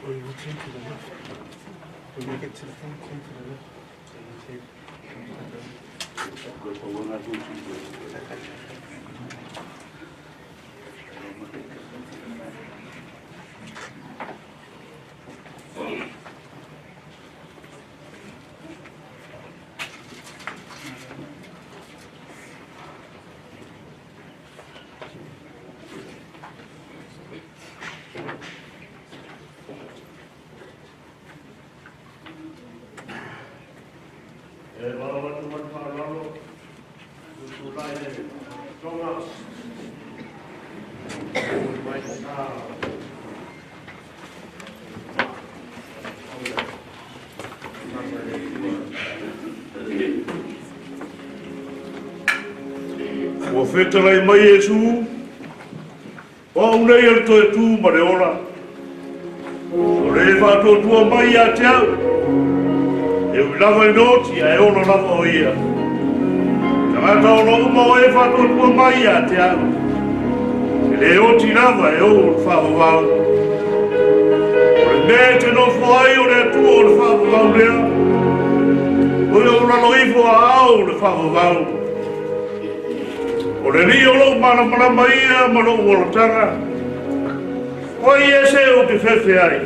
We will turn to the left. When we get to the front, turn to the left. So you take. E valaau atu ma le faaaloalo i le tulai le Tonga e mai sa Ua fetalai mai Iesu, O au nei o le toe tū ma le ola, o le faatuatua mai ia te au, e ui lava ina oti ae ola lava o ia. Tagata ola uma o e faatuatua mai ia te au, e le oti lava e ou o le faavavau. O le mea e te nofo ai o le Atua o le faavavau lea, o ia o lalo ifo a ao o le faavavau. O le Alii o lou malamalama ia ma lou olataga, o ai ea se ou te fefe ai?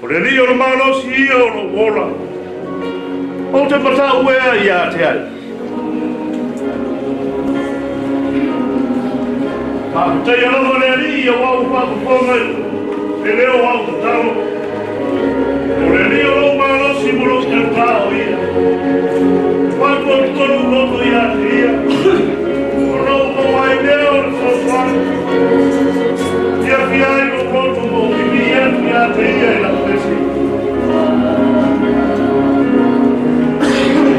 O le Alii o le malosi ia o lou ola, ou te matau ea ia te ai. Faafetaia lava le Alii aua ua faafofoga i le leo o au tatalo. O le Alii o lou malosi ma lou tautā o ia. Faatuatuanu loto ia te ia. O lou maua ai lea o le fesoasoani. Fiafia ai lou loto ma ou vivii atu ia te ia i lau pese.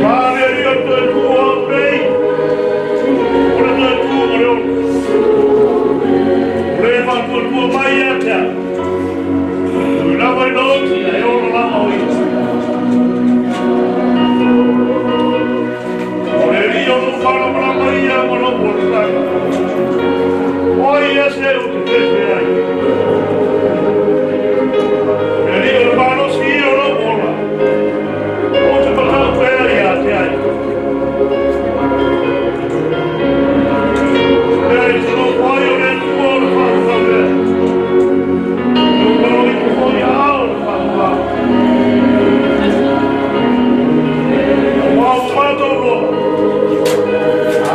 Ma le Alii o le toe tu o au nei, o le toe tu o le ola. O le faatuatua mai ia te au. Ui lava ina oti, ae ola lava o ia. O le Alii o lou malamalama ia ma lou olataga. O ai ia se ou te fefe ai? O le Alii o le malosi ia o lou ola. Ou te matau pea ia te ai. Mea i te nofo ai o le Atua o le faavavau lea. E ua lalo ifo foi a ao o le faavavau. Aua ua matou loa.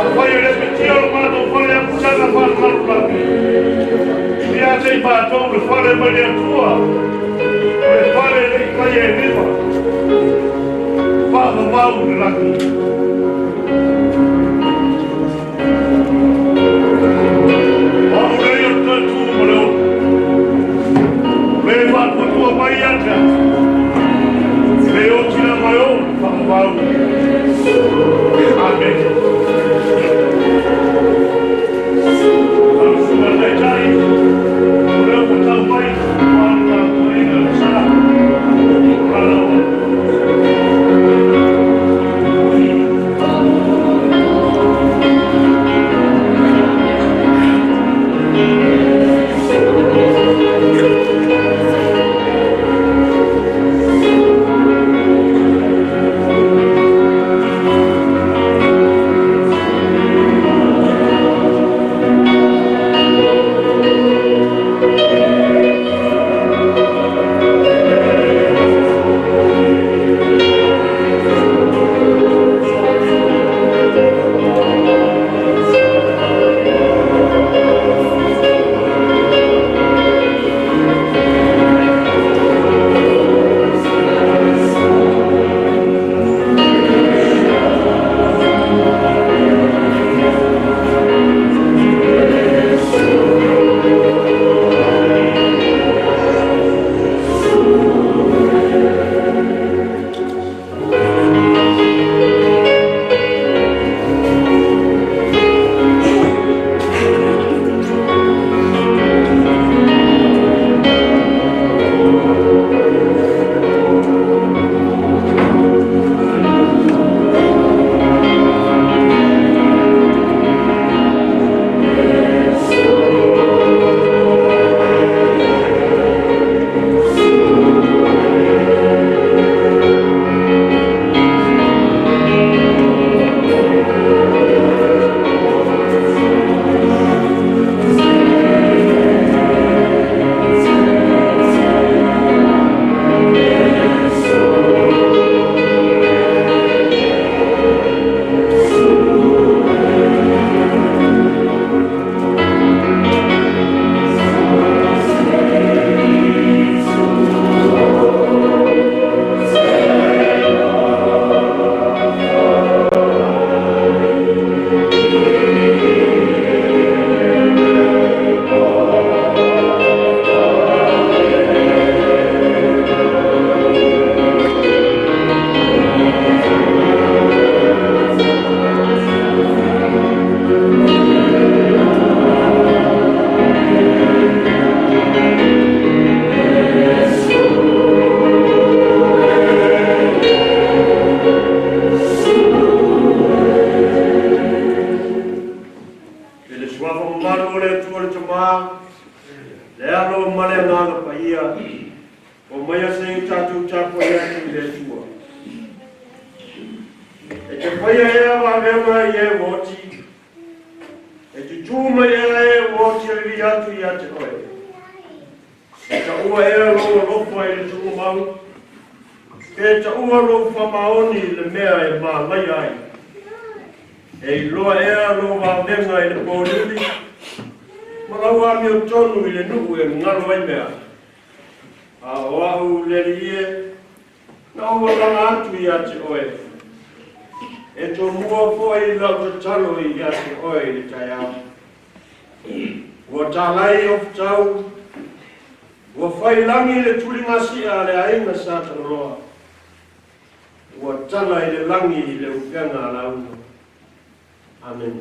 Afai e le pitia o le matou fale apitaga faalelalolagi, ia te i matou le fale mai le Atua, o le fale e le i faia e lima, faavavau i le lagi. O au nei o le toe tu ma le ola. O le faatuatua mai ia te au. E le oti lava e oo le faavavau. Amene. Lau Susuga Taitai, o lea ua tau mai aua le tapuaiga i le sa o Lalaoa. faafetai atu i le Atua. E te faia ea vavega i e ua oti, e tutū mai ea e ua oti e vivii atu ia te oe. E taua ea lou alofa i le tuumau, pe taua lou faamaoni i le mea e malaia ai. E iloa ea lou vavega i le pōliuli, ma lau amiotonu i le nuu e galo ai mea. A o au le Alii e, na ou alaga atu ia te oe. E tomua foi lau tatalo ia te oe i le taeao. Ua talai o futau, ua failagi le tuligasia a le aiga sa Tagaloa. Ua tala i le lagi i le upega a lauga. Amen.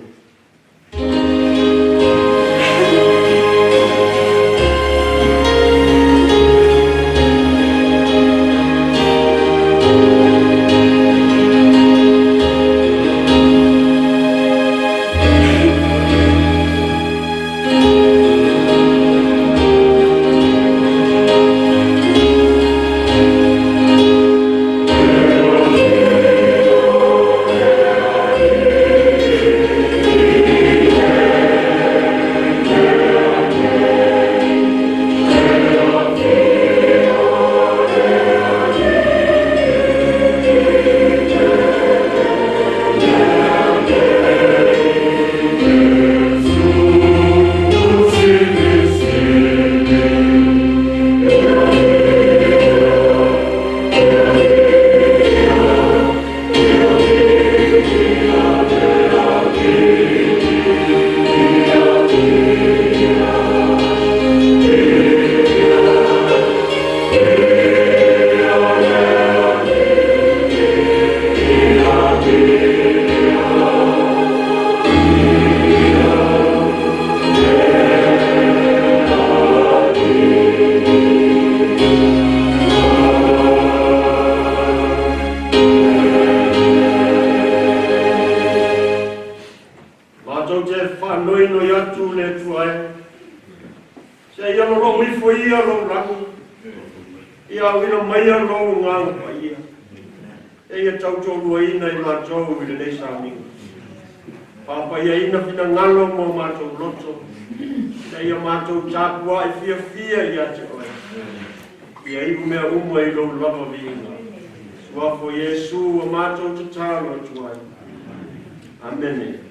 Matou te faanoinoi atu le Atua e. Se ia lolou ifo ia lou lagi, ia auina maia lou agaga paia. E ia tautoaluaina i matou i lenei sauniga. Faapaiaina finagalo mo matou loto, ina ia matou tapuai fiafia ia te oe. Ia iu mea uma i lou lava viiga. Suafa o Iesu ua matou tatalo atu ai. Amene.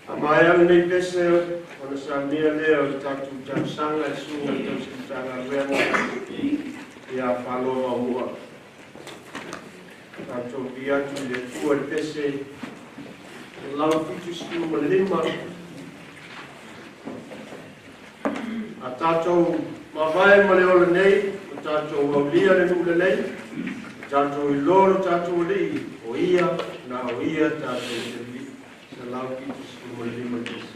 A maea lenei pese ona saunia lea o le tatou talosaga e susuga i le tausi Matagaluega ia Faloa Vaomua. Tatou vi atu i le Atua i le pese 175. A tatou mavae ma le ola nei, o tatou aulia le nuu lelei, o tatou iloa lo tatou Alii, o ia, na o ia tatou te vivii. 175 le pese.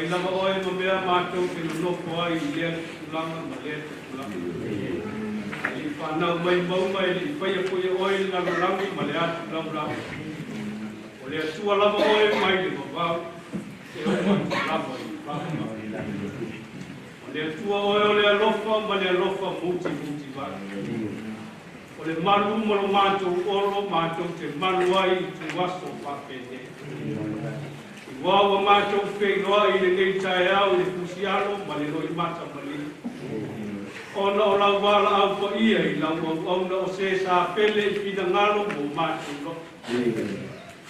Fai lava oe ma mea matou te nonofo ai i lea tupulaga ma lea tupulaga. E le i fanau mai mauga e le i faia foi e oe le lalolagi ma le atu laulau. O le Atua lava oe mai le vavau e oo atu lava i le faavavau. O le Atua oe o le alofa ma le alofa mutimutivae. O le malu ma lo matou olo matou te malu ai i ituaso faapenei. Ua ua matou feiloai i lenei taeao i le fusialo ma le loimata maligi. Ona o lau valaau paia i lau auauna o se sa pele i finagalo mo matou loto.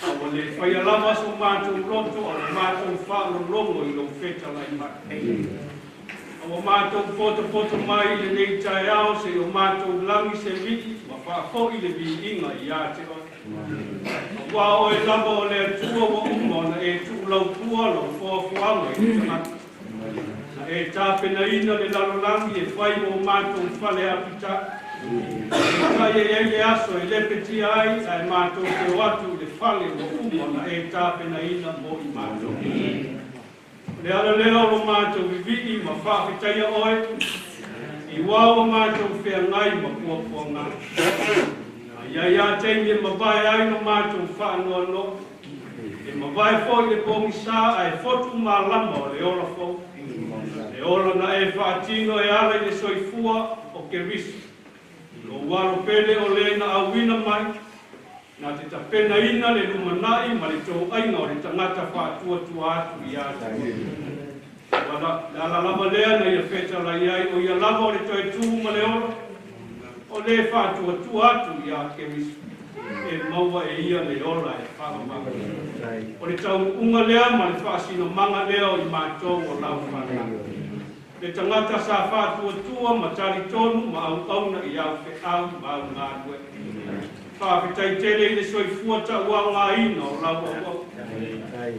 A ua le faia lava so matou loto a ua matou faalologo i lou fetalai mai. A ua matou potopoto mai i lenei taeao seia o matou lagi se vii ma faafoi le viiga ia te oe. Aua o oe lava o le Atua ua uma ona e tuulaupua lou foafoaga i le tagata. Na e tapenaina le lalolagi e fai mo matou fale apita. Peitai e i ai le aso e lepetia ai ae matou te o atu i le fale ua uma ona e tapenaina mo i matou. O le ala lea o lo matou vivii ma faafetaia oe, i uā ua matou feagai ma puapuaga. A i ai a taimi e mavae ai lo matou faanoanoa, e mavae foi le pogisa ae fotu malama o le ola fou, le ola na e faatino e ala i le soifua o Keriso, lou alo pele o le na auina mai, Na te tapenaina le lumanai ma le toaiga o le tagata faatuatua atu ia te oe. Ua le ala lava lea na ia fetalai ai, o ia lava o le toe tu ma le ola, o le faatuatua atu ia Keriso, e maua e ia le ola e faavavau. O le taunuuga lea ma le faasinomaga lea o i matou o lau fanau. Le tagata sa faatuatua ma talitonu ma auauna i au feau ma au galuega. Faafetai tele i le soifua tauaogaina o lau auauna.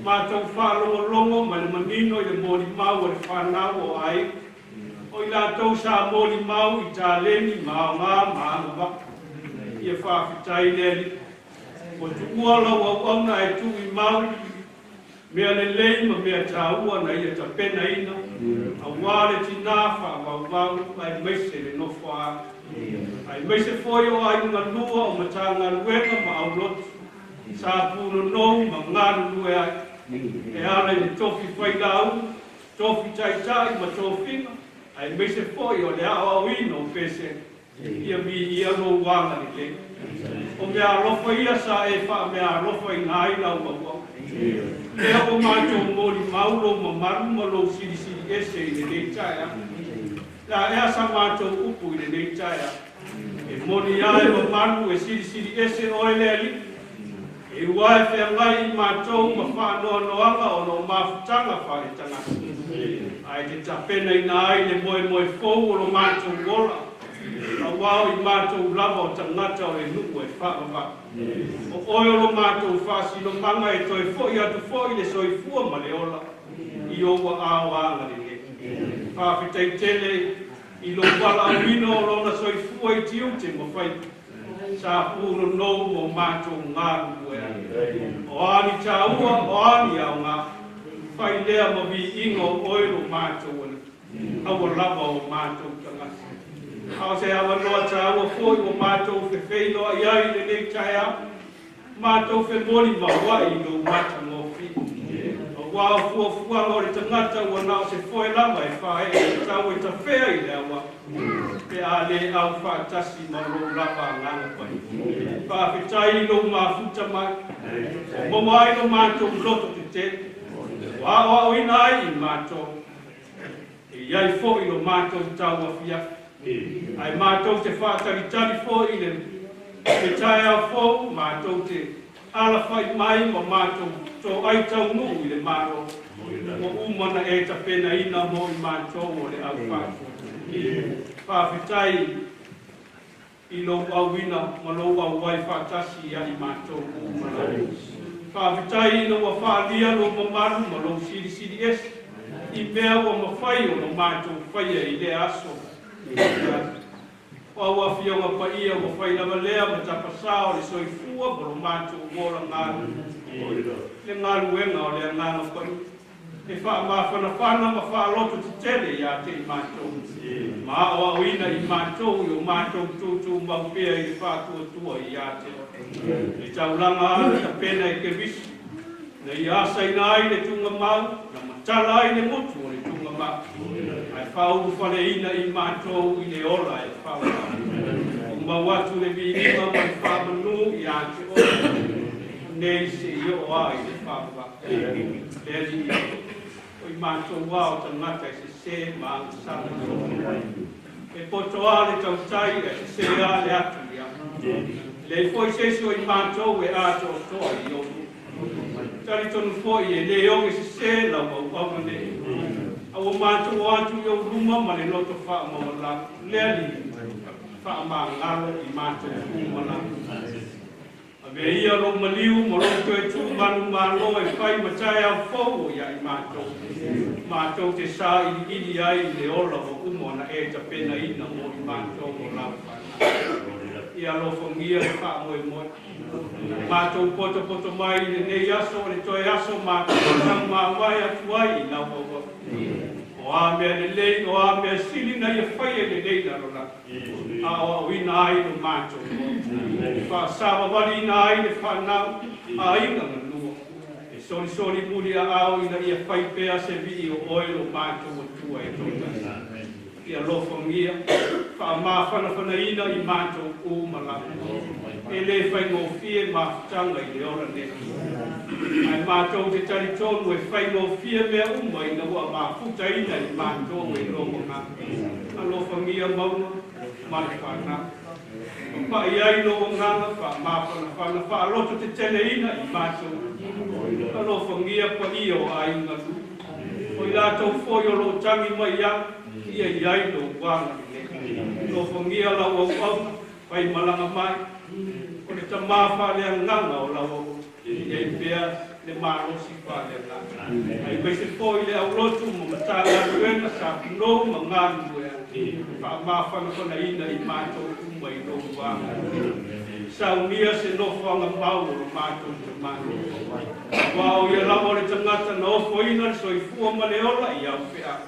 Matou faalogologo ma le manino i le molimau a le fanau o aiga o i latou sa molimau i taleni ma aoga ma agavaa. Ia faafetai le Alii. Ua tuua lau auauna e tuu i mau Mea lelei ma mea taua na ia tapenaina aua le tinā faavauvau aemaise le nofoaga, aemaise foi o aiga galua o Matagaluega ma aulotu sa punonou ma galulue ai e ala i le tofi failauga, tofi taitai ma tofiga aemaise foi o le aoaoina o pesega. Ia viia lou agalelei. O meaalofa ia sa e faameaalofaina ai lau auauna. Lea ua matou molimau lou mamalu ma lou silisili ese i lenei taeao. Le a ea sa matou upu i lenei taeao? E moni a e mamalu e silisili ese oe le Alii. E ua e feagai i matou ma faanoanoaga ona o mafutaga faaletagata, ae te tapenaina ai le moemoe fou o lo matou ola, aua o i matou lava o tagata o le nuu e faavavau. O oe o lo matou faasinomaga e toe foi atu foi le soifua ma le ola i ou aao agalelei. Faafetai tele i lou valaauina o lona soifua i tiute ma faiva. Sa punonou mo matou galulue ai. O a ni taua, o a ni aoga, fai lea ma viiga o oe lo matou Alii, aua lava o matou tagata. A o se avanoa taua foi ua matou fefeiloai ai i lenei taeao, Matou femolimauai i lou matagofie. Aua o fuafuaga o le tagata ua na o se foe lava e faaee i tau e tafea i le aua, pe a le au faatasi ma lou lava agaga paia. Faafetai i lou mafuta mai, ua maua ai lo matou loto tetele, ua aoaoina ai i matou. E i ai foi lo matou tauafiafi, ae matou te faatalitali foi i le le taeao fou, matou te alafai mai ma matou toai taunuu i le Malo ua uma na e tapenaina mo i matou o le au faatuatua. Faafetai i lou auina ma lou auai faatasi ia i matou uma lava. Faafetai ina ua faalia lou mamalu ma lou silisili ese i mea ua mafai ona matou faia i lea aso i lea aso. O au afioga paia ua fai lava lea ma tapasā o le soifua ma lo matou ola galulue, le galuega o le Agaga Paia. E faamafanafana ma faaloto tetele iā te i matou, ma aoaoina i matou i o matou tutumau pea i le faatuatua iā te Oe. Le taulaga a na tapena e Keriso, na ia asaina ai le tugamau, na matala ai le gutu o le tugamau, ae faaulufaleina i matou i le ola e faavavau. Tumau atu le viiga ma le faamanū iā te Oe, nei seia oo lava i le faavavau. Le Alii, o i matou lava o tagata e sesē ma agasala. E poto lava le tautai ae sesē lava le atu i ai. E leai foi se isi o i matou e atoatoa i ou luma. Talitonu foi e lē oge sesē lau auauna nei. A ua matou o atu i ou luma ma le loto faamaualalo. Le Alii, faamagalo i matou uma lava. Avea ia lou maliu ma lou toe tu manumalo e fai ma taeao fou o ia i matou. Matou te sailiili ai i le ola ua uma ona e tapenaina mo i matou o lau fanau. Ia alofagia le faamoemoe. Matou potopoto mai i lenei aso o le toe aso matou te taumamae atu ai i lau auauna. O a mea lelei, o a mea sili na ia faia i lenei lalolagi, aoaoina ai lo matou loto. Faasavavaliina ai le fanau, aiga ma nuu. E solisoli muli aao ina ia fai pea se vii o oe lo matou Atua e toatasi. Ia alofagia, faamafanafanaina i matou uma lava. E lē faigofie mafutaga i le ola nei. Ae matou te talitonu e faigofie mea uma ina ua mafutaina i matou e lou Agaga. Alofagia mauga ma le fanau. Papai ai lou Agaga faamafanafana faaloto teteleina i matou. Alofagia paia o aiga lu. O i latou foi o loo tagi mai au, ia i ai lou agalelei. Alofagia lau auauna, faimalaga mai, o le tamā faaleagaga o lau auauna, ia i pea le malosi faaleagaga. Aemaise foi le aulotu ma Matagaluega sa punou ma galulue ai, faamafanafanaina i matou uma i lou agalelei. Saunia se nofoaga mau o lo matou tamā. Aua o ia lava o le tagata na ofoina le soifua ma le ola i au feau.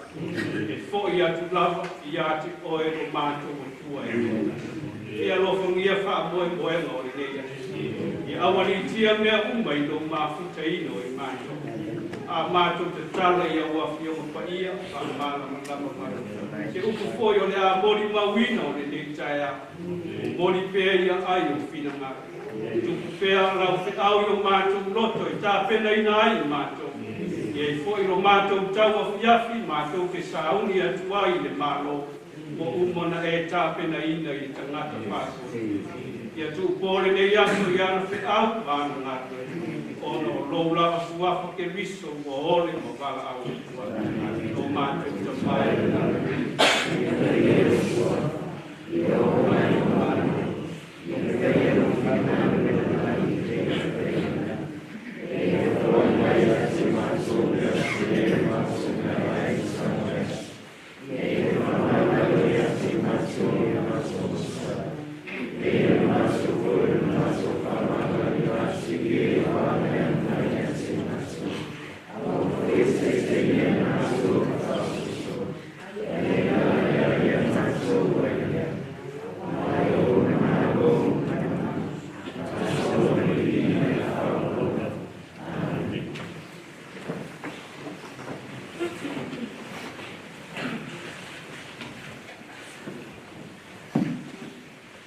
E fo'i atu lava iā te oe lo matou Atua e toatasi. Ia alofagia faamoemoega o lenei aso. Ia aualiitia mea uma i lou mafutaina o i matou. A matou tatala i au Afioga paia faamalamalama mai. Se upu foi o le a molimauina o lenei taeao. Momoli pea ia ai o finagalo. Tupu pea lau feau i o matou loto e tapenaina ai i matou. E i ai foi lo matou tauafiafi matou te sauni atu ai i le Malo ua uma ona e tapenaina i le tagata faatuatua. Ia tuupō lenei aso i ana feau ma ana galuega, ona o lou lava suafa Keriso ua ole ma valaau atu ai. Lo matou Tamā i le lagi.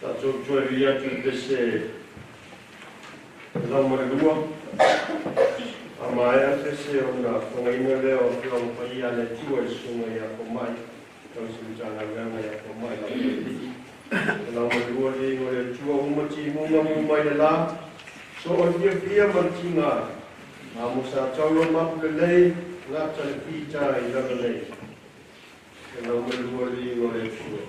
Tatou toe vili atu i le pese 102. A maea le pese ona fagaina lea o Afioaga Paia a le Atua i le Susuga ia Fomai, tausi Matagaluega ia Fomai Laupaialii. 102 viiga o le Atua uma timuga mu mai le la, so o le fiafia ma le tiga, a mo sa taula mapu lelei, gata le fita i lalo nei. 102 viiga o le Atua.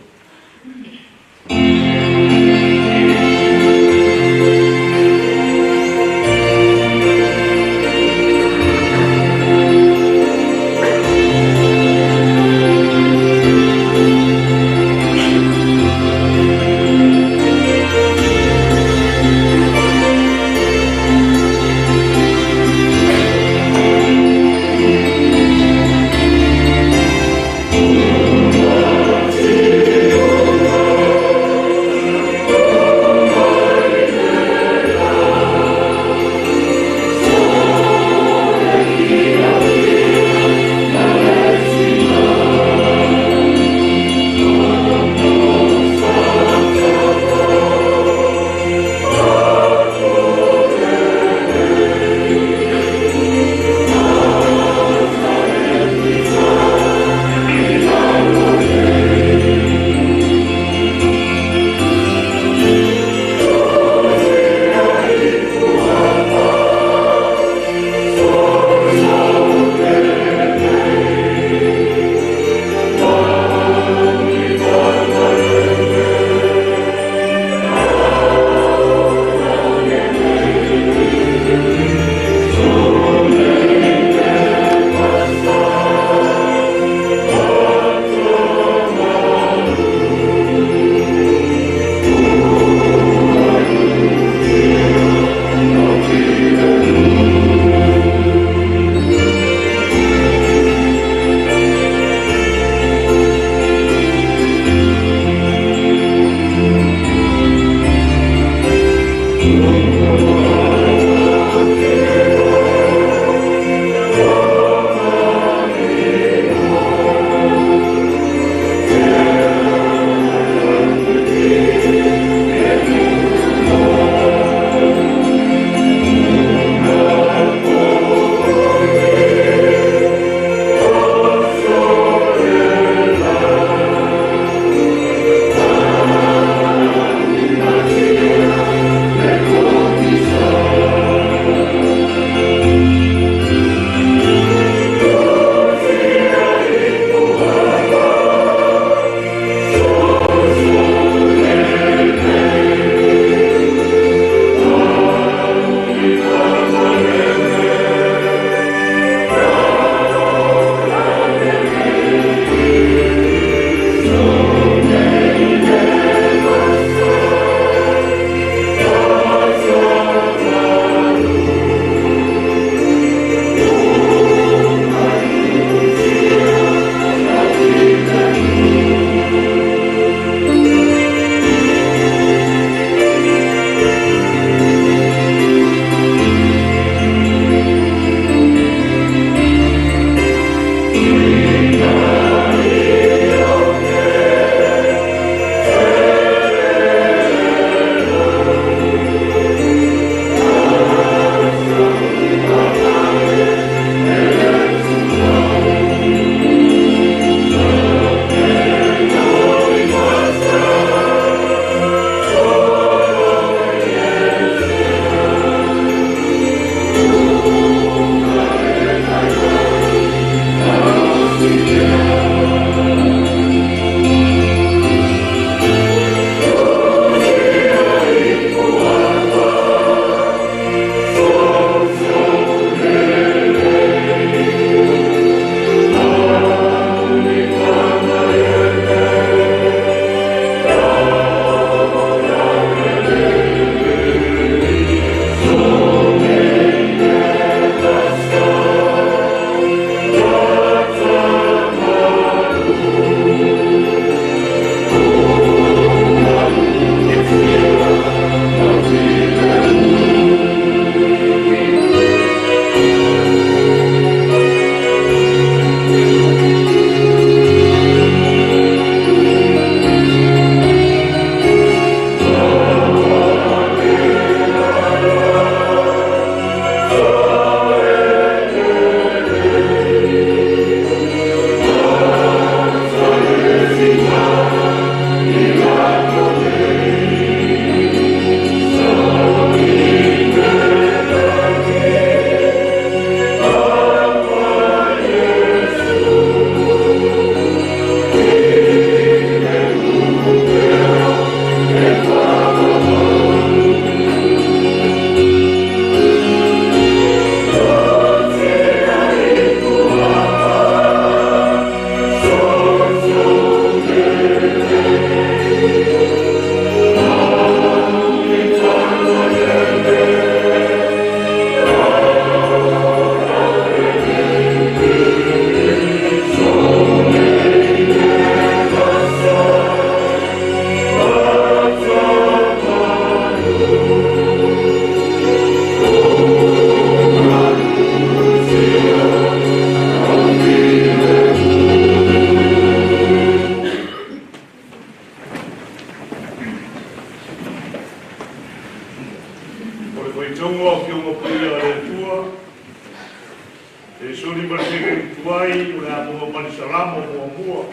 E soli ma le feagaiga tuai o le a maua mai le Salamo muamua.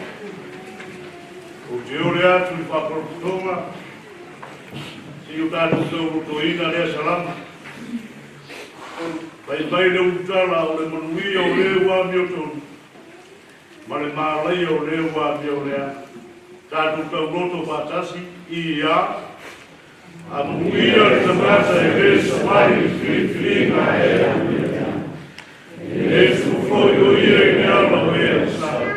Ou te ole atu i le faapolapotoga seia o tatou taulotoina lea Salamo. Fai mai le ulutala o le manuia o le ua amiotonu ma le malaia o le ua amioleaga. Tatou tauloto faatasi ia Amuia le tagata e le savali i le filifiliga e amuia ai. E le tupu foi o ia i le ala o e agasala.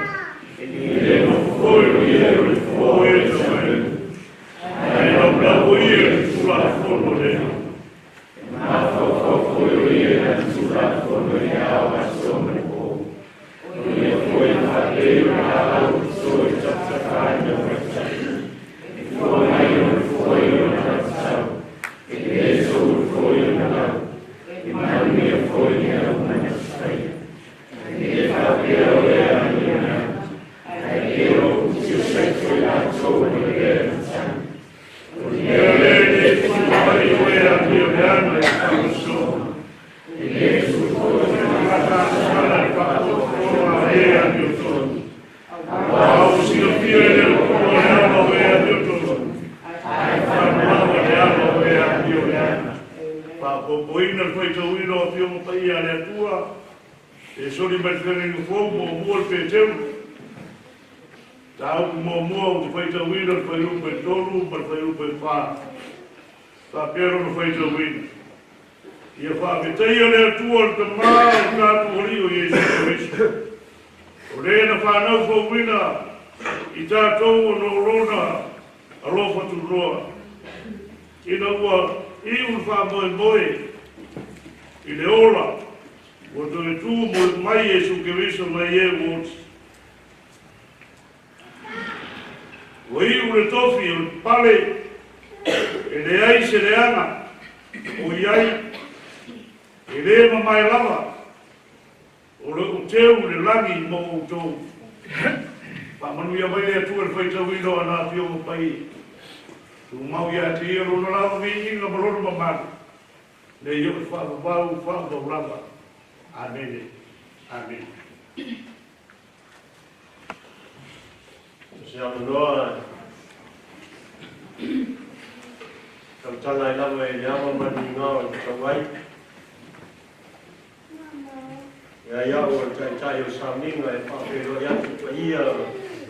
E le nofo foi o ia i le foa o e taumailua. Ae laulau o ia i le Tulafono a le Alii. E mafaufau foi o ia i lana Tulafono i le ao aso ma le po. O ia foi e faapei o le laau e toto i tafatafaina o matai. E fua mai ona fua i ona tautatau, e le soulu foi ona lau, e manuia foi mea uma na te faia. E le faapea o e amioleaga, ae pei o uti o saito i latou o le lea matagi. O le mea lea e le tupu ai o e amioleaga i le faamasinoga. E le tupu foi o se tagata agasala i le faatoatoga a e amiotonu. Aua ua silafia e le Atua le ala o e amiotonu, ae faalalawa le ala o e amioleaga. Faaopoopoina le faitauina o Afioga Paia a le Atua, e soli mai le Feagaiga Fou muamua le Peteru. Mataupu muamua ou te faitauina le fuaiupu e 3 ma le fuaiupu e 4. Faapea lona faitauina, Ia faafetaia le Atua le Tama o lo tatou Alii o Iesu Keriso, o Le na fanau fouina i tatou ona o Lona alofa tunoa, ina ua iu le faamoemoe i le ola, ua toe tu mai Iesu Keriso mai e ua oti. Ua iu le tofi o le pale e leai se leaga o i ai, e le mamae lava o le uteu i le lagi mo outou. Faamanuia mai le Atua i le faitauina o ana Afioga Paia. Tumau ia te Ia Lona lava viiga ma Lona mamalu, nei oo i faavavau faavavau lava. Amene. Amene. O se avanoa e tautala ai lava i le ava ma le migao e tatau ai. E ai au o le Taitai o Sauniga e faafeiloai atu i paia o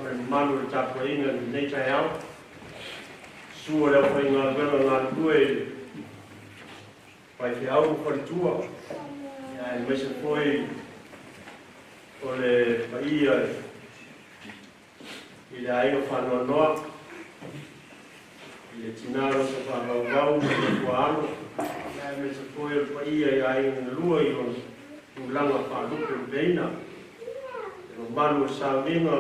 le mamalu o le tapuaiga i lenei taeao. Susu o le aufaigaluega galulue i le faifeau ma faletua, aemaise foi o le paia i le aiga faanoanoa, i le tinā loto faavauvau ma le matua alo, aemaise foi o le paia i aiga galua i ona tulaga faalupelupeina, le mamalu o le sauniga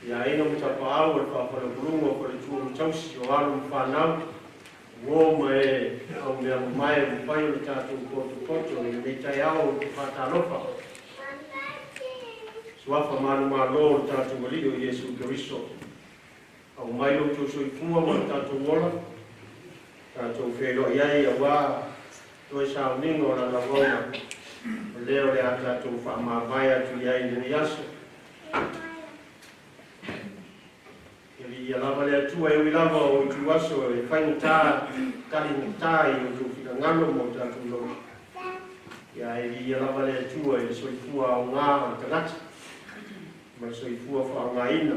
i aiga ma tapaau o le faafaleupoluga o faletua ma tausi, o alo ma fanau, Uo ma e aumea mamae ua mafai ona tatou potopoto i lenei taeao ou te faatalofa. Suafa manumalo o le tatou Alii o Iesu Keriso. Aumai lo outou soifua ma lo tatou ola, tatou feiloai ai auā toe sauniga o lana auauna, o lea o le a tatou faamavae atu i ai i lenei aso. Ia viia lava le Atua e ui lava o ituaso e faigata taligata i outou finagalo ma o tatou loto. Ia e viia lava le Atua i le soifua aoga o le tagata ma le soifua faaaogaina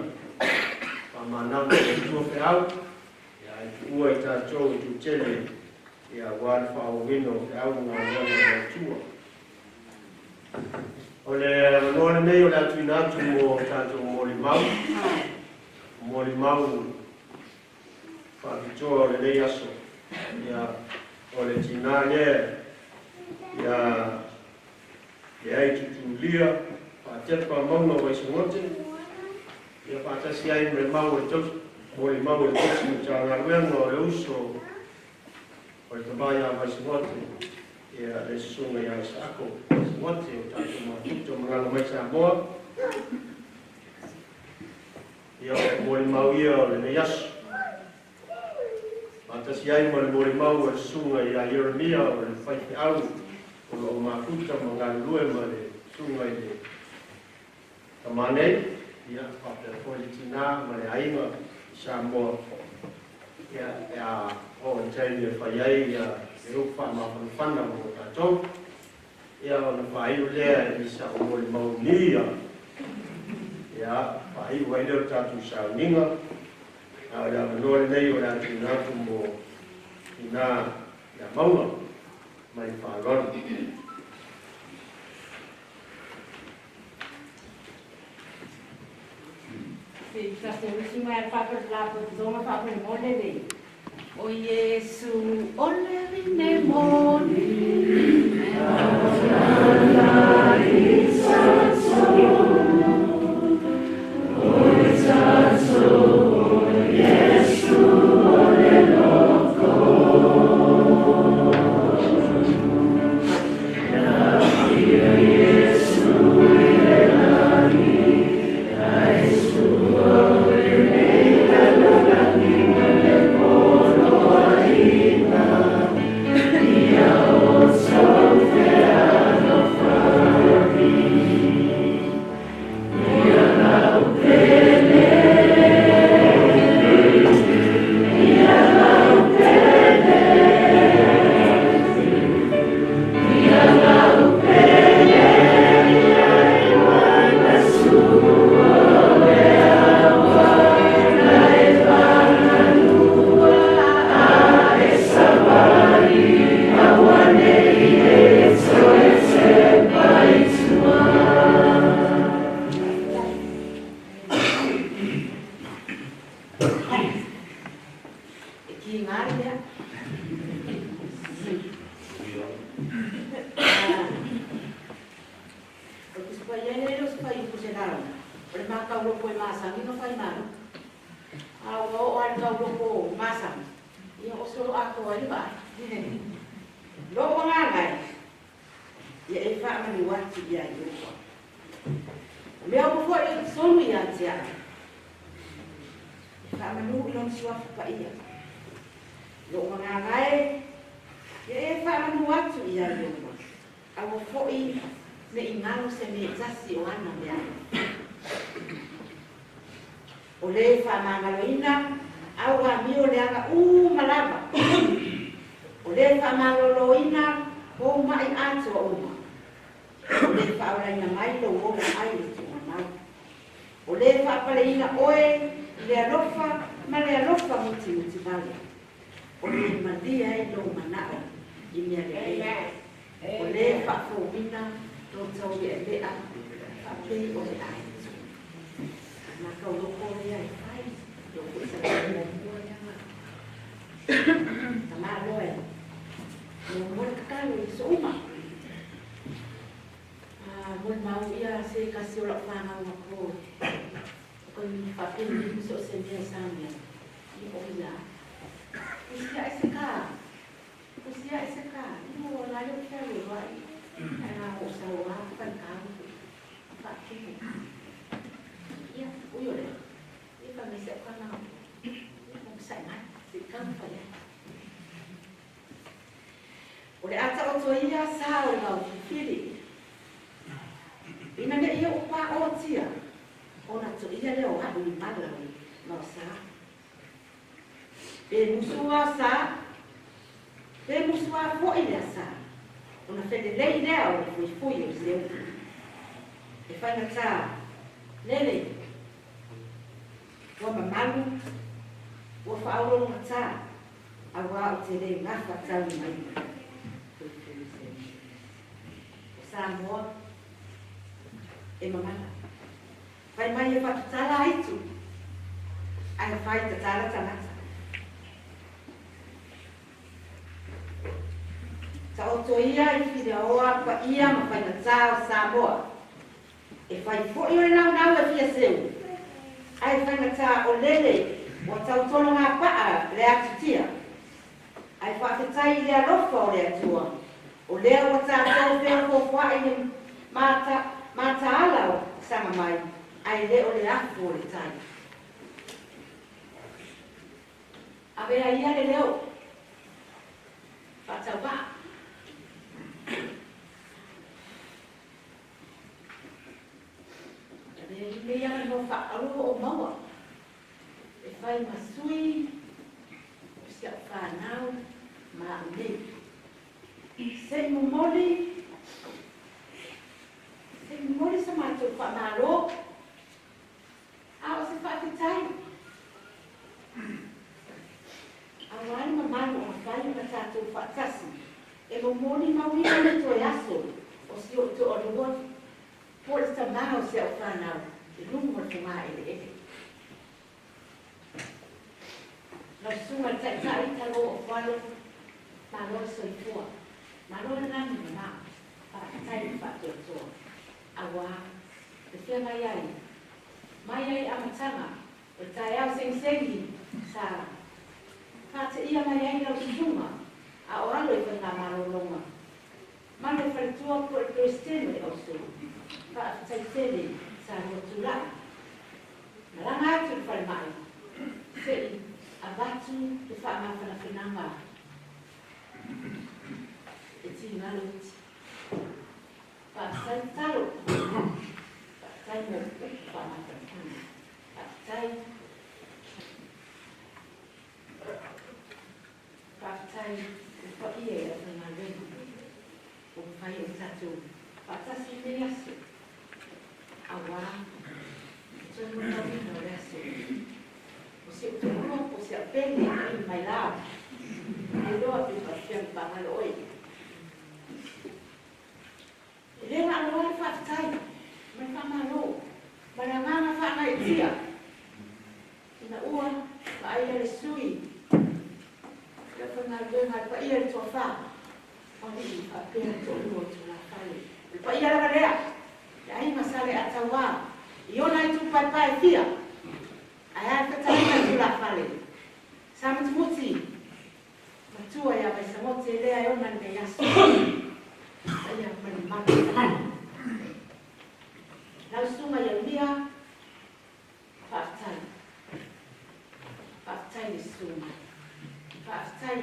faamanava e le Atua feau, ia e tuua i tatou e tutele ia aua le faaauauina o feau ma galuega a le Atua. O le avanoa lenei o le a tuuina atu mo tatou molimau, molimau faapitoa o lenei aso. Ia, o le tinā lea ia leai tutulia faatepa mauga Vaisagote, ia faatasi ai ma le mau o le tausi, molimau o le tausi Matagaluega o le uso o le tama ia Vaisagote, ia le susuga ia Isaako Vaisagote o tatou mafuta malaga mai Samoa. Ia o molimau ia o lenei aso. Faatasi ai ma le molimau a le susuga ia Ieremia o le faifeau o lo o mafuta ma galulue ma le susuga i le tama nei, ia, faapea foi le tina ma le aiga i Samoa, ia, pe a oo i le taimi e fai ai ia le upu faamafanafana mo tatou, ia, ona faaiu lea i sa'u molimau ia, ia, faaiu ai lea o le tatou sauniga, a o le avanoa lenei o le a tuuina atu mo tina ia Mauga ma le faaaloalo. O Iesu o le vine moni. E ki ngā lea. O te supai ai le o supai upu se lau. O le makau loko e masangi no whai maru. A ua o ale kau loko o masangi. Ia o solo ako ai ba. Lo o ngangai. Ia e wha mani watu ia i upa. O mea o fo i sonu ia te a. E wha manu i lon suafu pa ia. Lo o ngangai. Ia e wha manu atu ia i upa. A ua foi me i ngalo se me tasi o ana mea. O le wha mangaloina, au a mio le aga u malava. O le wha maloloina, o mai atoa uma. O le wha aulaina mai lo ola ai le tuanau. O le wha paleina oe i le alofa ma le alofa muti muti vale. O le malia e lo manao i mea le lea. O le wha fōwina tō tau e lea wha pei o le ai. Nā kau loko lea e whai, loko i sa le mua lea ngā. Ta mā loe, mo mo le kakalo i so uma. Mo mau ia se kasi o lau whangau ngā ko. O ka ni whapei ni so se mea sa mea. I o ia. Usia e se ka. Usia e se ka. I mo la yo kia le wai. Ai ngā o sa o a whan ka. Wha tupu. Ia, uio le. Ia ka me se ka nā. Ia mo sai mai. Se ka mfa ia. O le ata o to ia sa o ngau whiwhiri. Ina ne ia o pā o tia. Ona to ia leo haʻu i mala o mau sa. Pe musua sa. Pe musua foi lea sa. Ona felelei lea o le fuifui o seu. E whainga lele. Ua mamalu. Ua whaauronga tā. A wā o te le ngawha tau mai. Fuifui seu. O Samoa. E mamala. Whai mai e whatutala aitu. Ai whai tatala tangata. Ta oto ia i whiria oa pa ia ma whainga tā o Samoa. E whai foi o le nau nau e fia seu. Ai whainga tā o lele o tautono ngā paa le atutia. Ai whaafetai i le alofa o le atua. O lea ua tātou whea kōkua i le mataala o sanga mai. Ai le o le afu o le tai. A vea ia le leo. Whātau wā. Lenei avanoa faaauro o maua e fai ma sui o si a'u fanau ma a'u nei. Se'i momoli se'i momoli sa matou faamalo a o se faafetai auā le mamalu o mafai ona tatou faatasi e momolimauina le toe aso o si o'u toalua po o le tamā o si a'u fanau i luga o le fogaeleele. Lau Susuga i le Taitai Talo o Fualo, malo le soifua, malo le lagi mama, faafetai le faatoatoa, auā le feagai ai mai ai amataga o le taeao segisegi sa faateia mai ai lau susuga a o alo i faigamalologa ma le faletua po o le Peresetene o le Auso. Faafetai tele sa lua tulai malaga atu i le falemai se'i avatu le faamafanafanaga e tigalo iti. Faafetai tatalo, faafetai mo upu faamafanafana, faafetai. Faafetai i le paia i le aufaigaluega ua mafai ona tatou faatasi i lenei aso, auā le toe molimauina o le aso o si ou toalua po o si au pele i mai la le iloa pe faapefea ona faagalo oe. E le laaloa le faafetai ma le faamalo ma le agaga faagaeetia ina ua vaaia le sui le aufaigaluega a le paia i le toafa o alii faapea le toalua o tulafale. O le paia lava lea, le aiga sa Leiatauā i ona itu paepae e fia, ae a le fetalaiga i tulafale. Sa mutimuti matua ia Vaisagote lea e ona lenei aso. Paia ma le mamalu o Samoa. Lau Susuga Ieremia, faafetai. Faafetai le susu mai. Faafetai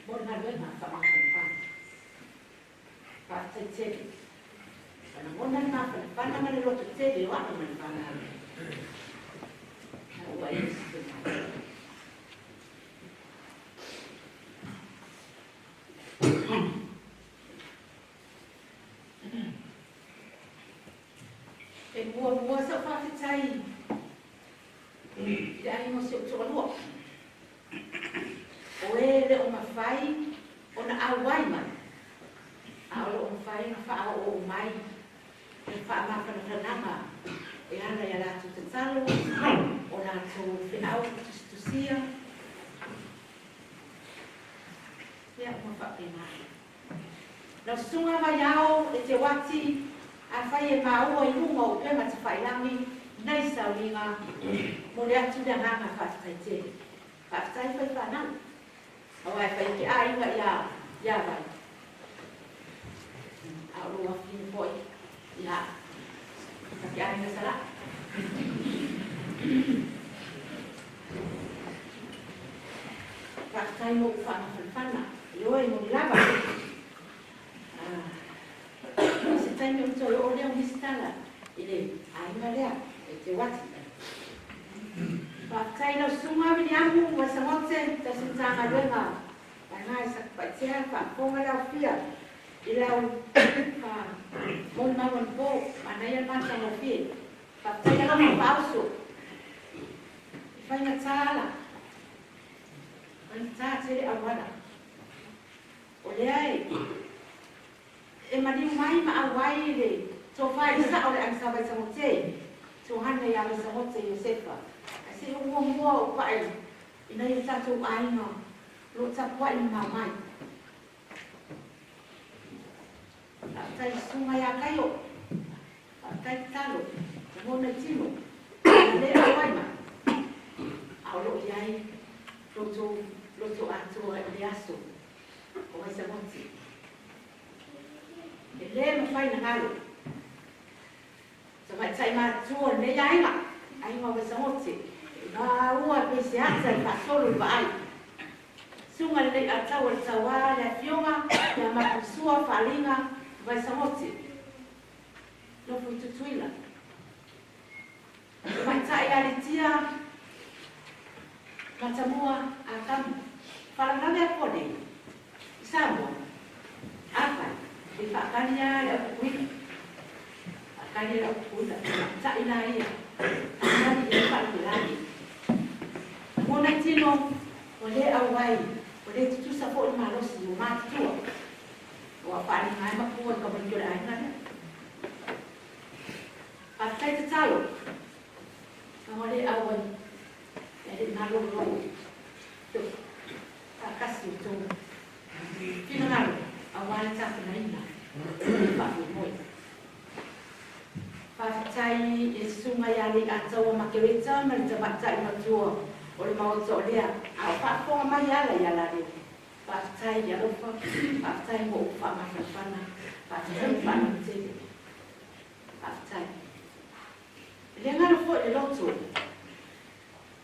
mo le galuega faamafanafana. Faafetai tele. Ua lagona le mafanafana ma le loto tele o a'u ma le fanau ina ua e susu mai. E muamua sa'u faafetai i le aiga o si o'u toalua, o e le o mafai ona auai mai, a o lo o mafai ona faaoooo mai le faamafanafanaga e ala i a latou tatalo, o latou feau tusitusia, ia uma faapena. Lau Susuga Vaiao e te oati, afai e maua i luga o upega tafailagi nei sauniga, momoli atu le agaga faafetai tele. Faafetai fai fanau, aua e fai ke aiga ia ia Vai. A o lou afifine foi ia ta ke aiga Salai. Faafetai mo ou faamafanafana, ioe moni lava. O se taimi ona toe oo lea o nisi tala i le aiga lea e te oati. Faafetai i lau Susuga Viliamu Vaisagote, tausi Matagaluega Vaega i Satupaitea, faafofoga le aofia i lau molimau anapo, manaia le matagofie. Faafetai lava mo faauso i faigata ala, faigata tele auala. O lea e maliu mai ma auai le tofa i sa'o le aiga sa Vaisagote, Johane ia Vaisagote Iosefa. Ae se i ou muamua ou pa'i i nai o tatou aiga o lo o tapua'i ma mamai. Faafetai i Susuga ia Kaio, faafetai tatalo, lagona i tino, ua le auai mai, a o lo o i ai lo outou loto atoa i le aso o Vaisagote. E le mafai ona galo. Tamaitai matutua o lenei aiga, aiga o Vaisagote, maua pei se ata i faasolo i le vaai. Susuga i le Leiatau o le Tauā le Afioga ia Mapulisua Faaliga Vaisagote. Nofo i Tutuila. Tamaitai ia Litia Matamua Atamu. Faalavelave atu nei i Samoa, afai e faatali lava le au Tutuila, faatali le au Tutuila, tamaitai la ia, faatali i ai faalavelave. Lagona tino ua le auai, ua le tutusa foi le malosi o matutua, ua faaliga ai mapua i tamaiti o le aiga lea. Faafetai tatalo, na ua le auai e alii malolo te faatasi o tou finagalo aua le tapenaina o le faamoemoe. Faafetai i le susuga ia Leiataua Makereta ma le tamaitai matua o le Maota o lea a o faafofoga mai ala ia Laleu. Faafetai i le alofa, faafetai mo upu faamafanafana, faafetai le faalautele. Faafetai. E le galo foi le loto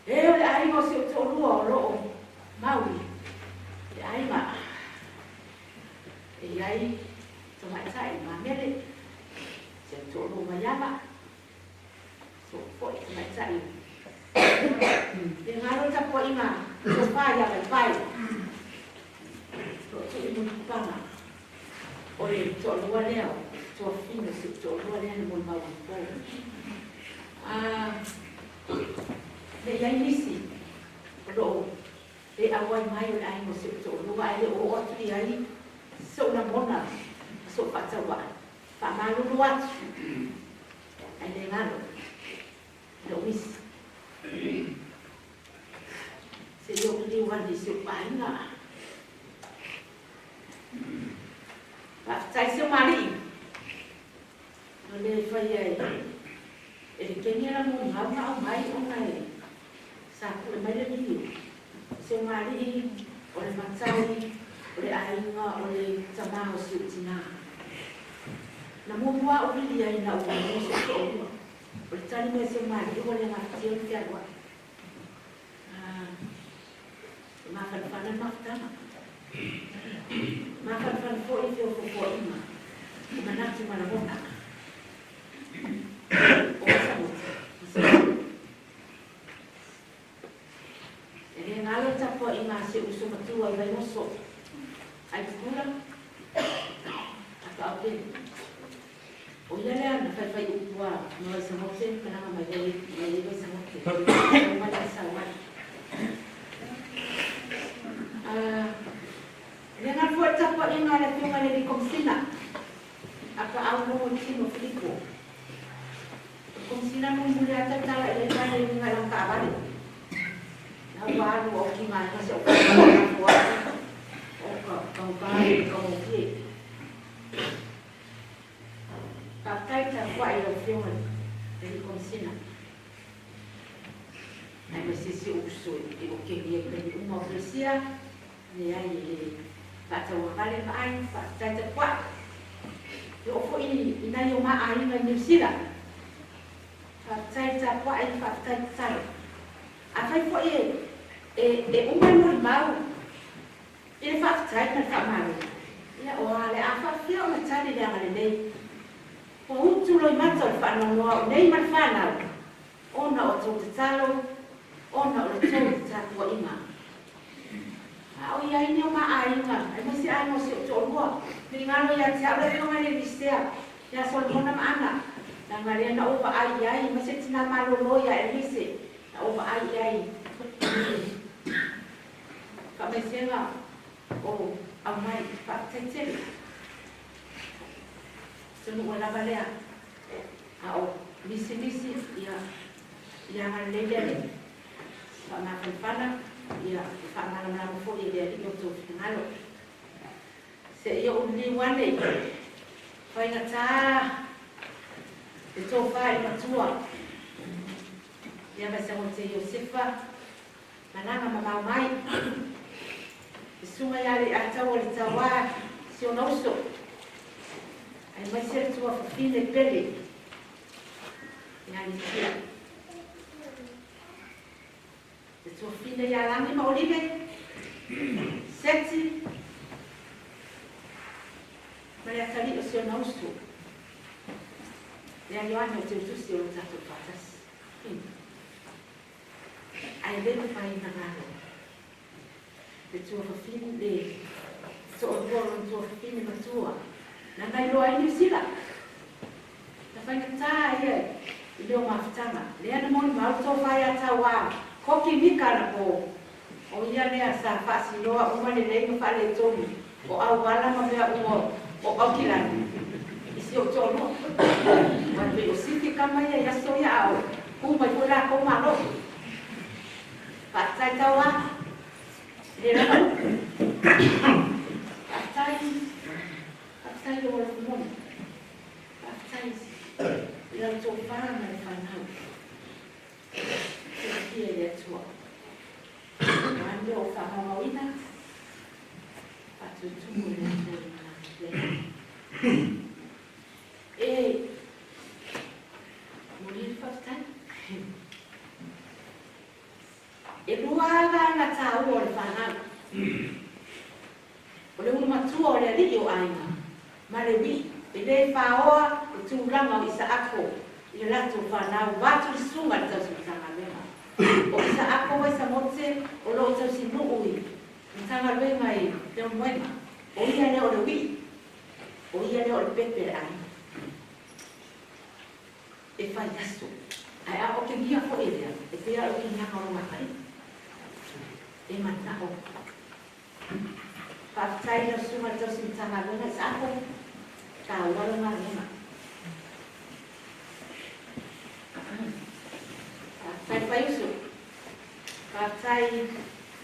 e o le aiga o si ou toalua o lo o mau i le aiga e i ai tamaitai Mamele, si ou toalua Maiava, so foi tamaitai. Le galo le tapuaiga tofa ia Vaivai, o lo o tuu i Mulipapaga, o le toalua lea o tuafafine o si ou toalua lea na molimau i po. Le i ai nisi o lo o le auai mai o le aiga o si ou toalua, ae le o oo atu i ai sou lagona ma sou faatauaa, faamalulu atu, ae le galo le o misi. Se i ou liu ane i si ou aiga. Faafetai si ou malii. O le faia e le keniala mo ngau na aumai ona e sa pule mai le lio. Si ou malii o le matai o le aiga o le tamā o si ou tinā. Na muamua au vili ai na ua mo si ou toalua. O le tali mai a si ou malii ua le gafatia ona fealuai. E mafanafana le mafutaga. Mafanafana foi i feofoofoaiga, o manatu ma lagona. O Samoa ma Samoa. E le galo le tapuaiga a si ou uso matua i Vaimoso, ai Pupula, a Paaupele. O ia lea na faifai upu a ma Vaisagote malaga mai ai mai ai Vaisagote. Sau mai le sau ai. E le galo foi le tapuaiga a le Afioga i le Alii Komesina a Paau Logo Tino Filipo. O le Komesina mulimuli lava tautala i ai pale i luga i lana taavale. Na ua alu ua oki mai ma si au faafo atu o ka taugata i le taugofie. Faafetai tapuai i lau Afioga i le Alii Komesina aemaise si ou uso i okegia i taimi uma o Peresia, leai e le faatauagavale le vaai, faafetai tapuai. E oo foi i nai o ma aiga i Niu Sila, faafetai tapuai, faafetai tatalo. Afai foi e uma le molimau I le faafetai ma le faamalo, ia o a le a faafefea ona tali le agalelei. Ua utu loimata o le faanoanoa au nei ma le fanau, ona o tou tatalo, ona o le tou tapuaiga. A o i ai nei o ma aiga, aemaise aiga o si ou toalua, finagalo ia te au le afioga i le Elisea, ia Solomona ma Ana, leaga lea na ou vaai i ai, aemaise tina malolo ia Elise, na ou vaai i ai i Faamaisega o aumai faafetai tele. Atonu ua lava lea a o misimisi ia ia agalelei le Alii. Faamafanafana ia e faamalamalama foi e le Alii o outou finagalo. Seia ou liliu ane i faigata le tofa i le matua ia Vaisagote Iosefa Malaga mamao mai le susuga ia Leiataua le Tauā si ona uso, aemaise le tuafafine pele ia Litia. Le tuafafine ia Lagi ma Olive, Seti ma le atalii o si ona uso. Lea Ioane o Teutusi o lo tatou faatasi. Ae le mafai ona galo le tuafafine le toalua o lona tuafafine matua na na iloa ai Niu Sila. Na faigata ia i mea o mafutaga. Lea na molimau le tofa ia Tauā, Koki Mika anapo. O ia lea sa faasinoa uma lelei ma faaletonu o auala ma mea uma o Aukilani i si ou toalua. Aua e pei o Sifi kama ia i aso ia a o ku mai foi lakou malo. Faafetai Tauā. E le lava upu. Faafetai, faafetai lou alofa moni. Faafetai i lau tofa ma le fanau. Silafia e le Atua. O a mea o faamaumauina, faatutumu e le Atua i lona lelei. E momoli le faafetai. E lua vaega taua o le fanau. O le ulumatua o le alii o aiga, ma le uii, e le faoa le tulaga o Isaako i le latou fanau vaatu le susuga i le tausi Matagaluega. O Isaako Waisamote o lo o tausinuu i Matagaluega i Leulumoega, o ia lea o le uii, o ia lea o le pepe a le aiga. E fai aso, ae a otegia foi e lea, e pei lava o le otegiaga o lou atalii. E manao. Faafetai i lau Susuga i le Tausi Matagaluega Isaako, taua lau galuega. Faafetai Faiuso. Faafetai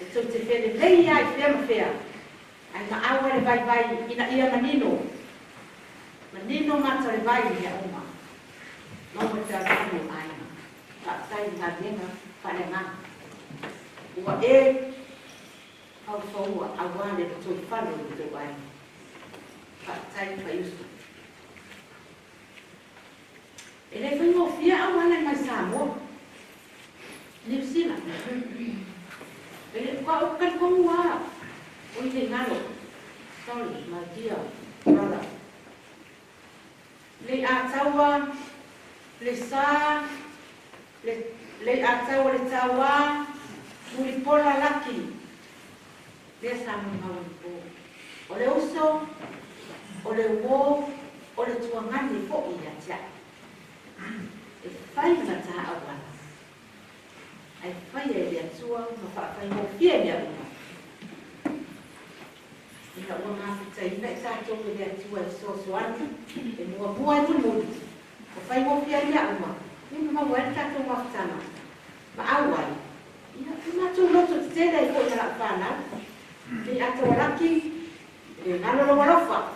e tou te felelei lava i fea ma fea, ae maau ai le vaivai ina ia manino, manino mata o le vai i mea uma. Maua le fealofani o aiga. Faafetai i le galuega faaleagaga. Ua e faufaua aua le lotoifale o lo outou aiga. Faafetai Faiuso. E le faigofie auala mai Samoa, Niu Sila. E le o au talitonu lava o i le galo. Sorry my dear brother. Le Ataua, le Sa, le le Ataua le Tauā, Mulipola Laki, lea sa molimau i le po. O le uso, o le uō, o le tuagane foi ia te au. E fai ma tā auala, ae faia e le Atua ma faafaigofie mea uma. Ina ua mafutaina i tatou e le Atua e fesoasoani, e muamua e mulimuli, ua faigofie ai mea uma, ia ma maua ai le tatou mafutaga ma auai, ia, i matou loto tetele ai foi ma lau fanau, nei Atawalaki, e le galo lou alofa.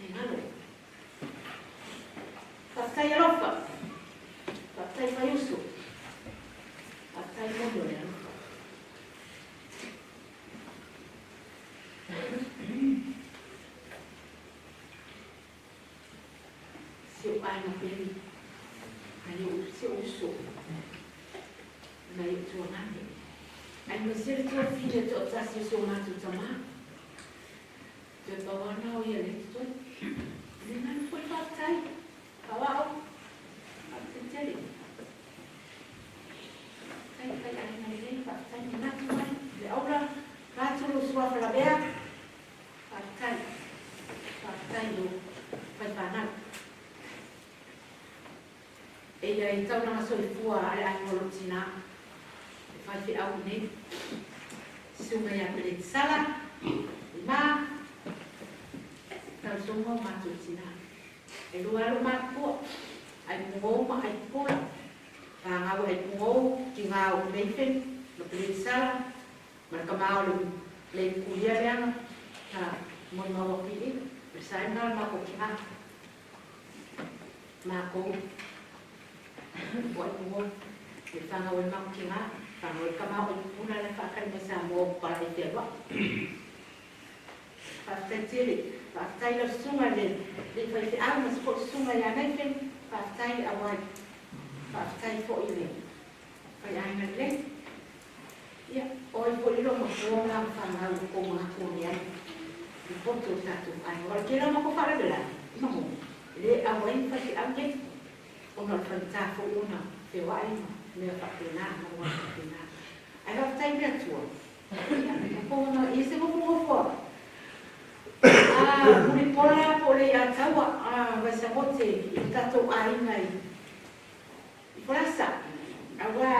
E galo. Faafetai alofa. Faafetai Faiuso. Faafetai moni o le alofa. Si ou aiga pele, nai ou, si ou uso, nai ou tuagane. Aemaise le tuafafine toatasi o si o matou tamā. Toe pau ana o ia lea totoe. Le galo foi faafetai. Aoao. Faafetai tele. Faafetai fai aiga lelei, faafetai manatu mai. Le aula, vaeatu lou suafa lavea. Faafetai. Faafetai i lou fai fanau. Eia i taulaga soifua a le aiga o lou tinā, le faifeau i nei. Susuga ia Peletisala, Ima, tausoga o matou tinā. E lua lou matutua, ai pugou ma ai pola. Pagau ai pugou ki ngā o Nathan ma Peletisala ma le kamā o le le kulia leaga ta molimau atu i i. O le sae lena o le matou tinā. Makou o ai pugou le whangau e mau ki ngā whangau e kama o i puna le whaakari mai Samoa o pala i te aloa. Faafetai tele, faafetai lau susuga le le faifeau ma se foi susuga ia Nathan, faafetai le auai, faafetai foi le faiaiga lelei. Ia, o ai foi le loo matua ma lana fanau ua tou manatu ane ai. poto o tatou aiga. Aua o le tele o matou faalavelave i Manono, e le auai ni faifeau nei, ona o le faigata foi ona feoai ma mea faapena ma luga faapena. Ae faafetai i le Atua, ia, ua pou ona i se nofonofo a Mulipola po o Leiataua a Vaisagote i lo tatou aiga i Falasa, aua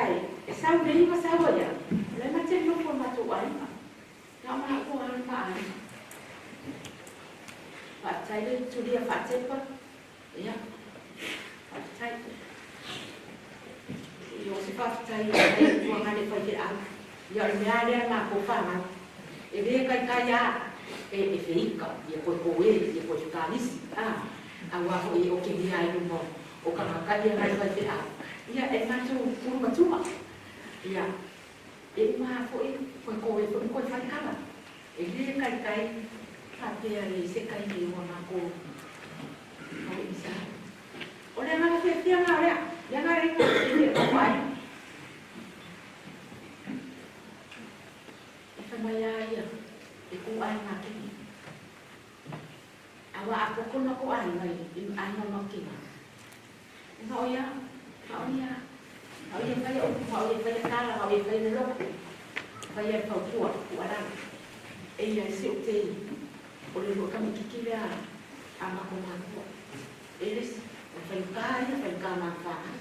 e sau nei ma sau ai lava, o la e ma te nofo i le matou aiga. Na o maua lava le ma aiga. Faafetai le tulia faatepa, ia, faafetai. Ia, o se faafetai i le Atua le faifeau. Ia, o le mea lava lea a le matou fanau, e le taitai lava e feika, ia toe koe, ia toe fekalisi, a, aua foi e otegia ai luma o tagata ia nai faifeau, ia, e matou ulumatua. Ia, e uma lava foi, toe koe foi ma toe fai tala. E le taitai faapea e se taimi ua matou tauisa. O le agaga fiafia lena o lea, lea na ala ai ona fiafia i lou aiga. E fai mai lava ia, e ku ai ngā kini. Aua a kokona ko aiga i aiga o Makina. E ma o ia, ma o ia, ma o ia whaia upu, ma o ia whaia tāla, ma o ia whaia le loko, whaia le fautua, tuualalo. E ia e se o te o le lua kamikiki lea a matou matua. E le isi, o le faigata ia, faigata ma ana fanau.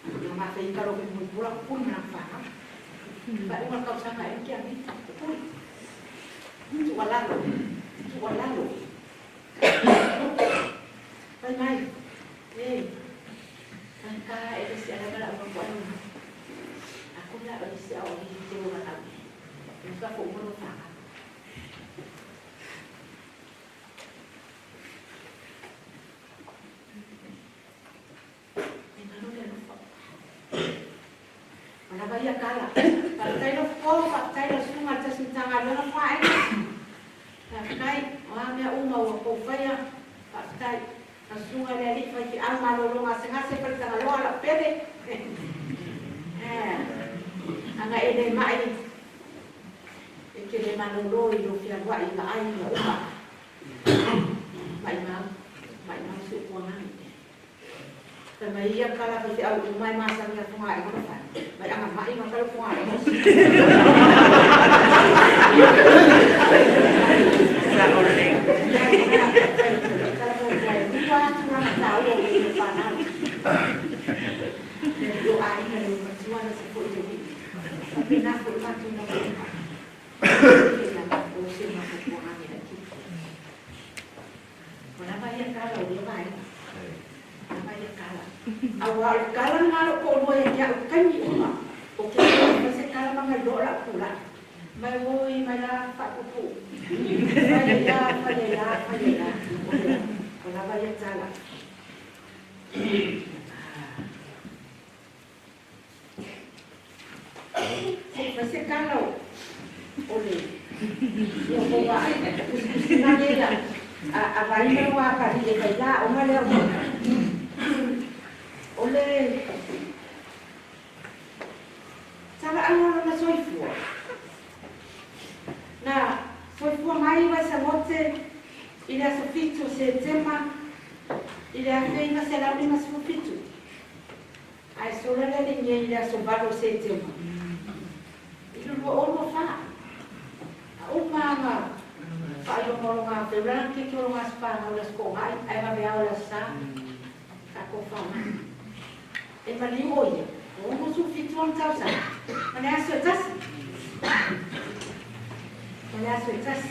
Na mafai ka logo i pula puli ma ana fanau. Faaiuga o le tausaga e ke ami, puli. Tuualalo, tuualalo. Fai mai, e, faigata e le isi alava la uma ko ai. Aku la o isi au i te ora au. E ka fo uma no fanau. E ngalo le alofa. Ua lava ia tala. Faafetai lau fofo, faafetai lau susuga i le tasi Matagaluega Fuaaiga. Faafetai, o a mea uma ua tou faia, faafetai. Lau susuga i le alii faifeau malolo gasegase Faletagaloa lau pele. Ana e le mai e te le malolo i lou fealuai i vaai mea uma. Maimau, maimau si ou puagani. Fai mai ia kala faifeau uma e masani a Fogaaiga ma fale, mai aga mai ma kala Fogaaiga. Lua tulaga taua o le fanau. Le alii o aiga le matua na se foi le alii. Faapena foi matou na uma. O se matou puagani laitiiti. Ua lava ia tala o lea vaega. Lava ia tala. Aua o le tala lena a lou toalua ia te au i taimi uma, ou te iloa e fai se tala ma na iloa o le a ou tulai. Mai oi mai la faapuupuu. Fai ai lava, fai ai lava, fai ai lava. Ua lava ia tala. Se i fai se tala o le Iehowa tusitusiga nei a vaai mai ua atalii e fai la aoga lea ua o le talaaga o lona soifua. Na soifua mai Vaisagote i le aso 7 o Setema i le 1957. Ae sola le alii nei i le aso 8 o Setema i le 2004. A uma ana faailoga o loga feula lana keiki o loga aso fanau i le aso Toonai ae vave ao i le aso Sa tatou fanau. E maliu o ia, ua 67 ona tausaga ma le aso e tasi. Ma le aso e tasi.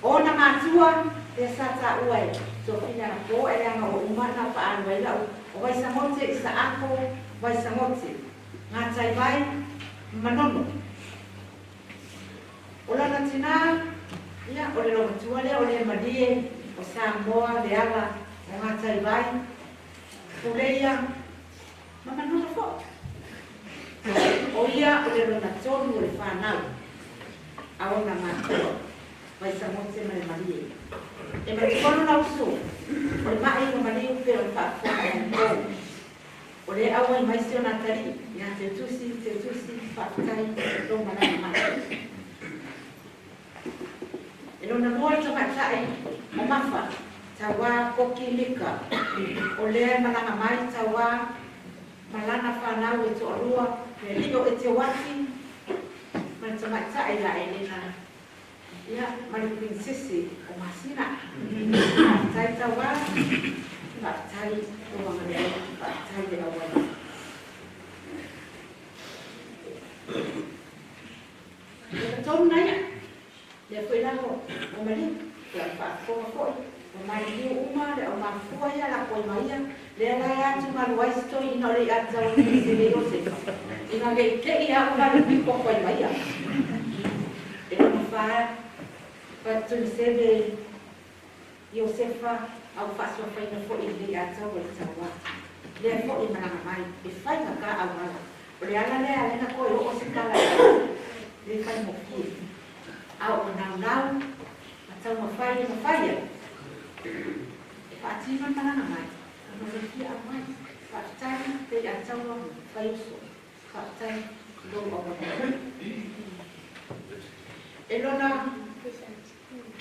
Ona matua lea sa taua e Tofina anapo e leaga ua uma ona faaalu ai lau o Vaisagote i Saako Vaisagote, Gataivai ma Manono. O lana tinā, ia, o le loumatua lea o le malie o Samoa, Leala, o Gataivai, Puleia ma Manono foi. O ia o le lona tolu o le fanau a ona matua, Vaisagote ma le malie. E matua lona uso, o le ma'i ua maliu pei o le faafofoga i anapo. O lea e auai mai si ona atalii ia Teutusi, Teutusi, faafetai lou malaga mai. E lona lua le tamaitai o Mafa, Tauā Koki Mika, o lea e malaga mai Tauā ma lana fanau e toalua, le alii o Eteuati ma le tamaitai ia Elena, ia, ma le Prinsese o Masina. Faafetai Tauā, faafetai lou agalelei, faafetai le auai mai. Lona tolu na ia, lea foi la ua maliu, ia o le faafofoga foi, ua maliliu uma le aumafua ia lapoai mai ia, lea la e atugalu ai si toeaina o le i'a tau i le Iosefa, ina ne i te i a ua vale poko ai mai ia. E lona fa, fa-27 Iosefa a ua faasuafaina foi i le i'a tau o le tauā. Lea foi e malaga mai, e faigata auala. O le ala lea e ala ai ona toe oo se tala i le faigofie. A ua naunau ma taumafai e mafai ai e faatino le malaga mai ona o le fia auai. Faafetai le i'a taua Faiuso. Faafetai lou auala. E lona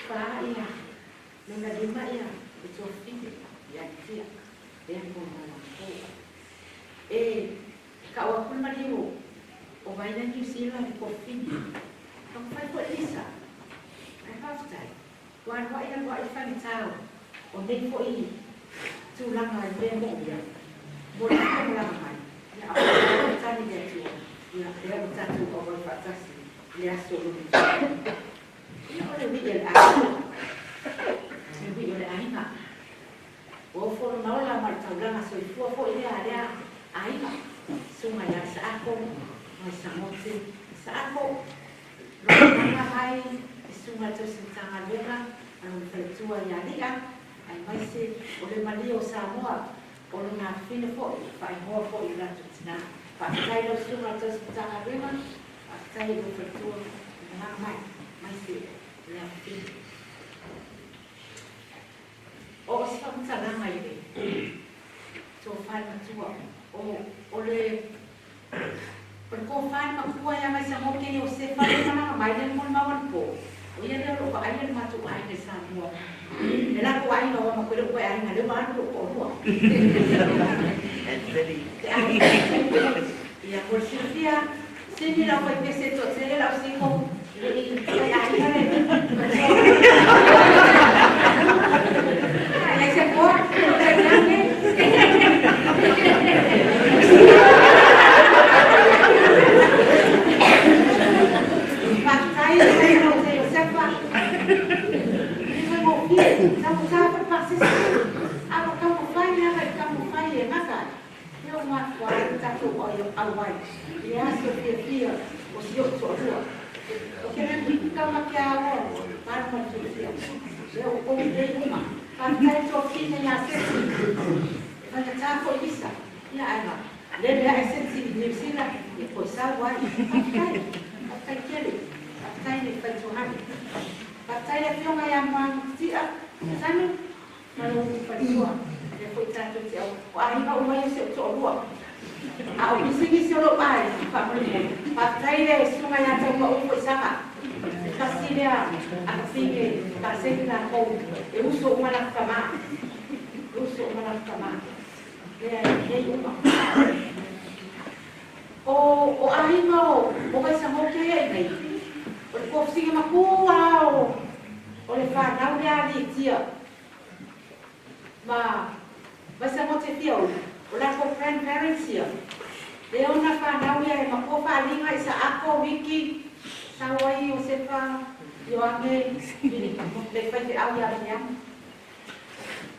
fa ia, lona lima ia le tuafafine ia Tia, lea mo le malaga. E kau atu le maliu o Vaina Niu Sila le tuafafine. Taumafai foi Lisa. Ae faafetai. Ua aluai aluai faigata o nei foi tulaga i mea moomia mo le fia malaga mai. Ia, a o le tali le Atua, ia, lea ua tatou auai faatasi i le aso lona. Ia, o le ui'i o le aiga. Le ui'i o le aiga. Ua ofo lona ola ma le taulaga soifua foi lea a lea aiga. Susuga ia Saako mai Sagote. Saako, lou malaga mai i susuga i le tausi Matagaluega ma lona faletua ia Li'a, aemaise o le malie o Samoa, o lona afafine foi, faaigoa foi i lo latou tinā. Faafetai lau susuga i le tausi Matagaluega, faafetai i lou faletua le malaga mai, aemaise o le afafine. O se faamatalaga i le tofa le matua, o le o le tofa le matua ia Vaisagote Iosefa lea e malaga mai lea le molimau anapo, o ia lea o lo o vaaia le matou aiga i Samoa. Le latou aiga ua matou le o toe aiga lea ua alu lou toalua. Te aiga. Ia, mo le silafia, sini lau faipese toatele lau siko, le i fai aiga le matua. Ai se poa, tai Faafetai i Iosefa. E faigofie, taugata foi le pasese. A ua taumafai lava e taumafai e gata ai. Lea ua mafua ai le tatou auai i le aso fiafia o si ou toalua. Ou te le tau ke aoa malu ma le fiafia. Lea ua ou lelei uma. Faafetai le tuafafine ia Sesi. E faigata foi visa. Ia ae lele ae Sesi i Niu Sila ia toe sau ai. Faafetai. Faafetai tele. Faafetai le faituahale. Faafetai le afioga ia Moanuti'a Sanu ma lou faletua. Lea foi tatou te au. O aiga uma ia o si ou toalua. A o pisinisi o lou aiga, faamolemole. Faafetai le susuga ia Taupa'u Foisaga. E tasi lea afafine paseni latou e uso uma latou tamā. E uso uma latou tamā. Lea e nei uma. O, o aiga o, o Vaisagote ia i nei, o le tofusiga matua o, o le fanau lea a Litia ma Vaisagote Fiaui, o latou grandparents ia, lea ona fanau ia e matua faaliga i Saako, Wiki, sau ai Iosefa, Ioane, le faifeau ia Miriama.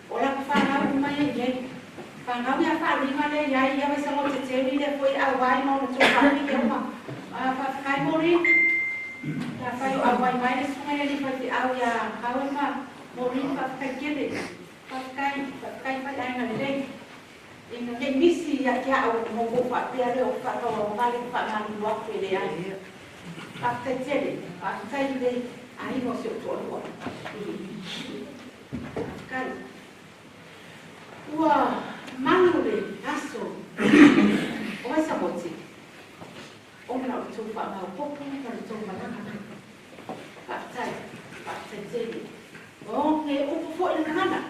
O latou fanau uma ia i nei. Fanau ia faaliga lea i ai ia Vaisagote Terry lea foi e auai ma ona tuafafine uma. Faafetai Maureen. Pe afai o auai mai le susuga i le alii faifeau ia Howard ma Maureen, faafetai tele. Faafetai, faafetai faiaiga lelei. Ina ne i misi ia te au ona ou faapea lea o faatauagavale ma faamalulu atu e leai. Faafetai tele, faafetai i le aiga o si ou toalua. Faafetai. Ua malu le aso o Vaisagote ona o le tou faamaopoopo ma le tou malaga mai. Faafetai, faafetai. Faafetai tele. Ua oge upu foi le gagana,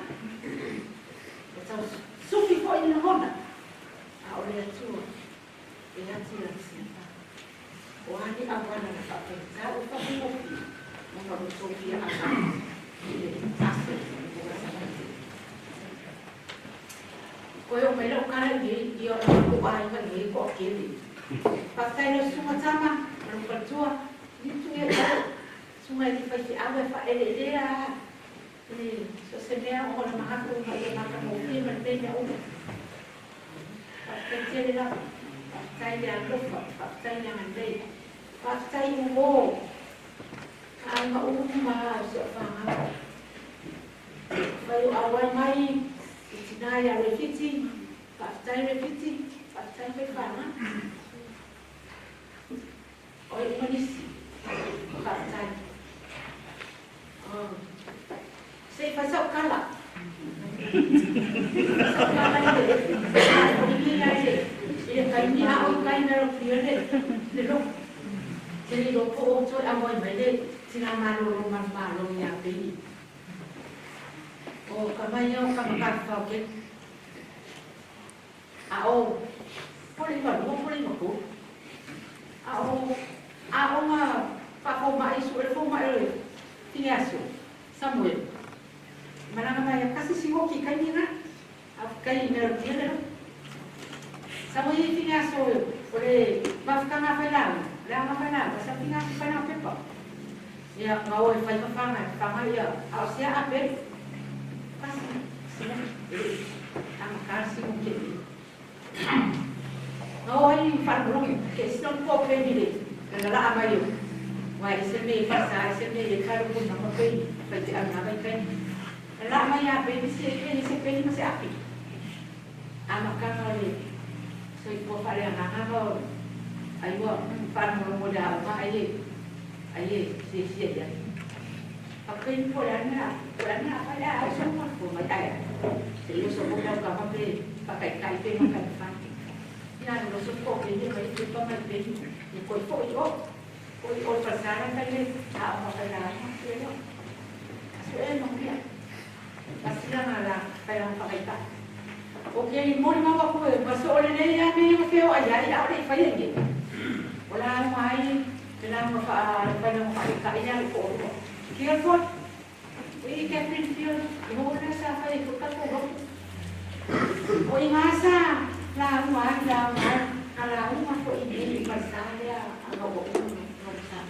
ua tau sufi foi le lagona, a o le Atua e ati lana siafa. O a ni auala na faafaigata ua faafaigofie ona o lo outou fia auai i le aso o Gasarati. Toe oo mai lau tala i nei ia o matou aiga i nei toatele. Faafetai i lau susuga Tama ma lou faletua, i tu ia i lalo. Susuga i le faifeau e faaeleelea le so o se mea o ona manatu ina ia matagofie ma lenei mea uma. Faafetai tele lava. Faafetai le alofa, faafetai le agalelei. Faafetai i uo aiga uma o si au fanau. Afai o auai mai i tina ia Refiti, faafetai Refiti, faafetai Faifanau. O ai uma nisi, faafetai. Oh. Se i fai sau tala. Fai sau tala i le i le i le taimi a o i tai mea ropia le le lotu. Te le iloa po o toe auai mai le tina malolo manumalo ia Peni. O ka mai o ka makafafao kele. A o po le 92 po le 93. A o aoga faafomai su le fomai o le Fineaso Samuel. Malaga mai a kasi sigoki kai ni na. A kai mea ropia le lotu. Sa mo i Fineaso o le mafutaga fai lau, le aoga fai lau, sa Fineaso fai lau pepa. Ia, ma o e fai ma fanga, e fanga ia, a o sea a pelu. Kasi, sina, e, a ma sino ke e. Ma o ai whanulongi, ke sino po pe ni le, na la a mai o. Wa e se me fa sa, e se me le karu ku na ma pe, fai te au na vai kai. Na la mai a pe ni se pe ni se pe ni ma se api. A ma kanga o le, so i po whare a ngā o, ai ua whanulongo le a ma ai e, ai e, se sia ia. Pa kai po le ana, po le ana fa le a so ma po mai ai. Se lo so po ka ma pe, pa kai kai pe ma kai fa. Ia lo so po ke ni mai pe pa mai pe ni koi po i o. Koi o pa sa ra kai le a ma kai la ma se lo. So e no pia. Pasila nga la kai la pa kai ta. O ke mo ni ma ko e ma so le le ya me ma fe o ai ai a le fa ye. O la mai le la ma fa fa na ma ka ia ko o. Kia foi? I Catherine Field, i ho na sa fa i ko ta ko. O i ngā sa la ua la ua a la ua ko i ni pa sa le a no o no sa.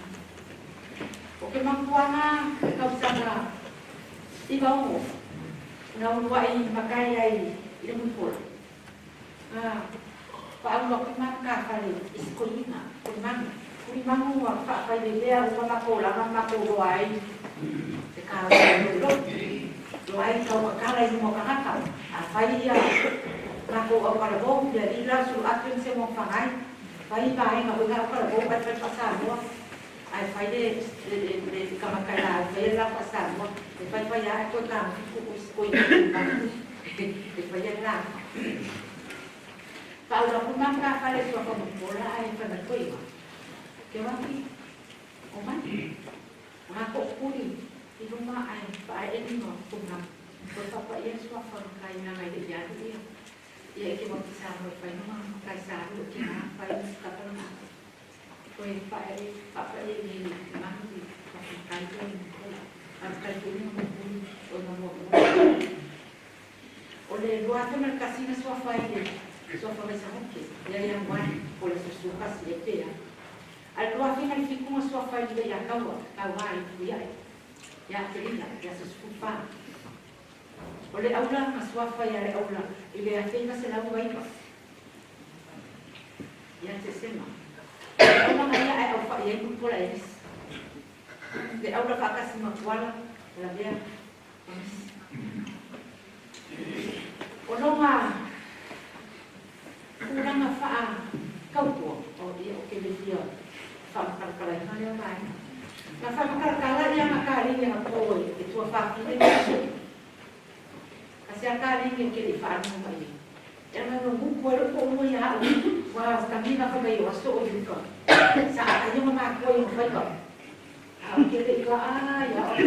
O ke makuanga kau sanga i ba o na ua i makai ai i le mupola. Ah, pa au ku maka fale i skolina, ku manga. Ku mangu wa fa fa le lea u ma ko la ma ko ro ai. Te ka lo lo. Lo ai tau ka kala i mo ka haka. A fai ia ma ko au kala bo le i la su atu se mo fa ai. Fai ba ai nga nga kala bo ai fai pa sa mo. Ai fai le le le ka ma kala fai la pa sa mo. E fai fai ya ko ta ku ku ko i ma. E fai ya la. Pa ura ku maka fale sua ka mo pola ai fa na koi. Ke waki o mai. Nga ko kuri i luma ai pa ai e no ku na. Ko pa pa ia sua fa kai na ngai le ya ia. Ia ke mo sa mo fai no ma kai sa lu ki na fai ka pa na. Ko e pa e pa pa e ni ma ni pa kai ko ni ko. A kai ko ni mo ku o no mo. O le lua te mal kasina sua fai le sua fa sa hoke. Ia ia wani o le su kasi e pe ya. Al lua finga le fikunga sua fai le ia kaua, kaua i ku ia. Ia te ina, ia su su fa. O le aula ma sua fai a le aula i le ate ma se lau waipa. Ia te sema. Aula nga ia ai au fa ia ku pola e nis. Le aula fa kasi ma kuala, la bea. O longa tulaga faa kautua o ia o ke le fia faamakalakala ina lea vaega na faamakalakala ia makaliga na po e tua faafine aso kasi akaliga ke le faaluga mai e ma no muku e loko ua ia au wa kamina fa mai o aso o iuka sa akaioga makoa i mafaiva A ou te le i vaai a o le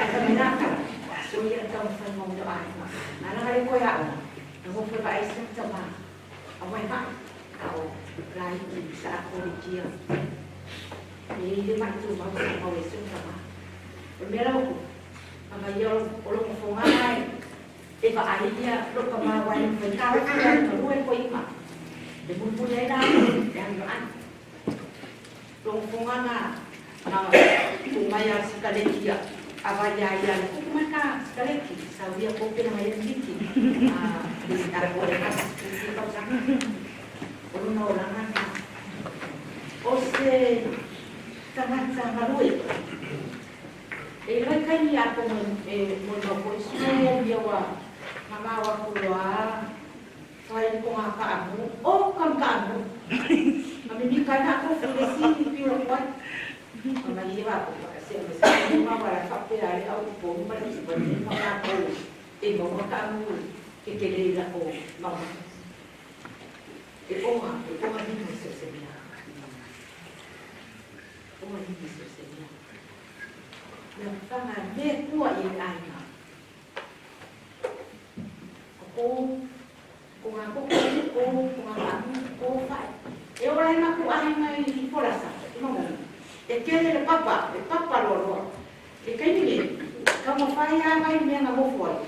Ae fai mai la tala, soia le taumafaiga o mea o aiga. A laga le koe aoga, na nofo e vaai si ana tama, aua e ma'i, a o laiti sa akoletia. E i ai le ma'i tumau sa maua e si ona tama. O le mea la ua tupu, fai mai ia o lona fogaga e vaai ia lou tama aua e le mafai taofi le alu galue le koiga. E mulimuli ai la e alu vaai. Lona fogaga na tuu mai a sikaleki ia ava ia ia le tupu mai ka sikaleki sauia kope na mai ai miki a a ko e kasi ki tausaga. O lona olaga na o se tagata galue. E iloa i taimi a ko e molimau foi sue ia ua mamao atu loa fai ko ngā kaamu o kam kaamu ma mimika ai na ko le si piu la kuai ma mai ia va ko se me se ma wala fa pe ale au po ma le si ma ma ko e mo ma kaamu ke ke le la ko ma e oha e oha ni mo se se mea oha ni mo se se mea mea whanga me kua i le aiga. Ko kō, ko ngā koko, ko, ko ngā pāmu, ko whae. E ora ai maku ahenga i Polasa, i Mangoni. E kele le papa, le papa loaloa. E kaimi nei, taumawhai a mai mea nga mofo ai.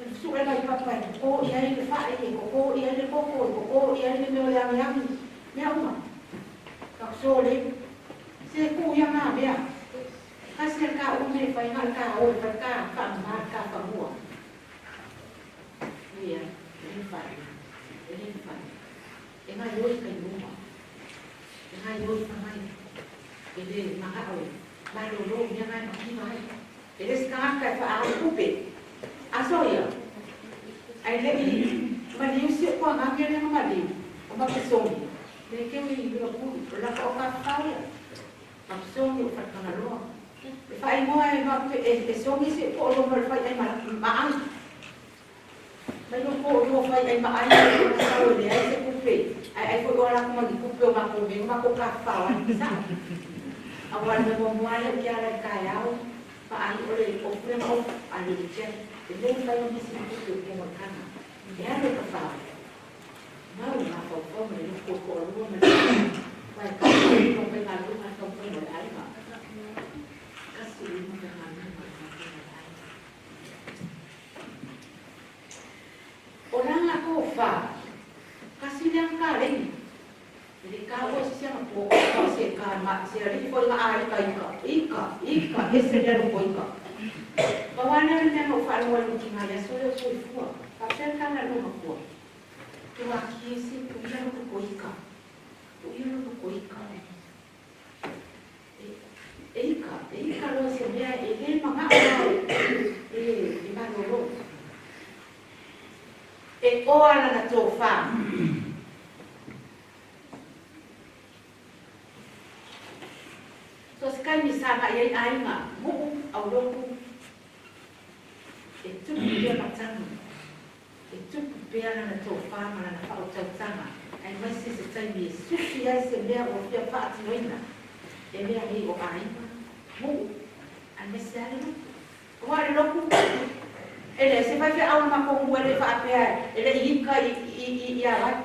E sue mai papa e koko i ai le whae, e koko i ai le koko, e koko i ai le mea o le angiangi. Mea uma. Ka sole, se ku ia ngā mea. Kasi le ka ume fai nga le ka o fai ka fa ma ka fa mua. Ia, e le fai, e le fai. E ngai oi kai uma. E ngai oi fa mai. E le maga o mai lo lo mea ngai makiva ai. E le skangaka e fa a kupe. Aso ia. Ai le i maliu si o kua ngake le nga maliu. O ma pesongi. Le ke ui lo ku la ka o ka fa ia. Mapsongi o Faletagaloa. E faaigoa e ma e songi se po o loma le fai ai ma maai. Mai lo po o lua fai ai ma ai o na sau e leai se kupe. Ai ai foi o ala ku magi kupe o mako me mako ka whao ai sa. A wa le mo mo ale ke ala ka yao pa ai o le o pure ma o ale le che. E le fai o misi kupe o mo kana. E ale ka whao. Mau ngā whauwhau me le ko ko lua me wai ka ko ko ngā luma ka ko mo le aiga. Kasi i mo ngā luma ka ko mo le aiga. O ranga ko wha, kasi le ang ka lengi. Le ka o si sianga po o se ka ma se ali fo nga ai ka ika ika ika ese le ro ika. Pa wana le mea mo wha lo ki ngā ya so le so i fua. Pa se ka na lo makua. Tuakiese puia lo ko ika. Puia lo ko ika. E ika, e ika loa se mea e le mangao e e malolo. E oa lana tofā. So se kaimi sa nga i ai aiga, muu, aulotu, e tupu pea matagi. E tupu pea lana tofā ma lana faautautaga, aemaise se taimi e sufi ai se mea ua fia faatinoina, e mea nei o aiga, nuu, aemaise lava le lotu. Aua le lotu, e leai se faifeau na matou mua e le i faapea e le i ika i a vai,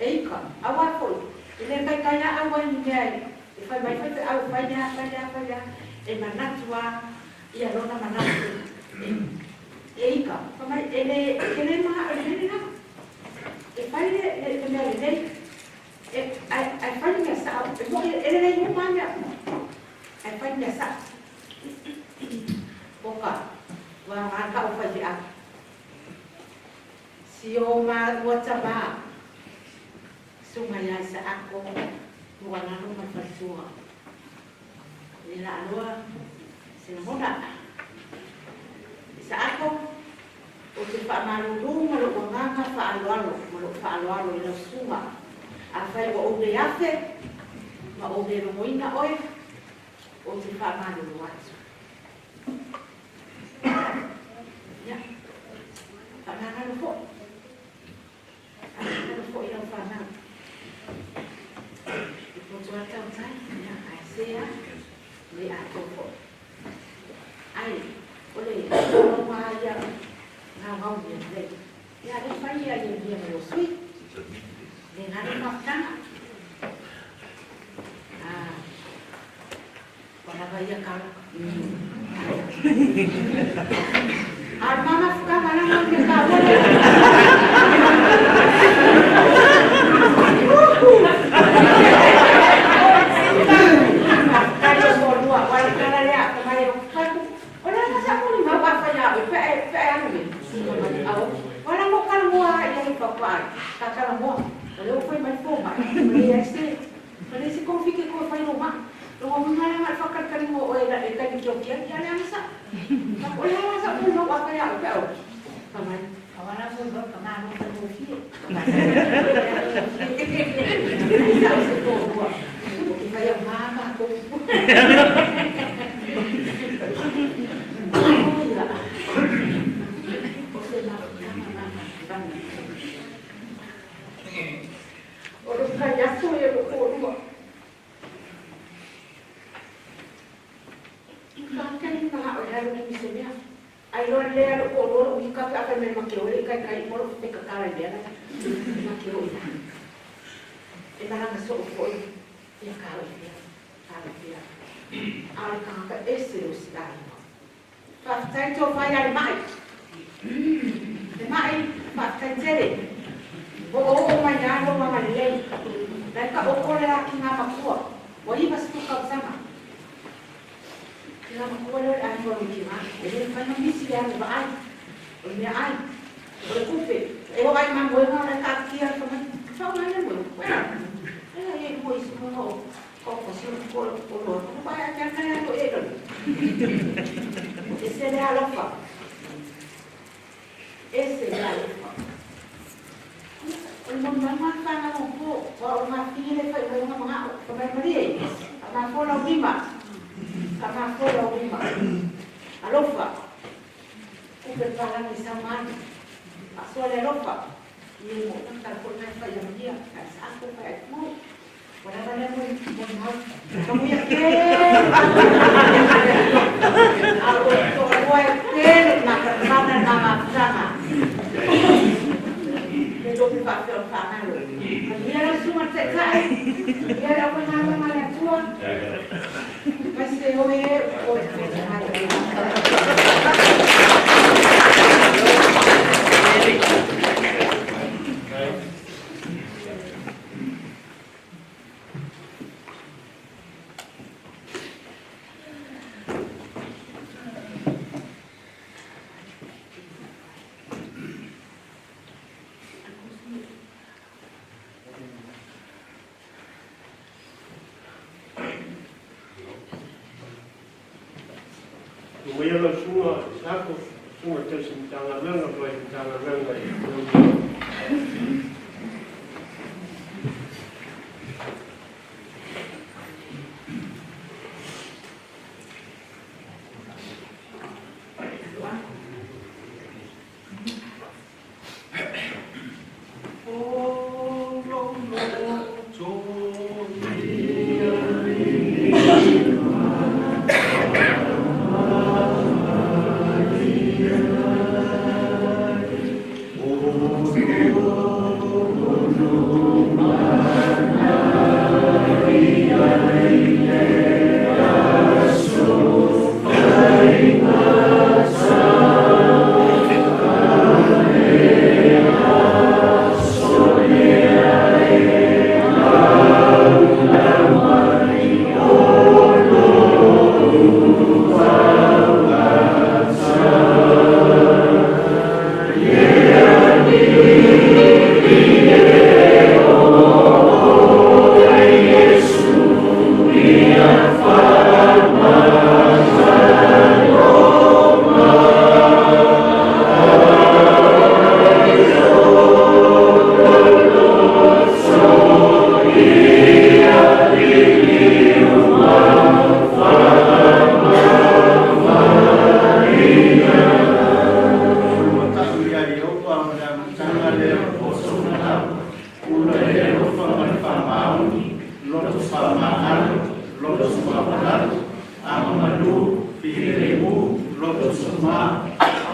e ika, aua foi, e le taitai aau ai ni mea e fai mai faifeau, fai lea, fai lea, fai lea, e manatu lava ia lona manatu e ika, fai mai, e le, e le manao i le mea lena. E fai le, le, le mea lelei, e, ae, ae fai le mea sao, e moni, e lelei uma lava mea uma, ae fai le mea sao. Oka, ua ngā ka o faifeau. Si o māua tamā, sunga iā Isaako, ua lalo ma le faletua. Le laaloa se lagona. Isaako, ou te faamalulu ma lou agaga faaaloalo ma lou faaaloalo i lau susuga. Afai ua ou le afe ma ou le logoina oe, ou te faamalulu atu. Ia, faamagalo foi. Faamagalo foi i lau fanau. E poto lava tautai, ia, ae se. lelei. Ia le fai ia ia ia ma sui. Le ngā le mafutaga. Ah. Wala ba ia kalo. Al mama fuka mana mo ke ka wala. Kai so lua wala kala le a mai o kai. Wala na sa mo ni ma wa fa ya pe pe anu me. Wala mo kala mo a ia i papa. Ka kala mo. Wala o fai mai fo ma. Wala ia se. Wala se konfi ke ko fai no ma. Lo mo ngala ngal fakar kali mo o ela e kali kio kia kia le amsa. O le amsa mo no wa kaya o pe o. Kamai kawana mo ba kama no ka mo fi. Sa se ko ko. O ki fai mama ko. O lo kaya so e lo ko lo. Kakani mga o lalo ni misemia. Ai lo le alo ko lo i ka ka me ma ke ole kai kai mo lo te ka kala le ana. Ma ke o ina. E na nga so ko i ya ka o ia. Ka o ia. Ala ka ka ese o si ai. Fa tai to fa ya mai. Le mai fa tai tere. O o o mai ya lo ma le. Lai ka o ko le la ki ngā makua. O i ba stu ka sama. Kila makua le ai mo ki ma. E le fa no misi ya ba ai. O me ai. O le kupe. E o ai ma mo le ka ki a fa mai. Fa mai le mo. E e mo isu mo no. Ko ko si ko ko lo. Ko ba ya ka ka ko e lo. Ese le alofa. Ese le alofa. O le mo ma fa na mo ko. O ma fi le fa mo ma ma ko mai mari. Ma fo la lima. Ka ma fo la lima. Alofa. Kupe pala ni samani. Aso le alofa. Ie mo na ka ko na fa ya mia. Ka sa ko fa mo. Wala ba le mo mo mo. Ka mo ya ke. Alo to mo e ke na ka mana na ma sama. Le do pa fa fa na lo. Ia la suma te kai. Ia la ko na ma la tua. Mas se o e o Ia lau suga Isako, suga tausi Matagaluega ma le Matagaluega i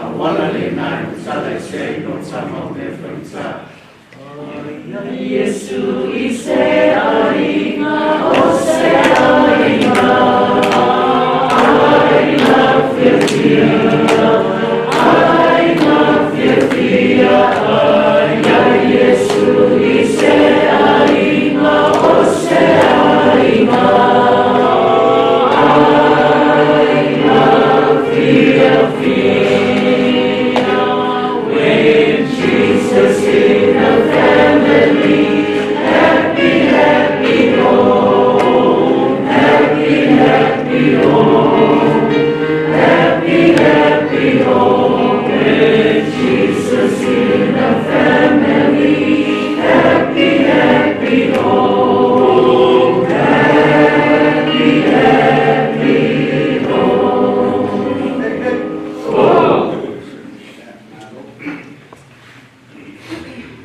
Auala lena e matala ese ai no tama o mea faigata. Iesu i se aiga o se aiga aiga fiafia aiga fiafia ai ai Iesu i se aiga o se aiga aiga fiafia. When Jesus in the family, happy, happy home, happy, happy home, happy, happy home. When Jesus in the family, happy, happy home, happy, happy home.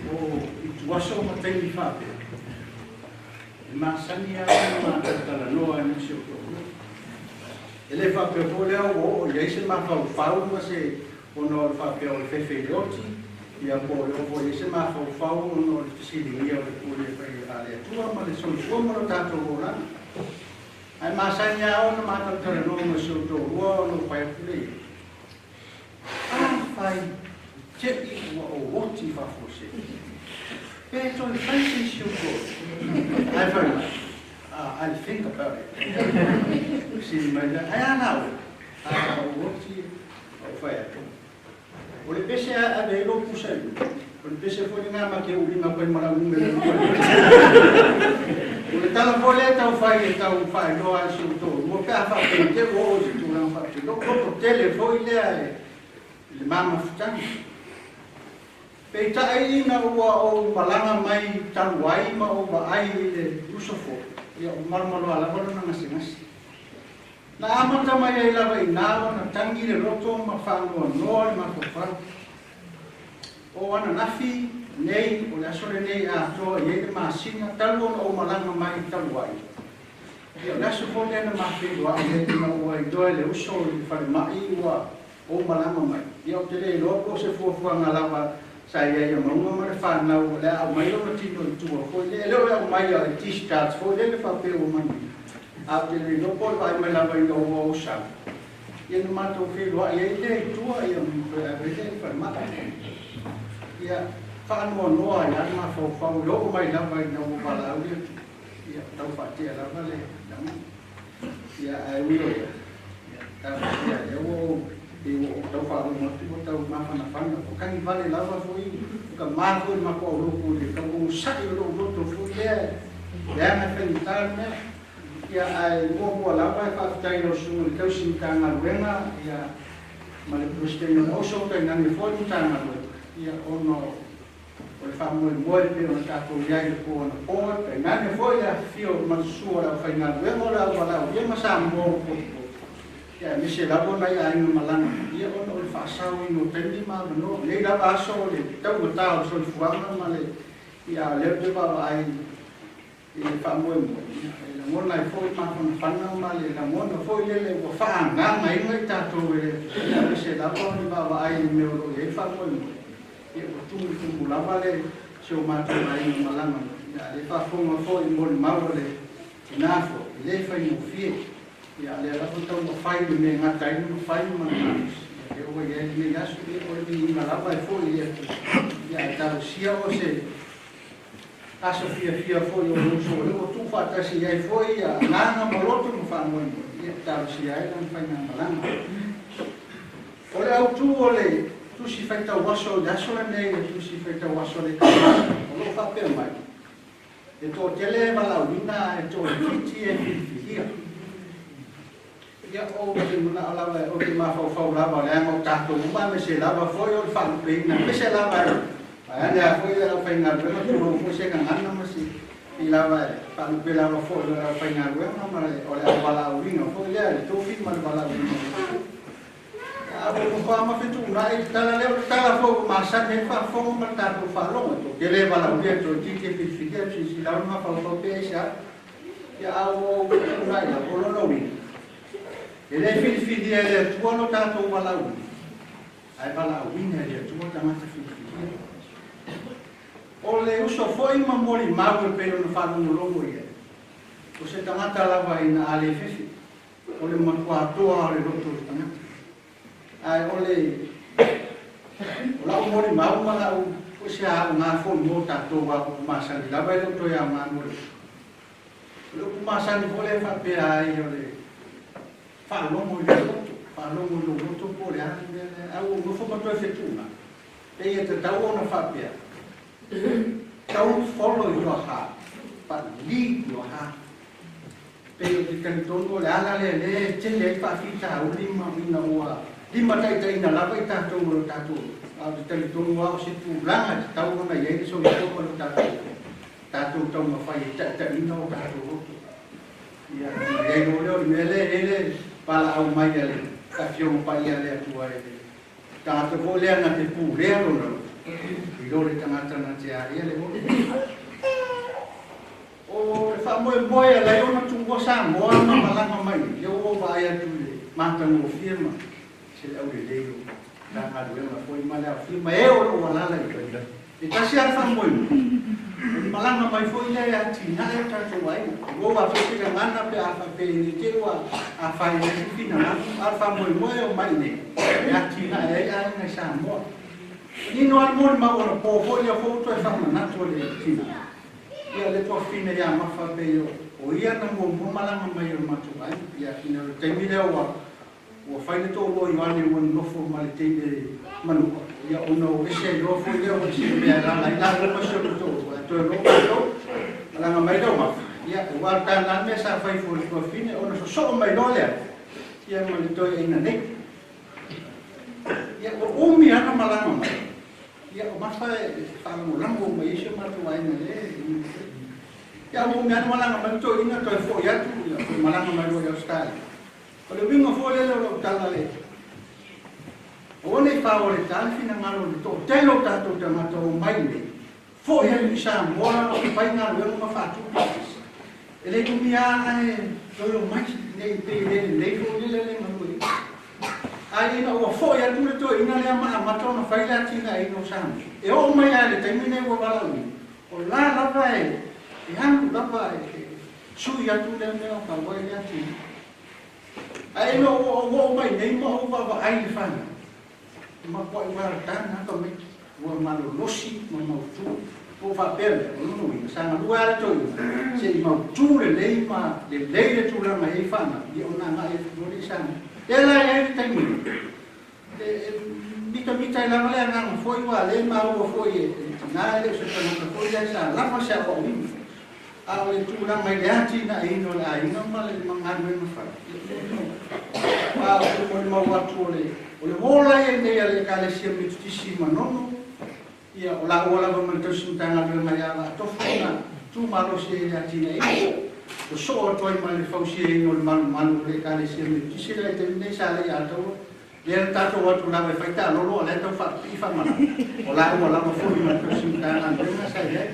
O ituaso ma taimi faapea, e masani lava ona matou talanoa i nisi o toalua. E le faapea foi lea ua oo i ai se mafaufau ma se ona o le faapea o le fefe i le oti, ia po o le oo foi i ai se mafaufau ona o le fesiligia o le pule fai a le Atua ma le soifua ma lo tatou olaga. Ae masani lava ona matou talanoa ma si ou toalua ona ou fai atu lea i ai, Afai te i ua ou oti faafuasei, pe toe fai se isi ou toalua? Ae fai mai, I'll think about it. Fesili mai lea, Ae a la oe? A ou oti, ou fai atu, O le pese a ave ai lou pusa i luga, o le pese foi lena ma te ou lima atu ai ma lau numera lua i luga. O le tala foi lea e tau fai e tau faailoa ai si ou toalua pe a faapea i te ua oo i se tulaga faapea. Lou loto tele foi lea i le ma mafutaga. Peitai ina ua ou malaga mai talu ai ma ou vaai i le uso foi, ia ua malomaloa lava lona gasegase. Na amata mai ai lava i ina ona tangi le loto ma faanoanoa le mafaufau. O ananafi nei, o le aso lenei atoa i ai le masina talu ona ou malaga mai talu ai. Ia o le aso foi lea na mafeiloai ai ina ua iloa e le uso i le falemai ua ou malaga mai. Ia ou te le iloa po o se fuafuaga lava sa i ai ia Mauga ma le fanau o le a aumai lona tino i tua foi lea. E le o le aumai a o le discharge foi lele faapea ua manuia. Ae ou te le iloa po o le vaai mai lava ina ua ou sau. Ia na matou feiloai ai lea i tua ia ma toe ave ai lea i le falemai. Ia faanoanoa ai lava le mafaufau e oo mai lava ina ua valaau le Atua. Ia tau faatea lava le lagona. Ia, ae ui o ia, ia, talosia, lea ua ou, pei ua ou tau faalogo atu ua tau mafanafana, ua kagivale lava foi, ua ka ma foi le matou aulotu i le tau onosai o lou loto foi lea, leaga e faigata le mea. Ia, ae muamua lava e faafetai i lau Susuga i le Tausi Matagaluega, ia, ma le Peresetene o le Auso, tainane foi le Matagaluega, ia, ona o O le faamoemoe e pei ona tatou i ai i le po anapo, tainane foi le afifio ma le susu o le aufaigaluega o le aualaaulia ma Samoa ua potopoto, ia aemaise lava nai aiga malaga mai, ia ona o le faasaoina o taimi ma avanoa. O nei lava aso o le taugata o le soifuaga ma le, ia a o lea ou te vaavaai i le faamoemoe, ia e lagona ai foi le mafanafana ma le lagona foi lele ua faaagagaina i tatou e le Atua, ia aemaise lava o le vaavaai i le mea o lo o i ai le faamoemoe. Ia ua tumutumu lava le si o matou aiga malaga mai, ia a o lea e faafofoga foi i molimau a le tina foi, e le faigofie. Ia a o lea lava e taumafai le mea e gata ai le mafai ma le malosi, ia lea ua i ai lenei aso, ia o le viiga lava e foi i le Atua. Ia ae talosia o se aso fiafia foi o le uso o lea ua tuufaatasi i ai foi ia agaga ma loto ma faamoemoe, ia talosia ai lana faigamalaga. O le autu o le Tusi Faitau Aso i le aso lenei, le Tusi Faitau Aso a le Ekalesia, o lo o faapea mai, E toatele e valaauina ae toaitiiti e filifilia. Ia, ou te manao lava, ou te mafaufau lava, leaga o tatou uma aemaise lava foi o le faalupeina, aemaise lava e, vaeane lava foi le aufaigaluega, tulou foi se gagana ma se, pei lava e faalupe lava foi o le aufaigaluega ma le, o le auvalaauina foi lea, le tofi ma le valaauina o le Atua. A ua nofo ma fetuunai le tala lea, o le tala foi ua masani ai le faafofoga ma le tatou faalogo, e toatele e valaaulia, toaitiiti e filifilia, silasila lau le mafaufau pe aisea. Ia, a ua ou fetuunai lava, o lona uiga, e le filifilia e le Atua lo tatou valaauina. Ae valaauina e le Atua tagata filifilia. O le uso foi ma molimau e pei ona faalogologo i ai, o se tagata lava ina a le fefe, o le matua toa o le loto o le tagata. Ae o le o lau molimau ma lau foi se aoga foi mo tatou a upu masani lava e le o toe aoga mo le uso. O le upu masani foi lea e faapea ai o le faalogo i lou loto, faalogo i lou loto po o le a le mea lea, ae ua ou nofo ma toe fetuunai, pei e tatau ona faapea, Don't follow your heart, but lead your heart. Pei ou te talitonu o le ala lea lea e tele ai faafitauli ma ina ua limataitaiina lava i tatou e o tatou, ae ou te talitonu lava o se tulaga e tatau ona i ai le soifua ma lo tatou taumafai e taitaiina o tatou loto. Ia, ona i ai loa lea o le mea lea e i ai le valaau mai a le Afioga Paia a le Atua e le tagata foi lea na te pulea lona loto, i lo le tagata na te aia le olo. O le faamoemoe e ala ai ona tuua Samoa ma malaga mai nei, lea ua ou vaai atu i le matagofie ma se le aulelei o Matagaluega foi ma le aofia ma e o lo o alaala i ai. E tasi lava le faamoemoe, o le malaga mai foi lea e atinae o tatou aiga. Ua ou afea se gagana pe a faapea i ne i te i ua afaina ai se finagalo, a o le faamoemoe e omai i nei e atinae ai aiga i Samoa. Manino lava le molimau anapo foi lea foi ua toe faamanatu e le tina. Ia le tuafafine ia Mafa pei o ia na muamua malaga mai o le matou aiga. Ia ina o le taimi lea ua ua fai le toalua o Ioane ua nonofo ma le teine Manua, ia ona o ese ai loa foi lea ua ese le mea e alaala ai laua ma si o latou toalua, ae toe loa matou, malaga mai lea o Mafa, ia aua o le ta lena mea sa fai fua i le tuafafine ona sosoo mai loa lea ia ma le toeaina nei. Ia ua umi lava na malaga mai, ia o Mafa e faalagolago uma i ai si o matou aiga lea e umi foi. Ia ua umi lava na malaga mai le toeaina toe foi atu, ia toe malaga mai loa i Ausetalia. O le uiga foi lele o lau tala le aua ne i faaoleta le finagalo o le toatele o tatou tagata o omai nei, foi atu i Samoa fai galuega ma faatu pisinisi. E le umi lava ae toe omai nei pei e le lelei foi lele le galuega. Ae ina ua foi atu le toeaina lea ma amata ona fai le atinaeina o Samoa, e oo mai lava i le taimi lenei ua valaauina, o la lava e alu lava e sui atu lea mea o taua i le atinae. Ae ina ua ou oo mai nei ma ou vaavaai i le fanau, e matuai maratana lava tamaiti, ua malolosi ma mautu. Ua ou faapea lea, o lona uiga, sa galue lava le toeaina se i mautu lelei ma lelei le tulaga e i ai fanau, ia ona agai atu loa lea i Samoa. Lea la e i ai le taimi nei, e mitamita ai lava le agaga foi aua o lea e maua foi e le tina e le o se tagata foi lea sa lava se aoaoina. A o le tulaga i le atinaeina o le aiga ma le galuega fai, a o le molimau atu o le o le uo la i ai nei a le Ekalesia Metotisi i Manono, ia o laua lava ma le tausi Matagaluega ia Vaatofo na tu malosi ai i le atinaeina. Ua soo atu ai ma le fausiaina o le malumalu o le Ekalesia Metotisi la i taimi nei sa le i ataua Lea na tatou o atu lava e fai taalolo a o la e tau faapipii faamalama. O laua lava foi ma le tausi Matagaluega sa i ai.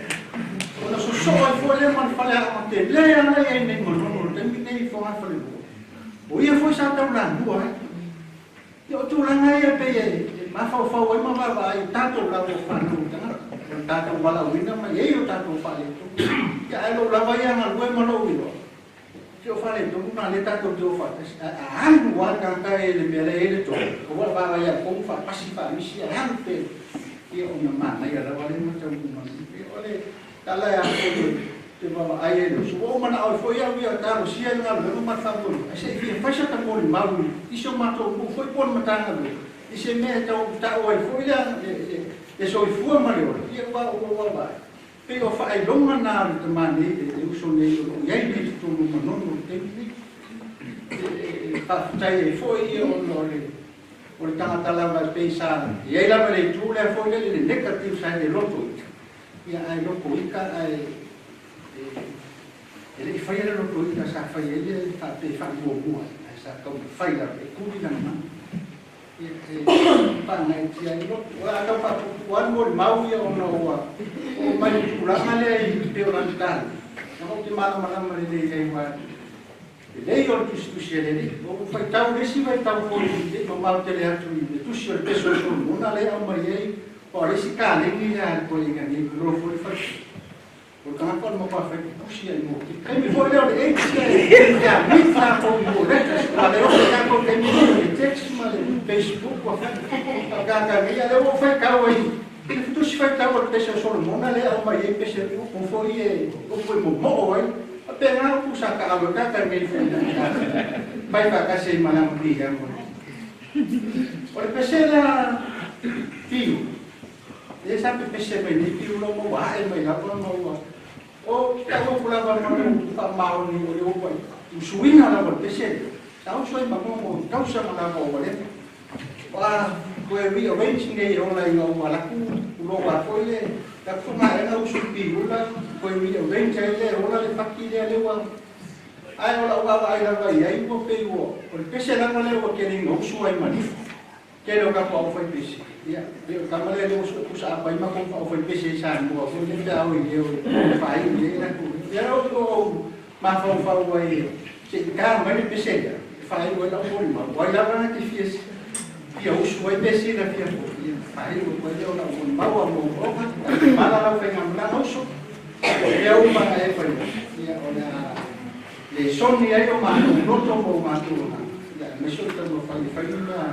Ona sosoo ai foi lea ma le faleaoga tele lava la i ai nei Manono i le taimi nei i Fogafalelua. O ia foi sa taulamua ai. Ia o tulaga ia e pei e mafaufau ai ma vaavaai i tatou lava o fanau tagata. O le tatou valaauina ma i ai o tatou faaletonu. Ia ae lou lava ia galue ma lou iloa, Te o faaletonu na lea tatou te o faatasi ae a alu lava le tagata e le mea la e i ai le tonu, aua le vaavaai ia tonu faapasi faamisi ae alu pea ia ona manaia lava lea ma taunuu mai. O le tala e a foi te vaavaai ai le uso. Ua ou manao ai foi au ia talosia le galuega ma le faamoemoe ae se i fia fai sata molimau i si o matou nuu foi po o le Matagaluega i se mea e tau tau ai foi le soifua ma le ola ia ua ou vaavaai. Pei o faailoga na a le tama nei, le uso nei o lo o i ai nei i totonu o Manono i le taimi nei. E faafetai ai foi ia ona o le o le tagata lava e pei sa i ai lava le itu lea foi lele le negative side e loto ita, ia ae loto ita ae e le i faia le loto ita sa fai ai le faapea e faamuamua ai, ae sa taumafai lava e tuli lana mana. E faagaeetia ai loto. O le a tau faapuupuu lava le molimau ia ona ua oo mai le tulaga lea i pei o lana tala, leaga ou te malamalama lelei ai aua Lelei o le tusitusi a le Alii. Ua ou faitau i le isi vaitau foi le i mamao tele atu i le tusi o le peso a Solomona lea e aumai ai, aua o le isi kaleni lea a le toeaina nei, tulou foi le faipule. O le tagata o le matua fai tutusi lava i motiti. O le taimi foi lea o le AIDS e amit tatou i letters, ua le oo i tatou taimi foi o le text ma le Facebook ua fai. Faagaga nei, a o lea ua ou faitau ai i le tusi faitau a le pese o Solomona lea e aumai ai pese upu foi ia, upu e momoo ai. Faapena upu sa taaalo ai tagata nei foi ina ia fai faatasi ai ma lana piiama. O le pese la piu, lea sa pepese mai nei piu lau ma ua ae mai lava ma ua o tau atu lava ma le faamaoni o le ua usuina lava o le pese lea. Sa usu ai ma gogo i tausaga lava ua leva. Ua toe rearrange nei e ola ina ua alu atu uloa foi le latou magaega usu i piula toe rearrange ai lea e ola le fati lea lea ua ae o lau vaavaai lava i ai ua pei ua o le pese lava lea ua tele ina usu ai ma nifo tele o tatou aufaipese ia pei o le tama lea lea ua sue pusa apai matou aufaipese i Samoa foi lea pe a o i lea o faaiu i ai latou ia o ou mafaufau ai se i ta mai le pese lea e faaiu ai lau molimau. O ai lava na te fia fia usu ai pe sina fia foi, ia faaiu atu ai lea o lau molimau a moomooga, mala lau faigamalaga uso, o mea uma na e faia, ia o le a le soni ai o matou loto ma o matou agaga, ia aemaise o le taumafai e fai ni mea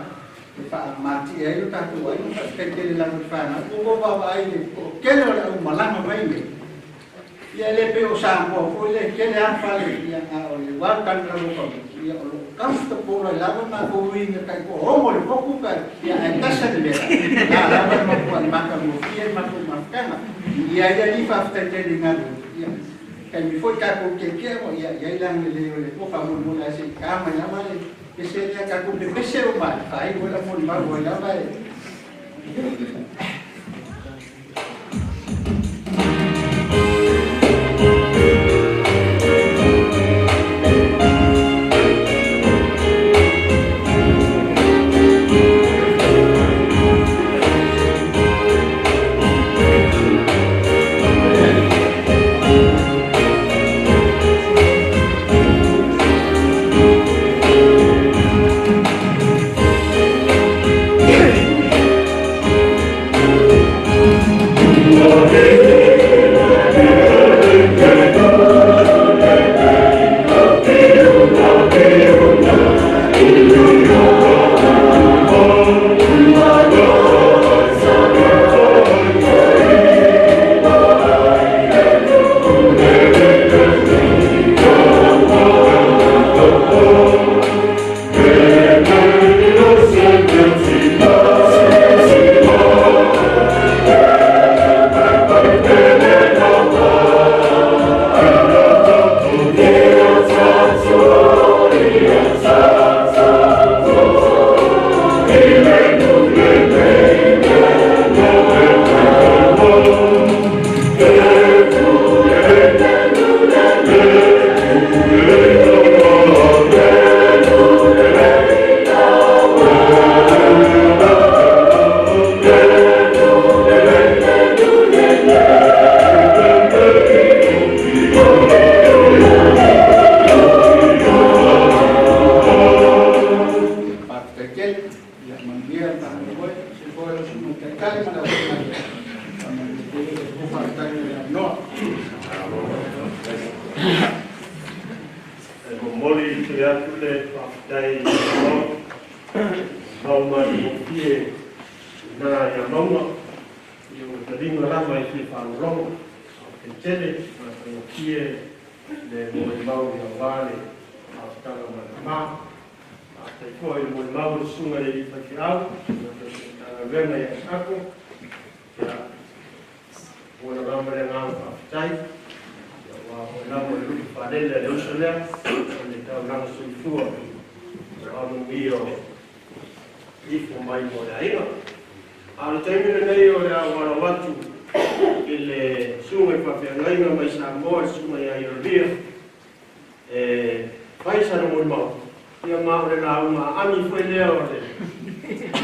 e faamatie ai lo tatou aiga. Faafetai tele lava i le fanau. Ua ou vaavaai i le toatele o le aumalaga mai nei, Ia e le pei o Samoa foi lea e tele lava fale, ia a o le welcome lava o tamaiti, ia o lo o comfortable ai lava matou ui ina tai toaono le motu ka, ia ae tasa le mea, o la lava e matuai matagofie le matou mafutaga. Ia ia alii faafetai tele i galuega, ia taimi foi tatou tietie ma ia i ai le agalelei o le Atua faamolemole ae se i ta mai lava le pese lea tatou pepese uma ai, faaiu ai lau molimau ai lava e. Faafetai tele, ia manuia le faamoemoe, soifua lau susuga i le Taitai ma le aufaigaluega. Faamanuia tele le Atua, faafetai mo le avanoa. E momoli tele atu le faafetai i le Malo, mau matagofie i ina ia mauga, ia ua taliga lava i fia faalogologo. Faafetai tele, matagofie le molimau aua le mafutaga ma le Tama. Faafetai foi i le molimau a le susuga i le alii faifeau ma le Matagaluega ia Sako. Ia, lagona lava le agaga faafetai, ia aua foi lava o le lupe faalele a le uso lea, o le taulaga soifua o amuia o ifo mai mo le aiga. A o le taimi lenei o le a ou alau atu i le susuga i faafeagaiga mai Samoa, le susuga ia Ieremia, e fai sana molimau, ia ma o le lauga aami foi lea o le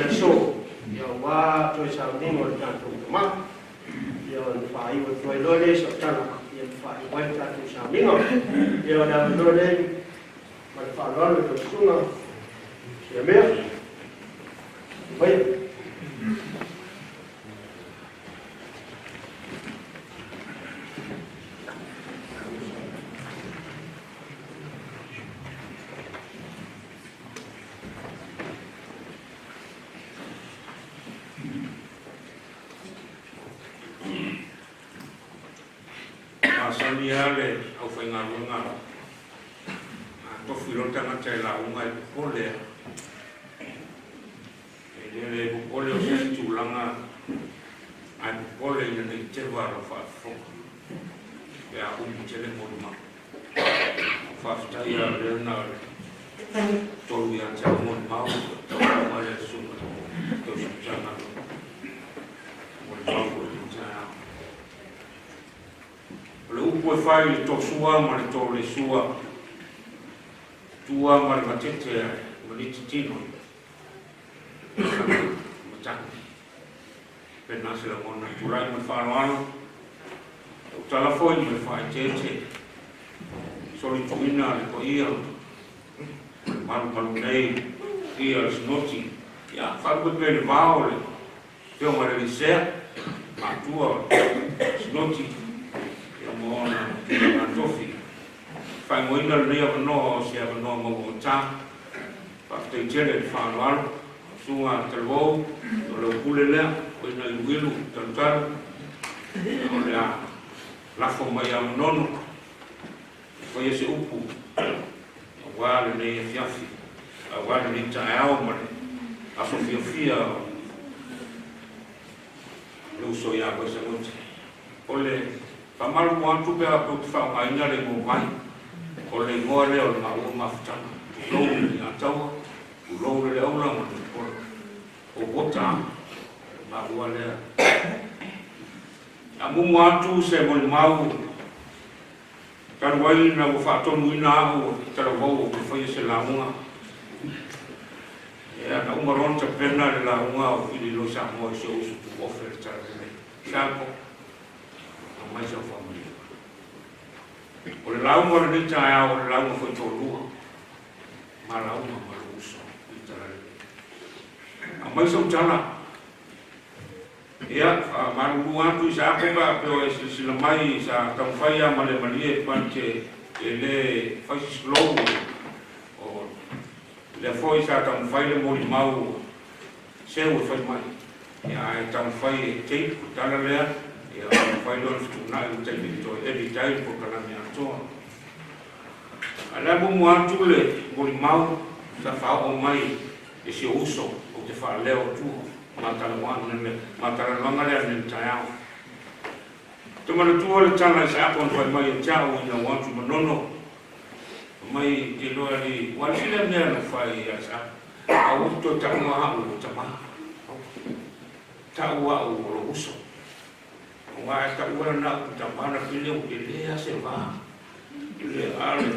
aso, ia aua toe sauniga o le tatou tama, ia ona faaiu atu ai loa lea i sau tala, ia ma faaiu ai le tatou sauniga. Ia o le avanoa lenei. Faaaloalo i lau susuga Fiamea. Maia. Masani lava le aufaigaluega a tofi loa le tagata e lauga e popole lava. E le le popole o se isi tulaga ae popole ina ne i teva lau faafofoga pe a umi tele molimau. Faafetai lava o lea na o le tolu ia te au molimau tauau ai le susuga tausi Matagaluega molimau foi i le taeao. O le upu e fai i le tosua ma le tolesua, tua ma le matete ae maniti tino matagi. Pena se lagona tulai ma le faaaloalo, tautala foi ma le faaeteete, solituina le paia o le malumalu nei ia le Sinoti, ia faalupe pea i le vao le Afioga i le Lisea, matua o le Sinoti, ia ma ona tulaga tofi. Faaigoaina lenei avanoa o se avanoa mauagata. Faafetai tele i le faaaloalo, Susuga Talavou, o lau pule lea, o ina iluilu, talutalu, o le a lafo mai ia Manono, e faia se upu aua lenei afiafi, aua lenei taeao ma le aso fiafia o le uso ia Vaisagote. O le faamalulu atu pe a tou te faaaogaina le igoa vai, o le igoa lea o le maua mafutaga, tulou le Alataua, tulou le Leaula ma le Tupuola. O Vota a, maua lea. A mumu atu se molimau talu ai ina ua faatonuina au e Talavou ou te faia se lauga, ia na uma loa ona tapena le lauga o Fililoi Samoa i si ou uso tuofe le Talalelei. Sako, aumai sau faamanuiaga. O le lauga o lenei taeao o le lauga foi toalua, ma lauga ma lou uso i le Talalelei. Aumai sau tala. Ia, faamalulu atu i Saako pe a pea o e silasila mai sa taumafai a ma le malie but e le fai se slow o lea foi sa taumafai le molimau seu e fai mai. Ia ae taumafai e tape le tala lea, ia taumafai loa ona fetuunai le taimi e toe edit ai le polokalame atoa. Ae la e muamua atu le molimau sa faaoo mai e si ou uso ou te faaleo atu ma talanoaga lea nei le taeao. Ou te manatua le tala i Saako na fai mai ia te au ina ua atu i Manono, fai mai te iloa alii, ua alii lea mea na fai ia Saako, a ua ou toe taua au o tama, tau au o lou uso. Aua e taua lana upu tama na pele ua tele lava se va i le ale.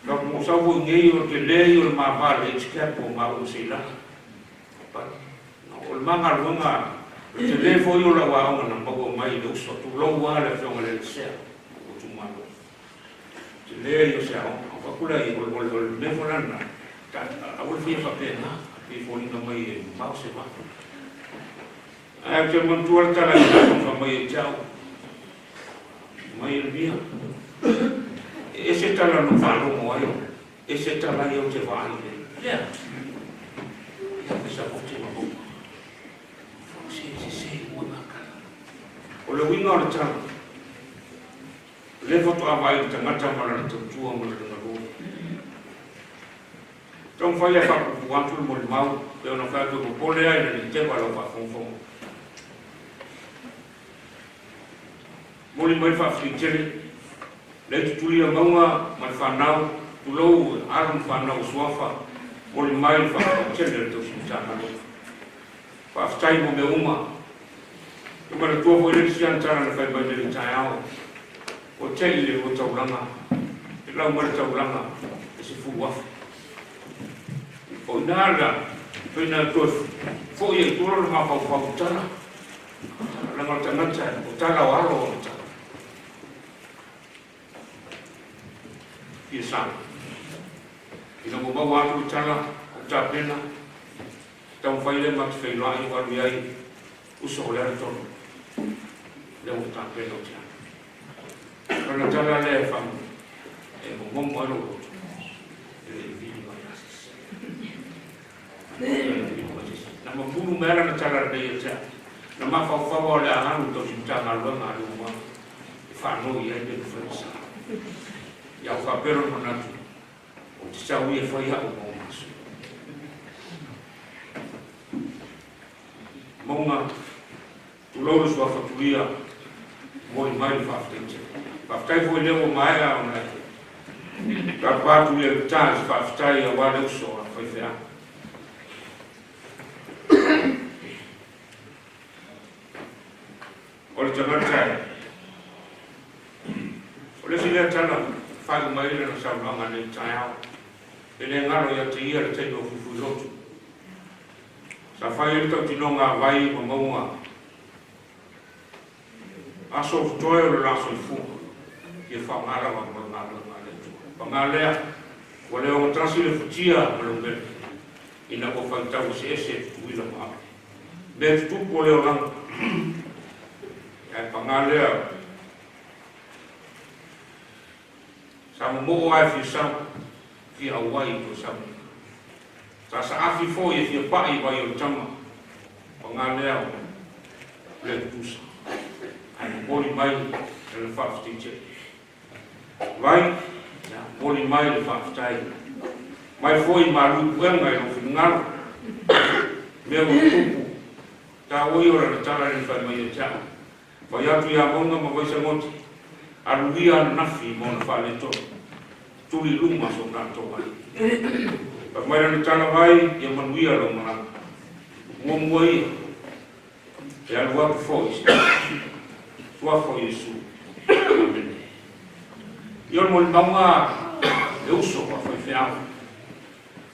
Ka mo sau foi nei o le tele ia o le ma va le age gap o maua ma Seila. But o le ma galuega o le tele foi o lau aoga na maua mai i le uso, tulou lava le afioga i le Elisea o itumalo. Tele ia o se aoga. Ou fai atu lea o le mea foi lena, aua le faia faapena, pei e foliga mai e mamao se va. Ae ou te manatua le tala i le fai mai ia te au, mai Ieremia, e ese tala na ou faalogo ai, ese tala ia ou te vaai ai. Lea, ia pesa ote ma maua. Fau se se se ua ngā kala. O le uiga o le tala, o lea faatoa vaai le tagata ma lana tautua ma lana galue. Taumafai e faapuupuu atu le molimau, pei ona fai atu e popole ai le teva i lau faafogafoga. Momoli mai le faafetai tele, lea i tutulia mauga ma le fanau, tulou alo ma fanau o Suafa, momoli mai le faafetai tele a le tausi Matagaluega. Faafetai mo mea uma. E manatua foi le isi ana tala na fai mai nei i le taeao, Ua tele le lua taulaga, e lau mai le taulaga e 10,000. O i ina la, pei na toe foi ai tua lona mafaufau i tala, leaga o le tagata, o tala o alo ona tala. Fia sao. Ina ua maua atu le tala o tapena, taumafai lea ma te feiloai ua alu i ai uso o le ala tonu, lea ua tapena ou te alu. O lana tala lea e faamu, e momomo ai lou loto, e le i vili mai ia se isi. E le i vili mai se isi. Na mamulu mai lana tala lenei ia te au. Na mafaufau o le a alu i tausi Matagaluega a le uma e faanoi ai pe mafai ona sa. Ia ua faapea lona manatu, Ou te sau ia e fai au ma ou maso. Mauga, tulou le suafa Tuia, momoli mai le faafetai tele. Faafetai foi lea ua maea ona e tapa atu ia le ta i se faafetai aua le uso a faifeau. O le tagata e. O le isi lea tala faaiu mai ai lana saunoaga nei taeao, e le galo ia te ia le taimi o Fuifuilotu. Sa fai ai le tautinoga a Vai ma Mauga, aso o totoe o le la soifua, ia faaaoga lava mo le galuega a le Atua. Paga lea, ua le ogatasi le futia ma le umele, ina ua faitau eseese Tutuila ma Ape. Mea tutupu o le olaga. Ae paga lea, sa momoo lava e fia sau, fia auai i toe sauniga. Sa saafi foi e fia pai i vai o le tama, paga lea o le tutusa. Ae momoli mai lana faafetai tele. Vai, ia, momoli mai le faafetai. Mai foi malu i puega i lou finagalo. Mea ua tutupu, taua ia o lana tala le fai mai ia te au. Fai atu ia Mauga ma Vaisagoti, alu ia ananafi ma ona faaletonu. Tuli i luma so tatou ai. Fai mai lana tala vai, ia manuia lou malaga. Muamua ia, e alu atu foi i se Suafa o Iesu. Amene. Ia o le molimauga e uso a faifeau,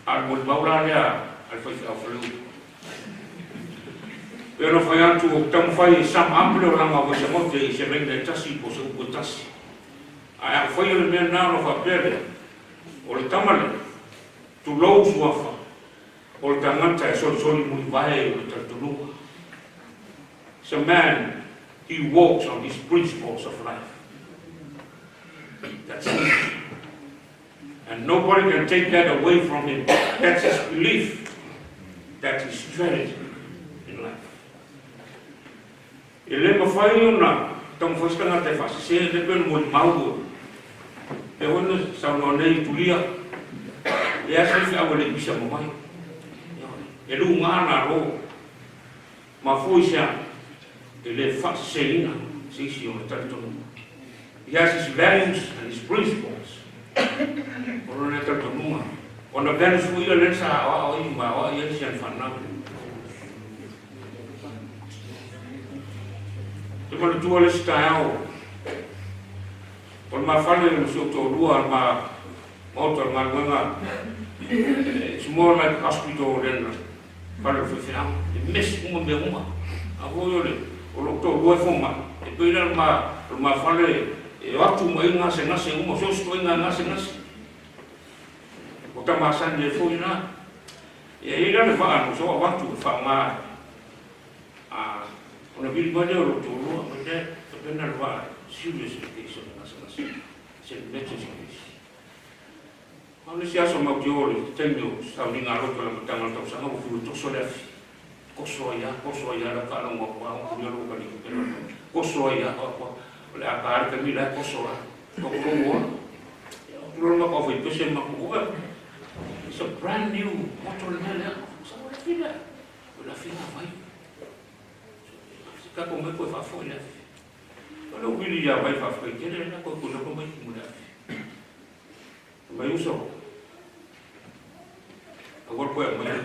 a o le molimau la lea a le faifeau faleula. Pei ona fai atu, ou te taumafai e sum up le olaga o Vaisagote i se laina e tasi po o se upu e tasi. Ae a ou faia le mea lena ona faapea lea, o le tama lea, tulou suafa, o le tagata e solisoli mulivae o le talitonuga. It's a man, he walks on his principles of life. That's it. And nobody can take that away from him. That's his belief. That's his strategy in life. E le mafai ona taumafai se tagata e faasese le pei ona molimau ua pei foi ona saunoa nei Tulia, e leai se feau e le i pisa ma mai. E luga lalo, mafua i se a? E le faaseseina se isi ona talitonuga. He has his values and his principles. O lona talitonuga. Ona values foi ia lea sa aoao ai ma aoai ai si ana fanau. Te manatua le isi taeao, o le ma fale ma si ou toalua, le ma maota o le galuega, it's more like hospital than fale o le faifeau. E mess uma mea uma. A foi o le, o lou toalua e fomai, e pei la le ma, o le ma fale e o atu uma i ai gasegase uma, so o se ituaiga gasegase. O ta masani ai foi na. E i ai la le vaa na soo avatu e faaaoga ai, a ona vili mai lea o lou toalua, mai lea, tapena le vaa e serious le case o le gasegase, it's an emergency case. A o le isi aso matou te o i le taimi o sauniga alofa i le amataga o le tausaga ua fiu e toso le afi, toso ai lava, toso ai lava, lau faalogo atu lava, ua pule lou kaliki pela, toso ai lava, o le a ta le taimi la e toso lava, toso ola. Tulou le matou aufaipese ma matou ove, It's a brand new motor le mea lea. Sa ua lafi lea. Ua lafi ngā vai. Se kako mai koe whaafoi le afi. O le wili ia vai whaafoi tele la koe koe loko mai kumu le afi. Mai uso. Aua koe a mai.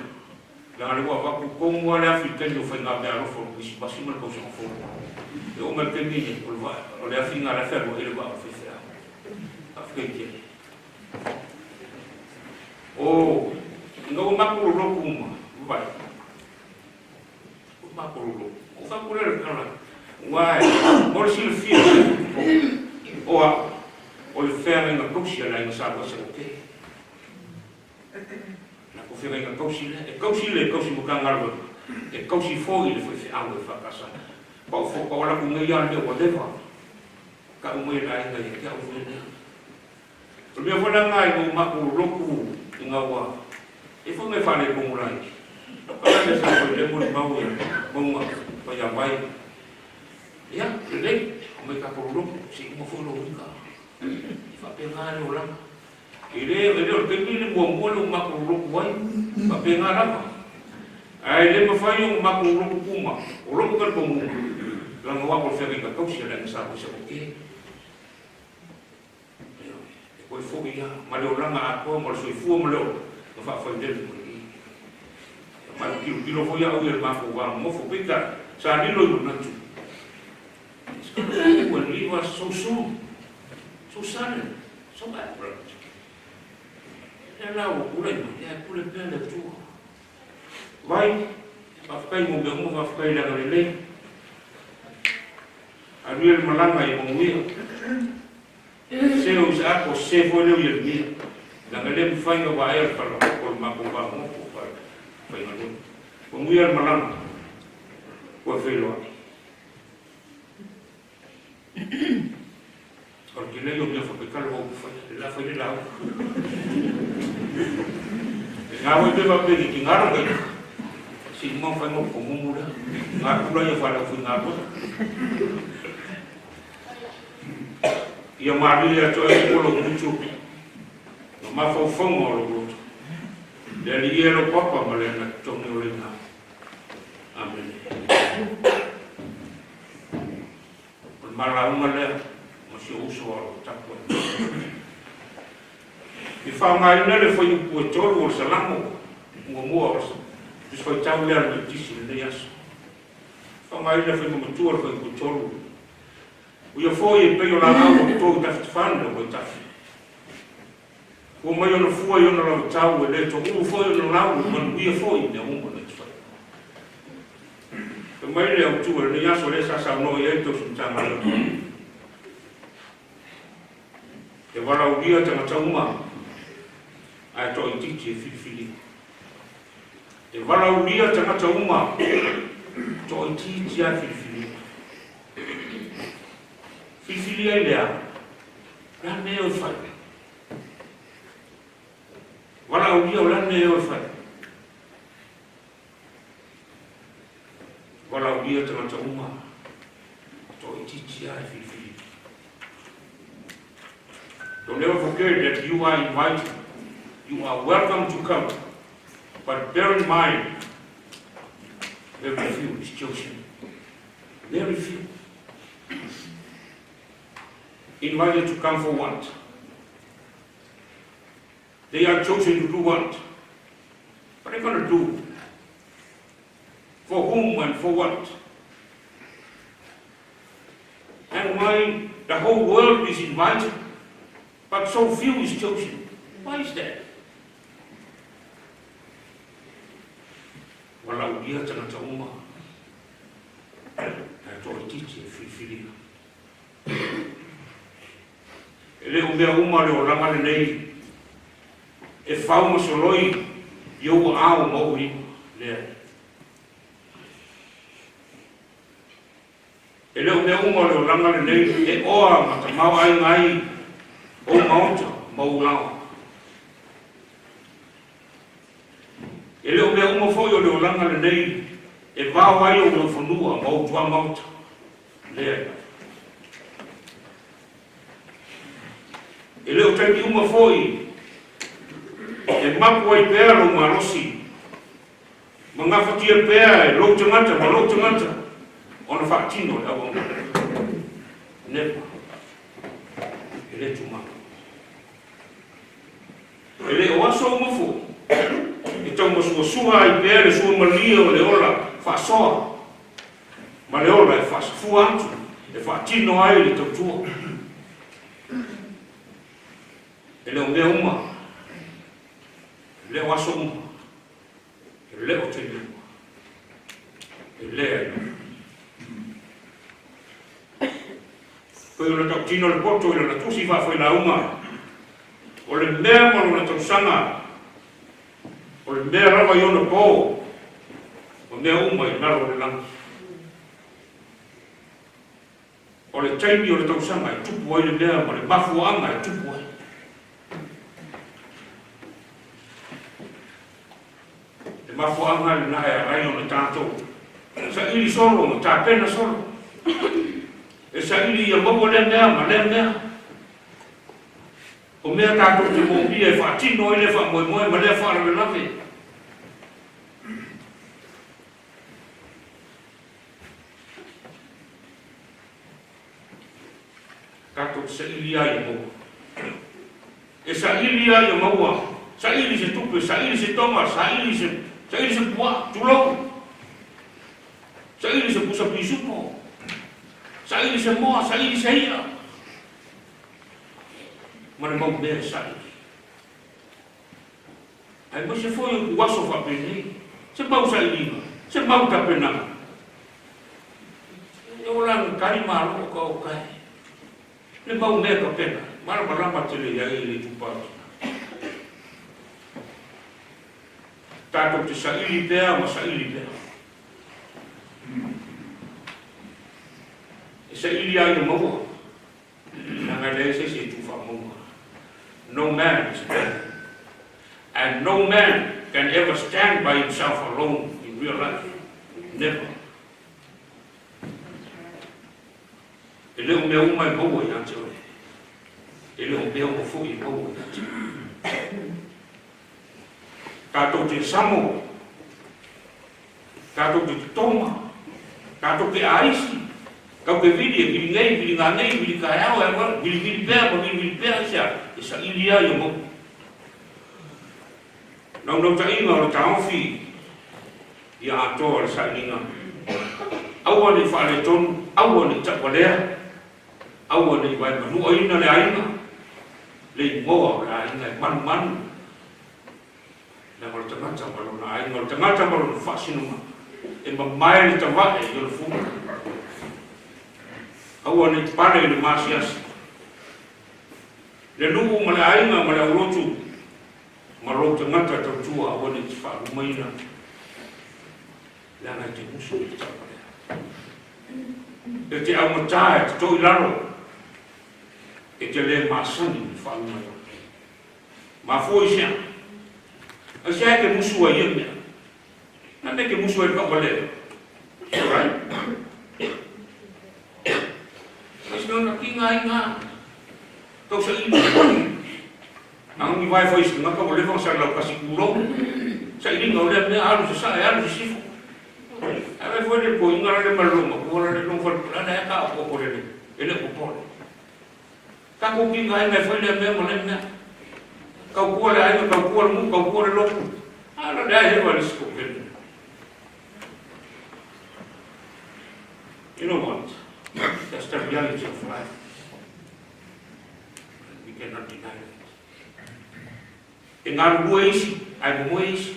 Langa le ua vaku komu a le afi tele o whai ngā mea alofa o Krisimasi ma le tausaga fou. E o mai le taimi nei, o le afi ngā le afi alua i le vaa o whaiwheau. Whaafoi tele. O, ina ua makuloloku uma, vai. Ua makuloloku. O whaku lea le kala. Ua e, mo le silafia o au, o le whea ngai ngā kausi a le aiga sa wasa o te. feagaiga tausi lea. E tausi le tausi Matagaluega, e tausi foi le faifeau EFKS. Pau fo pau ala ku nei a le mea ua leva tau mai e le aiga ia te au le mea lea. O le mea foi la lena ina ua matou lotu ina ua e foi nai faaletonu laiti. Lau ka la mea sa fai lea molimau ia mauga Faiavai. Ia, lelei, aumai tatou lolotu, se i uma foi lou ika. E faapena le olaga. E le, e le o le taimi le muamua lea ua matou lolotu ai, faapena lava. Ae le mafai ona matou lotu uma, o lou talitonuga, leaga o au o le feagaiga tausi a le Aiga Sa Moise. Ioe, e toe foi lava ma le olaga atoa ma le soifua ma le ola na faafailele mai i i. Ma e tilotilo foi au ia i le matou va nonofo, peitai, sa lilo i manatu, It's gonna go and leave us so soon, so sudden, so abrupt. Lea la ua tulai mai, ia e pule pea le Atua. Vai, faafetai mo mea uma, faafetai i le agalelei. Alu ia le malaga ia manuia. Se o Isaako, se foi lea o Ieremia. Leaga e le mafai ona vaea le falaopo o le matou vaanofo faigaluega. Manuia le malaga, ua feiloai. O le tele ia o mea faapekala ua ou faia, le la fai le lauga. E ngā wai pe faapea ki ngā ranga i si uma whai ngā komumu lea. Ngā kura ia whalau fui ngā kura. Ia marie atu ai o lou mutu, ma mafaufauga o lou loto. Le alii e lou papa ma le ana totogi o le ina. Amene. O le malauga lea ma si ou uso o lo o tapuai mai. I faaaogaina le fuaiupu e tolu o le Salamo muamua o le Tusi Faitau lea a le Metotisi i lenei aso. Faaaogaina faiga matua le fuaiupu e tolu. O ia foi e pei o laau o toto i tafatafaga o vaitafe. Ua mai ona fua i ona lavatau, e le toulu foi ona lau, e manuia foi i mea uma na te fai. Fai mai le autu o lenei aso lea sa saunoa i ai le tausi Matagaluega. E valaaulia tagata uma ae toaitiiti e filifilia. E valaaulia tagata uma toaitiiti ae filifilia. Filifilia ai le a? O le a le mea e o e fai? Valaaulia o le a le mea e o e fai? Valaaulia tagata uma, toaitiiti lava e filifili. Don't ever forget that you are invited. You are welcome to come. But bear in mind, very few is chosen. Very few. Invited to come for what? They are chosen to do what? What are they going to do? For whom and for what? And why the whole world is invited, but so few is chosen? Why is that? Walaulia tagata uma, ae toaitiiti e filifilia. E le o mea uma le olaga lenei e fau ma soloi i ou aao ma ou lima. Leai. E le o mea uma le olaga lenei e oa ma tamaoaiga ai ou maota ma ou laoa. E le o mea uma foi o le olaga lenei e vao ai ou laufanua ma ou tuamaota. Leai lava. E le o taimi uma foi e mapu ai pea lou malosi ma gafatia pea e lou tagata ma lou tagata ona faatino le auaunaga. Never. E le tumau. E le o aso uma foi e taumasuasua ai pea le suamalie o le ola faasoa ma le ola e faasafua atu e faatino ai le tautua. E le o mea uma, e le o aso uma, e le o taimi uma, e leai lava. Pei ona tautino le poto i lana tusi faafailauga, o le mea ma lona tausaga. O le mea lava i ona po ma mea uma i lalo o le lagi. O le taimi o le tausaga e tupu ai le mea ma le mafuaaga e tupu ai. Le mafuaaga lena e ala ai ona tatou saili solo ma tapena solo. E saili ia maua lea mea ma lea mea. O mea tatou te moomia e faatino ai lea faamoemoe ma lea faalavelave. Tatou te saili ai ia maua. E saili ai ia maua. Saili se tupe, saili se toga, saili se, saili se puaa, tulou. Saili se pusa pisupo. Saili se moa, saili se i'a. Ma le mau mea e saili. Aemaise foi o ituaso faapenei, se mau sailiga, se mau tapenaga. E ola na tali malo o ka o kai. Le mau mea tapena, malamalama tele iai i le itupa atu. Tatou te saili pea ma saili pea. E saili ai ia maua. Leaga e leai se isi e tu faamauga. No man is man. And no man can ever stand by himself alone in real life. Never. E le o mea uma e maua ia te oe. E le o mea uma foi e maua ia te oe. Tatou te samo, tatou te totoma, tatou te aisi, tau te vili e vili nei, vili nanei, vili taeao, e alu alu, vilivili pea ma vilivili pea, aisea? E saili ai ia maua. Naunautaiga o le taofi ia atoa le sailiga. Aua ne i faaletonu, aua ne i taupalea, aua ne i vaemanuaina le aiga, le igoa o le aiga e manumanu. Leaga o le tagata ma lona aiga, o le tagata ma lona faasinomaga, e mamae le tavae i ona fulu. Aua ne i pale i le maasiasi. Le nuu ma le aiga ma le aulotu ma lou tagata tautua aua ne i te faalumaina, leaga e te musu i le tauvalea. E te augatā e te to i lalo, e te lē masani i le faalumaina. Mafua i sea? Aisea e te musu ai ia mea? Na mea e te musu ai le tauvalea? Alright. Aisea na kinga ai ngā tausaili. Nang i vai foi se ngaka o lefa sa lau kasi kulo. Sailiga o lea mea alu se sae alu se sifo. Ae vai foi le ko inga le malo ma ko le long fal la le ka o ko le e le popole. Takou kinga ai mai foi lea mea ma lea mea. Kaukua le aiga, kaukua le nuu, kaukua le lotu. A na leai hewa le isi kokele. You know what? That's the reality of life. We cannot deny it. E galulue isi, ae momoe isi.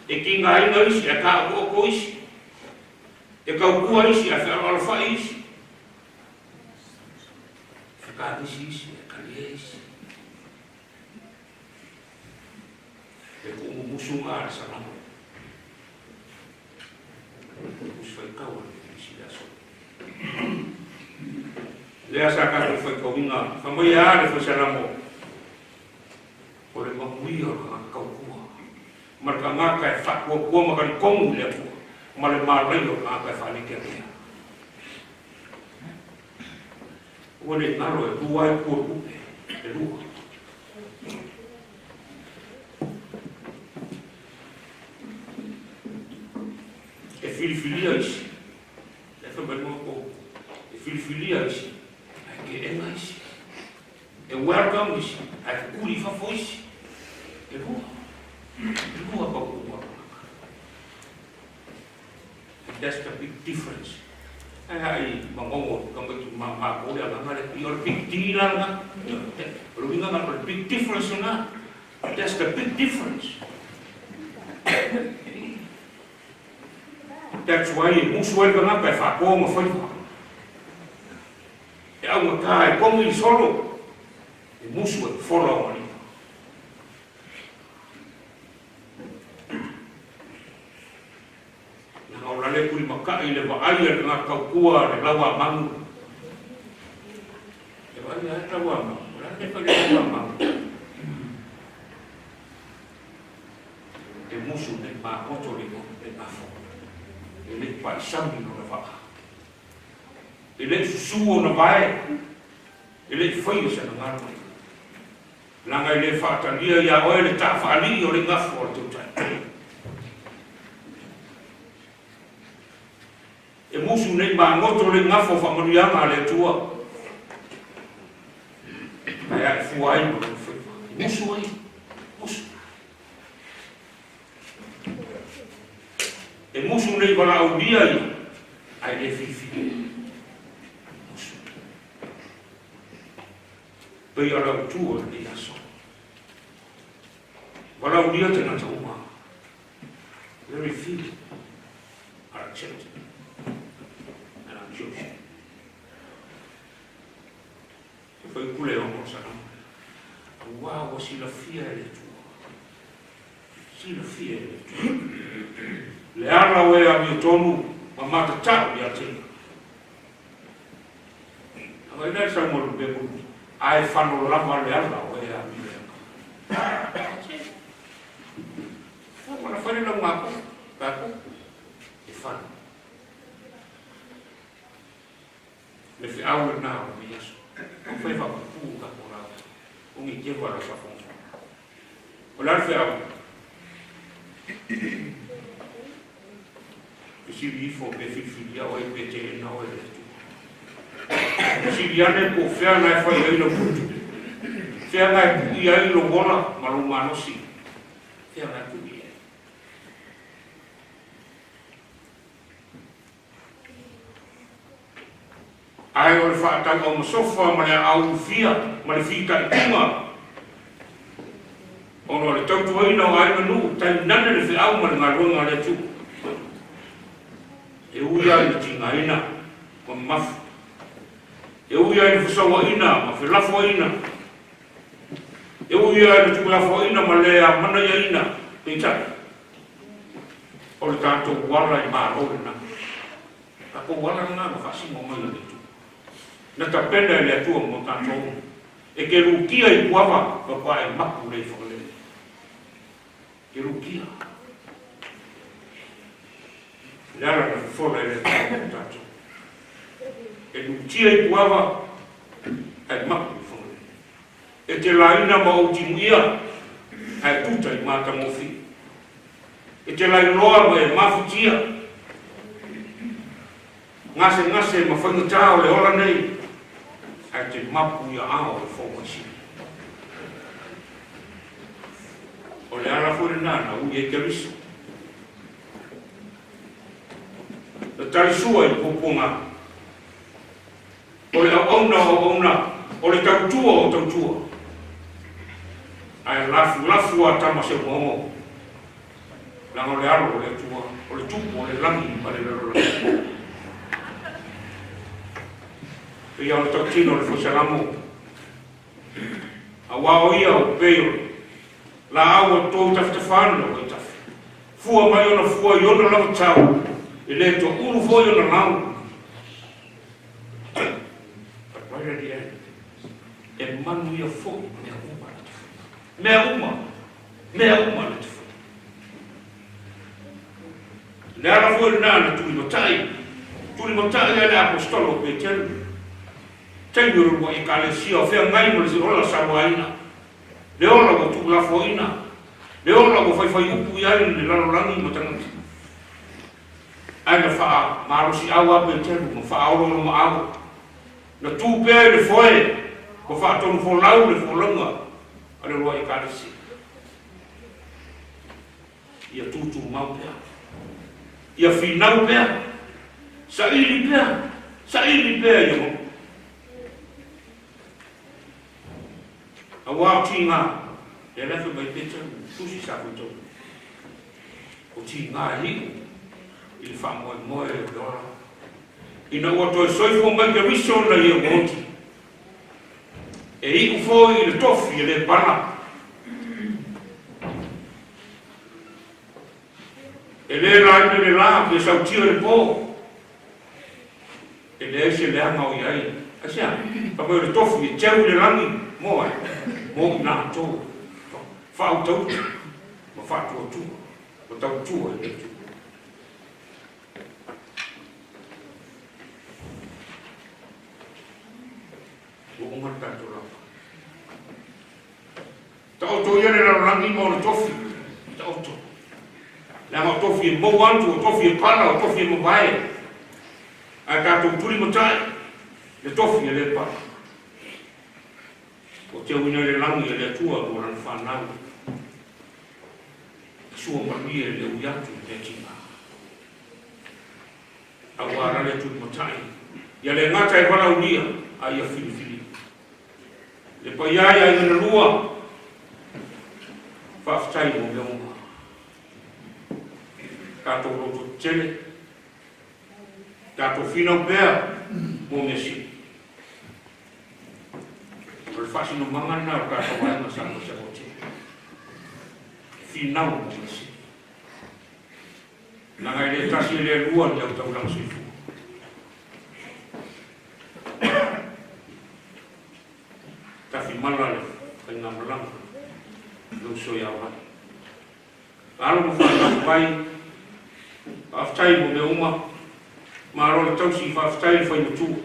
E kingaina isi, ae kāokooko isi. E kaukua isi, ae fealoalofai isi. Whakaanisiisi e kali e isi. E ku'umumusu ngā le salamo. Tusi faitau a le isi le aso. Lea sa tatou faitauina, fai mai a le fai salamo, o le manuia o le tagata tautua, ma le tagata e faatuatua ma talitonu i le Atua, ma le malaia o le tagata e faalekeakea. Ua le galo e lua ai pua tupe, e lua. E filifilia isi, e fai mai mo ko, e filifilia isi, ae ke'ena isi. E welcome isi, ae kukuli i fafo isi. E lua, e lua pau'u a tagata. And that's the big difference. Ae a i magogo tamaiti ma matou le agaga lea, i o le big D la lena. O le uiga lena o le big difference lena. That's the big difference. That's why e musu ai le tagata e faatoa ma faiva. E augatā e kogi i solo, e musu ai fola o alii. o le a le tulimata'i i le vaai a le tagata tautua le lauamanu. E vaai lava le lauamanu, o le a le mea e fai i le lauamanu? E musu nei magoto le le gafo, e le i paisami lona vaa, e le i susū ona vae, e le i faia sana galuega. Leaga e le faatalia ia oe le taa faalii o le igafo a le tautai. E musu nei magoto le igafo o faamanuiaga a le Atua, ae ae fua ai ma lona faiva. E musu ai, musu. E musu nei valaaulia ia, ae le filifili. Musu. Pei o le autu o lenei aso. Valaaulia tagata uma. Very few are accepted and are chosen. E fai pule o mo sana. Auā ua silafia e le Atua. Silafia e le Atua. Le ala o e amiotonu ma matatau ia te ia. Agai la sau mo le mea ae fano lava le ala o e amio. Ua na fai le lau ngako, kako, e fano. Le feau lenā o lenei aso. Ua fai faapupū tatou lauga. O ni keva lau faafogafoga. O le a le feau? Fesili ifo pe filifilia oe pe teena oe e le Atua. Fesili ane po o fea na e fai ai lau putu. Fea na e pui ai lou ola ma lou malosi. Fea na e pui ai. Ae o le faatauaumasofa ma le aau ulufia ma le fitaituga ona o le tautuaina o aiga nuu tainane le feau ma le galuega a le Atua. E ui lava i le tigaina ma mamafa, e ui lava i le fesauaina ma felafoaina, e ui lava i le tuulafoaina ma le amanaiaina, peitai, O le tatou ala i Malo lena. Tatou ala lena na faasino mai e le Atua. Na tapena e le Atua mo tatou. E te lutia i Puava faatoa e mapu lea i Fagalele. E te lutia. Le ala na fofola e le Atua mo tatou. E lutia i Puava ae mapu i Fagalele. E te laina ma ou timuia ae tuta i matagofie. E te lailoa ma e mafutia gasegase ma faigata o le ola nei, ae te mapu i aao o le Foumaisili. O le ala foi lenā na ui ai Keriso. Na talisua i puapuaga. O le auauna o auauna, o le tautua o tautua. Ae lafulafu a tama seumaogo, leaga o le alo o le Atua, o le tupu o le lagi ma le lalolagi. Pei lava o le tautino o le Foisalamo, Auā o ia o pei o le laau a tou tafatafa ane o aitafe. Fua mai ona fua i ona lava tau, e le toaulu foi ona lau. But right at the end, e manuia foi mea uma na te fai. Mea uma, mea uma na te fai. Le ala foi lenā na tulimatai, tulimatai ai le Aposetolo o Peteru, taimi o le uluai Ekalesia o feagai ma le ola sauaina, le ola ua tuulafoaina, le ola ua faifaiupu i ai le lalolagi ma tagata. Ae na faamalosiau a Peteru ma faaoloolomaau, na tu pea i le foe ma faatonufolau le folauga a le uluai Ekalesia. Ia tūtūmau pea, ia finau pea, saili pea, saili pea ia maua. Auā o tīgā, lea la e fai mai Peteru, tusi sa faitau. O tīgā e iu i le faamoemoe o le ola. Ina ua toe soifua mai Keriso na ia ua oti. E iu foi i le tofi e le pala. E E lē laina i le lā pe sautia i le pō. E leai se leaga o i ai. Aisea? Fai mai o le tofi e teu i le lagi mo ai? Mo i latou faautauta ma faatuatua ma tautua i le Atua. Ua uma le tatou lauga. Taoto ia le lalolagi ma ona tofi. Taoto. Leaga o tofi e mou atu, o tofi e pala, o tofi e mavae. Ae tatou tuli matai le tofi e le pala. Ua teuina i le lagi e le Atua mo lana fanau. E sua manuia i le ui atu i mea tiga. Aua la le tuli matai. Ia le gata e valaaulia, a ia filifili. Le paia i aiga na lua, faafetai mo mea uma. Tatou loto tetele, tatou finau pea mo mea sili. O le faasinomaga lena o le tatou aiga sa Vasevote. Finau mo mea sili. Leaga e le tasi e le lua ni au taulaga soifua. Tafimala le faigamalaga le uso ia Vai. Alo ma fanau Vai, faafetai mo mea uma, malo le tausi, faafetai le fai matua.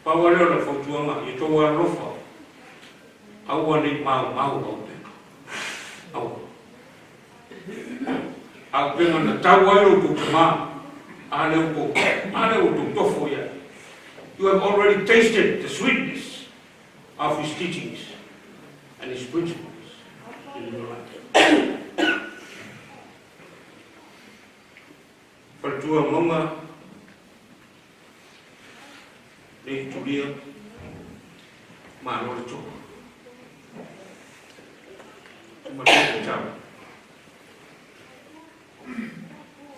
Pau lava lea o lau fautuaga, ia outou alolofa, aua ne i maumau auupega. Aua. Auupega na tau ai lo outou tama, a lea ua outou, a lea ua outou tofo i ai. You have already tasted the sweetness of his teachings and his principles in your life. Faletua Mauga, Lady Tulia, malo le toa. Matua le tau.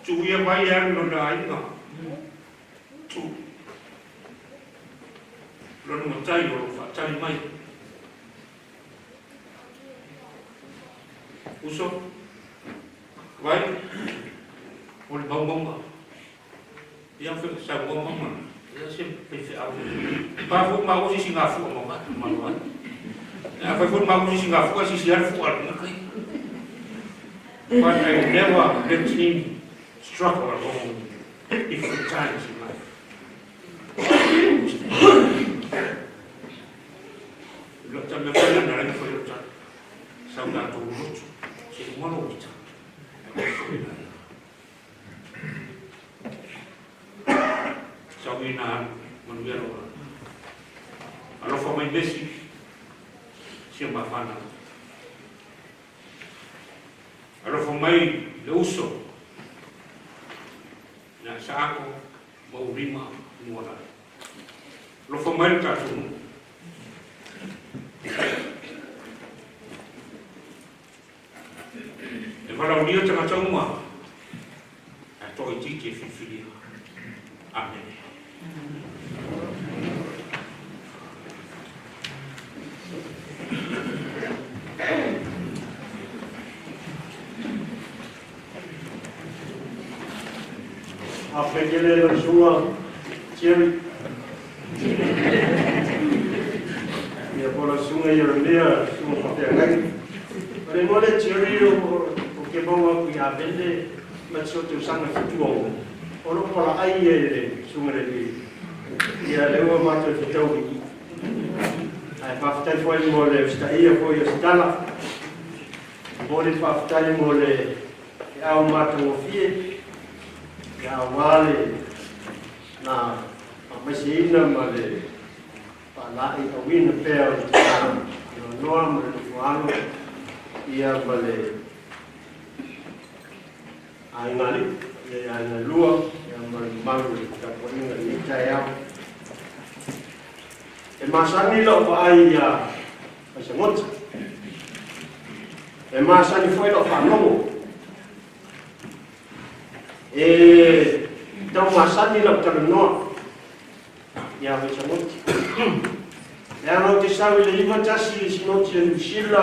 Tuia mai e alu lona aiga. Tu. Lona matai o lo faatali mai. Uso, vai, o le maumauga. Ia fe sa ua mama. Ia se pe fe au. Pa fu ma usi singa fu ma ma ma ma. Ia fa fu ma usi singa fu si si al fu al na kai. But I never let him struggle alone different times in life. Lo ta me fa na na fa yo ta. Sa ta to lotu. Se mo lo ta. Sau ina manuia loa. Alofa mai Messi, sia mafana. Alofa mai le uso, na saako ma urima nuala. Alofa mai le tatou nuu. E valaaulia tagata uma ae toaitiiti e filifilia. Amene. Faafetai tele lau susuga Jerry. Ia po lau susuga Ieremia, susuga faafeagai. O le igoa lea Jerry o ke maua aku i Avele ma te so tausaga 76. O lou palaai ia i le susuga le alii. Ia lea ua matou fetau i i. Ae faafetai foi mo le usitaia foi o se tala. Momoli le faafetai mo le feau matagofie ia aua le na faamaiseina ma le faalaeiauina pea o le tatalo noanoa ma le nofoalo ia ma le aiga alii, le aiga lua ia ma le mamalu o le tapuaiga i lenei taeao. E masani lau vaai ia Vaisagota. E masani foi lau faalogo. E tau masani lau talanoa ia Vaisagota. Leaga ou te sau i le 91 i Sinoti a Niu Sila,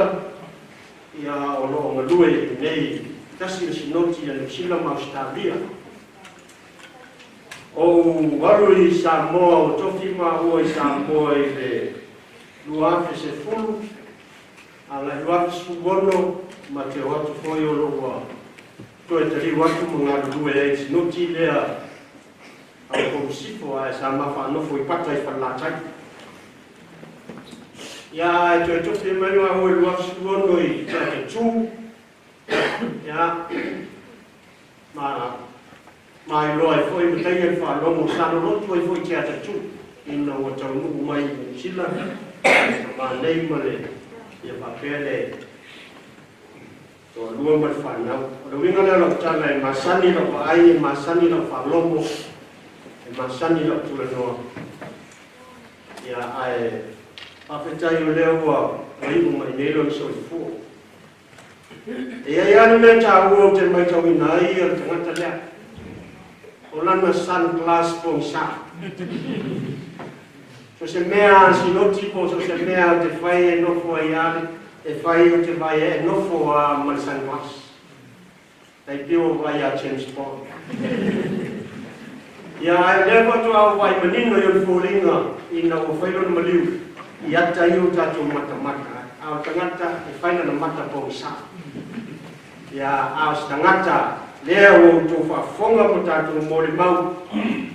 ia o lo o galue i inei. tasi le Sinoti a Niu Sila ma Ausetalia. Ou alu i Samoa, ua tofi maua i Samoa i le 2010, a o le 2016 ma te o atu foi o lo o ua toe taliu atu ma galulue ai i le Sinoti lea a o Sifo, ae sa ma faanofo i Pata i Falelatai. Ia, ae toe tofi mai maua i le 2016 i Te Atatū, ia, ma mailoa ai foi ma taia le faalogo sa lolotu ai foi Te Atatū ina ua taunuu mai i Niu Sila ma nei ma le ia faapea le toalua ma le fanau. O le uiga lea o lau tala, e masani lau vaai, e masani lau faalogo, e masani lau tulanoa. Ia, ae faafetai o lea ua iu mai nei lona soifua. E i ai lava le mea taua ou te matauina ai o le tagata lea, o lana sunglass pogisa. So se mea sinoti po o so se mea ou te fai e nofo ai lava, e fai ou te vaai ai e nofo lava ma le sunglass. Tai pei ua vaai ia James Bond. Ia, ae o lea faatoa ou vaai manino i ona foliga ina ua fai lona maliu i ata ia o tatou matamata ai. A o le tagata e fai lana mata pogisa. Ia, a o se tagata lea ua outou faafofoga ma tatou molimau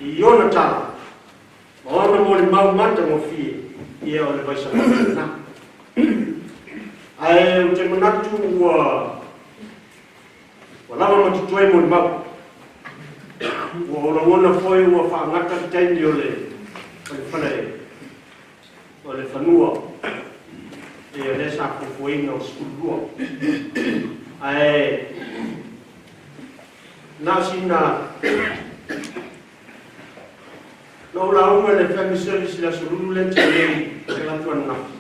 i ona tala, ma ona molimau matagofie, ia o le vaisalaga lena. Ae ou te manatu ua Ua lava ma totoe molimau. Ua ou lagona foi ua faagata le taimi o le o le fale o le fanua e o lea sa fuafuaina o 12. Ae na o sina na ou lauga i le family service i le aso Lulu lea na tea nei i le atu ananafi.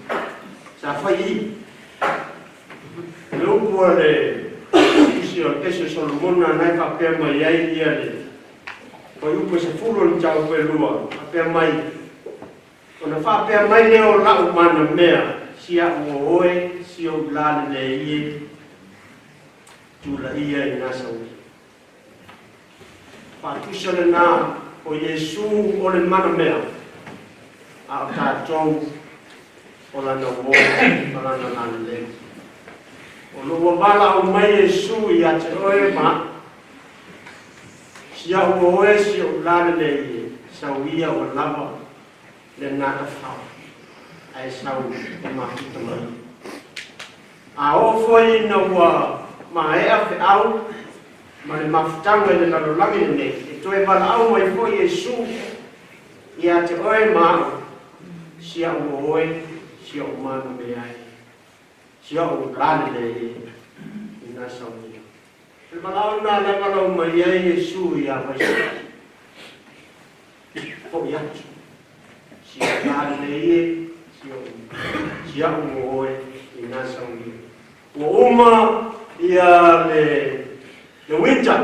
Sa fai i Le upu a le Tusi o le Pese o Solomona na e faapea mai ai ia le fuaiupu e 10 o le mataupu e 2, faapea mai, Ona faapea mai lea o la'u manamea, si a'u o oe, si ou la lelei e, tulaia i na saui. Faatusa lena o Iesu o le manamea, a o tatou o lana uō ma lana lalelei. O lo ua valaau mai Iesu ia te oe ma a'u, Si a'u o oe, si o'u lalelei e, sau ia ua lava lena tafao, ae sau e mafuta mai. A oo foi ina ua maea feau ma le mafutaga i le lalolagi lenei, e toe valaau mai foi Iesu ia te oe ma a'u, Si a'u o oe, si o'u mana mea e, si o'u lalelei e, i na saunia. O le valaau lena lea valaau mai ai Iesu iā Vaisalae, Foʻi atu, si o'u lalelei e, si o'u, si a'u o oe i na saunia. Ua uma ia le, le winter,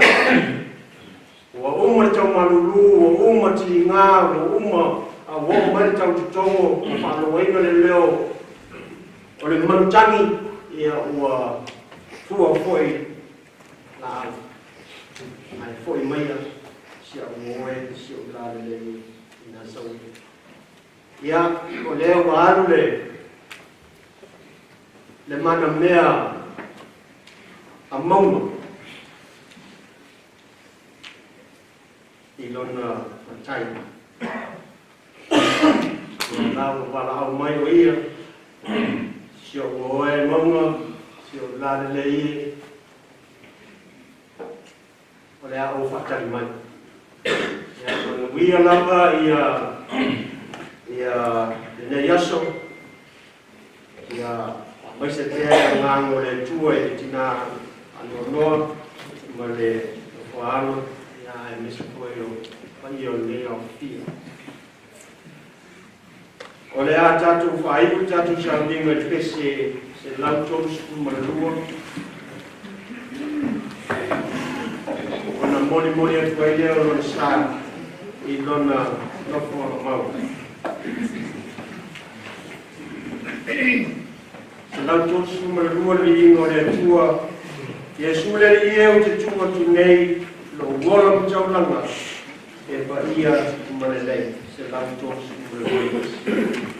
ua uma le tau malulu, ua uma tiga, ua uma, a ua oo mai le tau totogo, ua faalogoina le leo o le manutagi, ia ua fua foi laau, ae foi maia si a'u oe, si o'u lalelei i na sauia. Ia, o lea ua alu le, le manamea a mauga i lona matai. Ua la ua valaau mai o ia, si o'u oe mauga, si o'u lalelei e, o le a ou faatali mai. Ia manuia lava ia ia lenei aso, ia faamaise pea le agaga o le Atua i le tina faanoanoa ma le nofoaalo, ia aemaise foi o paia o lenei aofia. O le a tatou faaiu le tatou sauniga i le pese 132, ona molimoli atu ai lea o lona sa i lona nofoaga mau. 132 le viiga o le Atua. Iesu le Alii e ou te tuu atu nei lou ola ma taulaga e paia ma lelei. 132.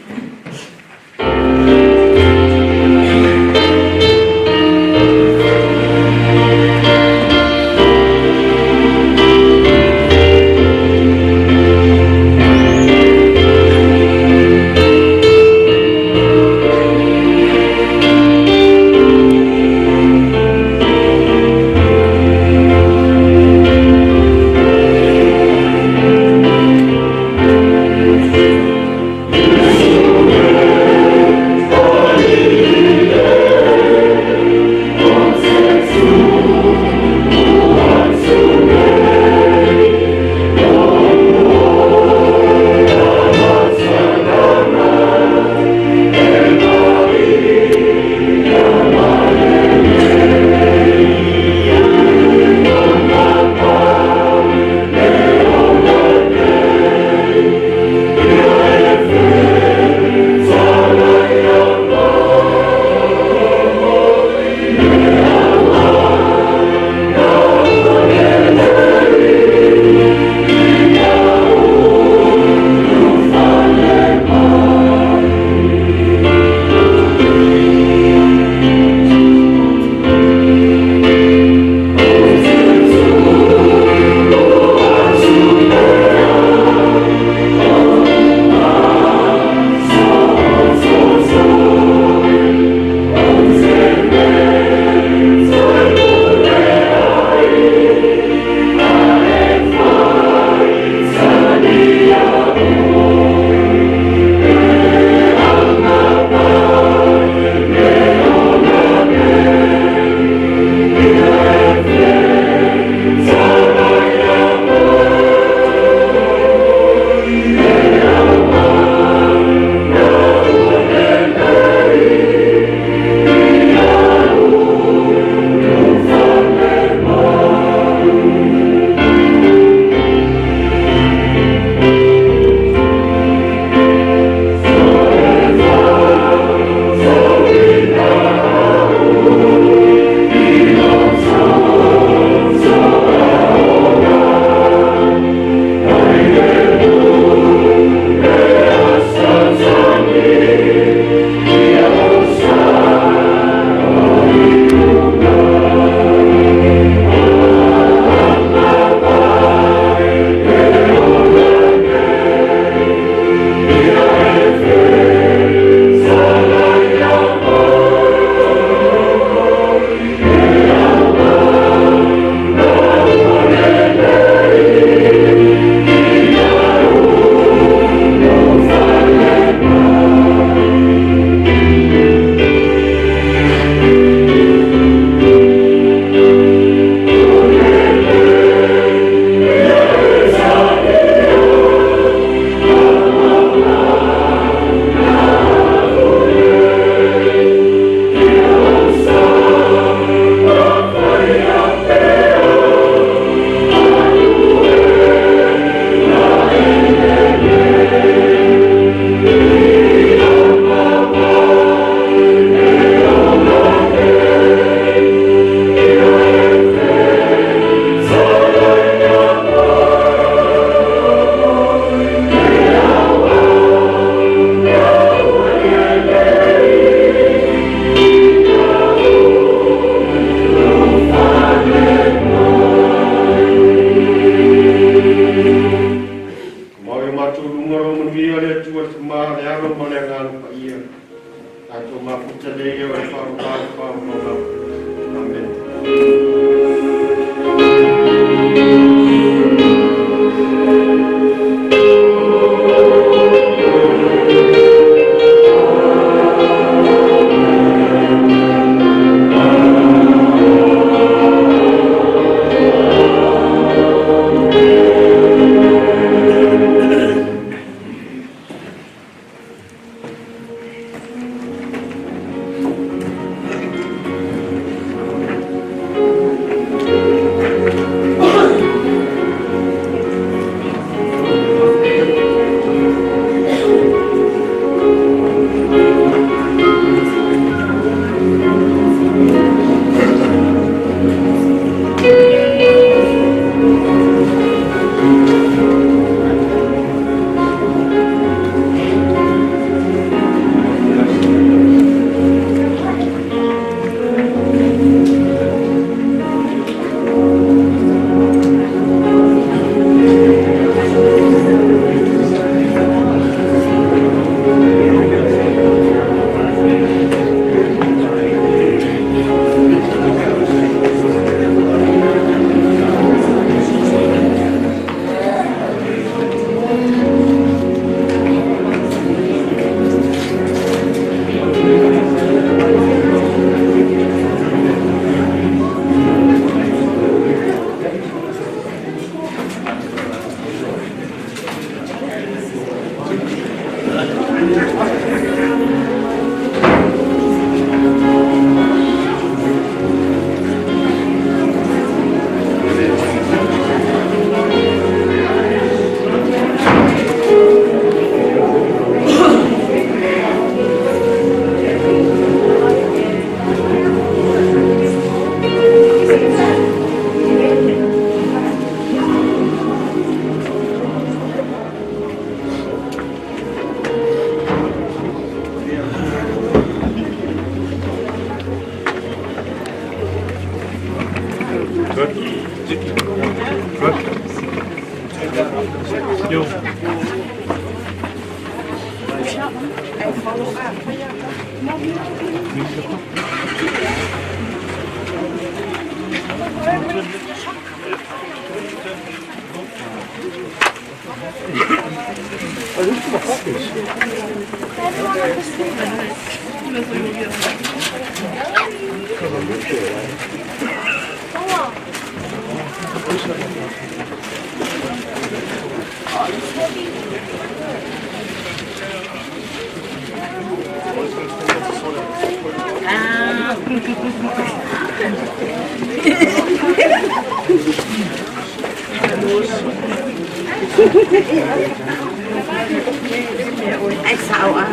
Ai sao à.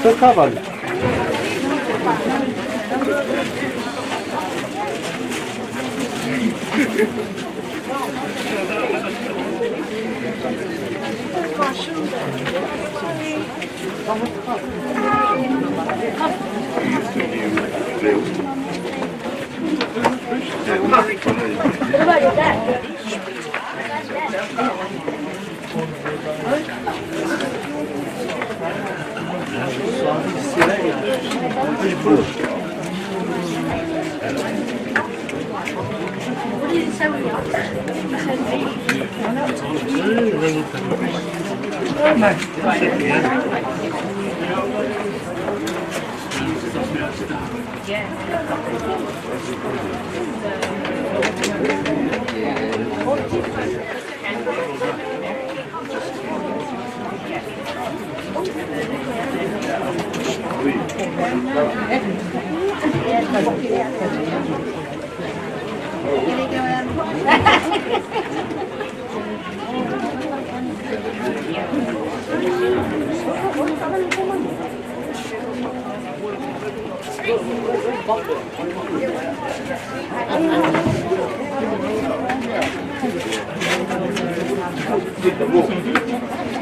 Så cavalo.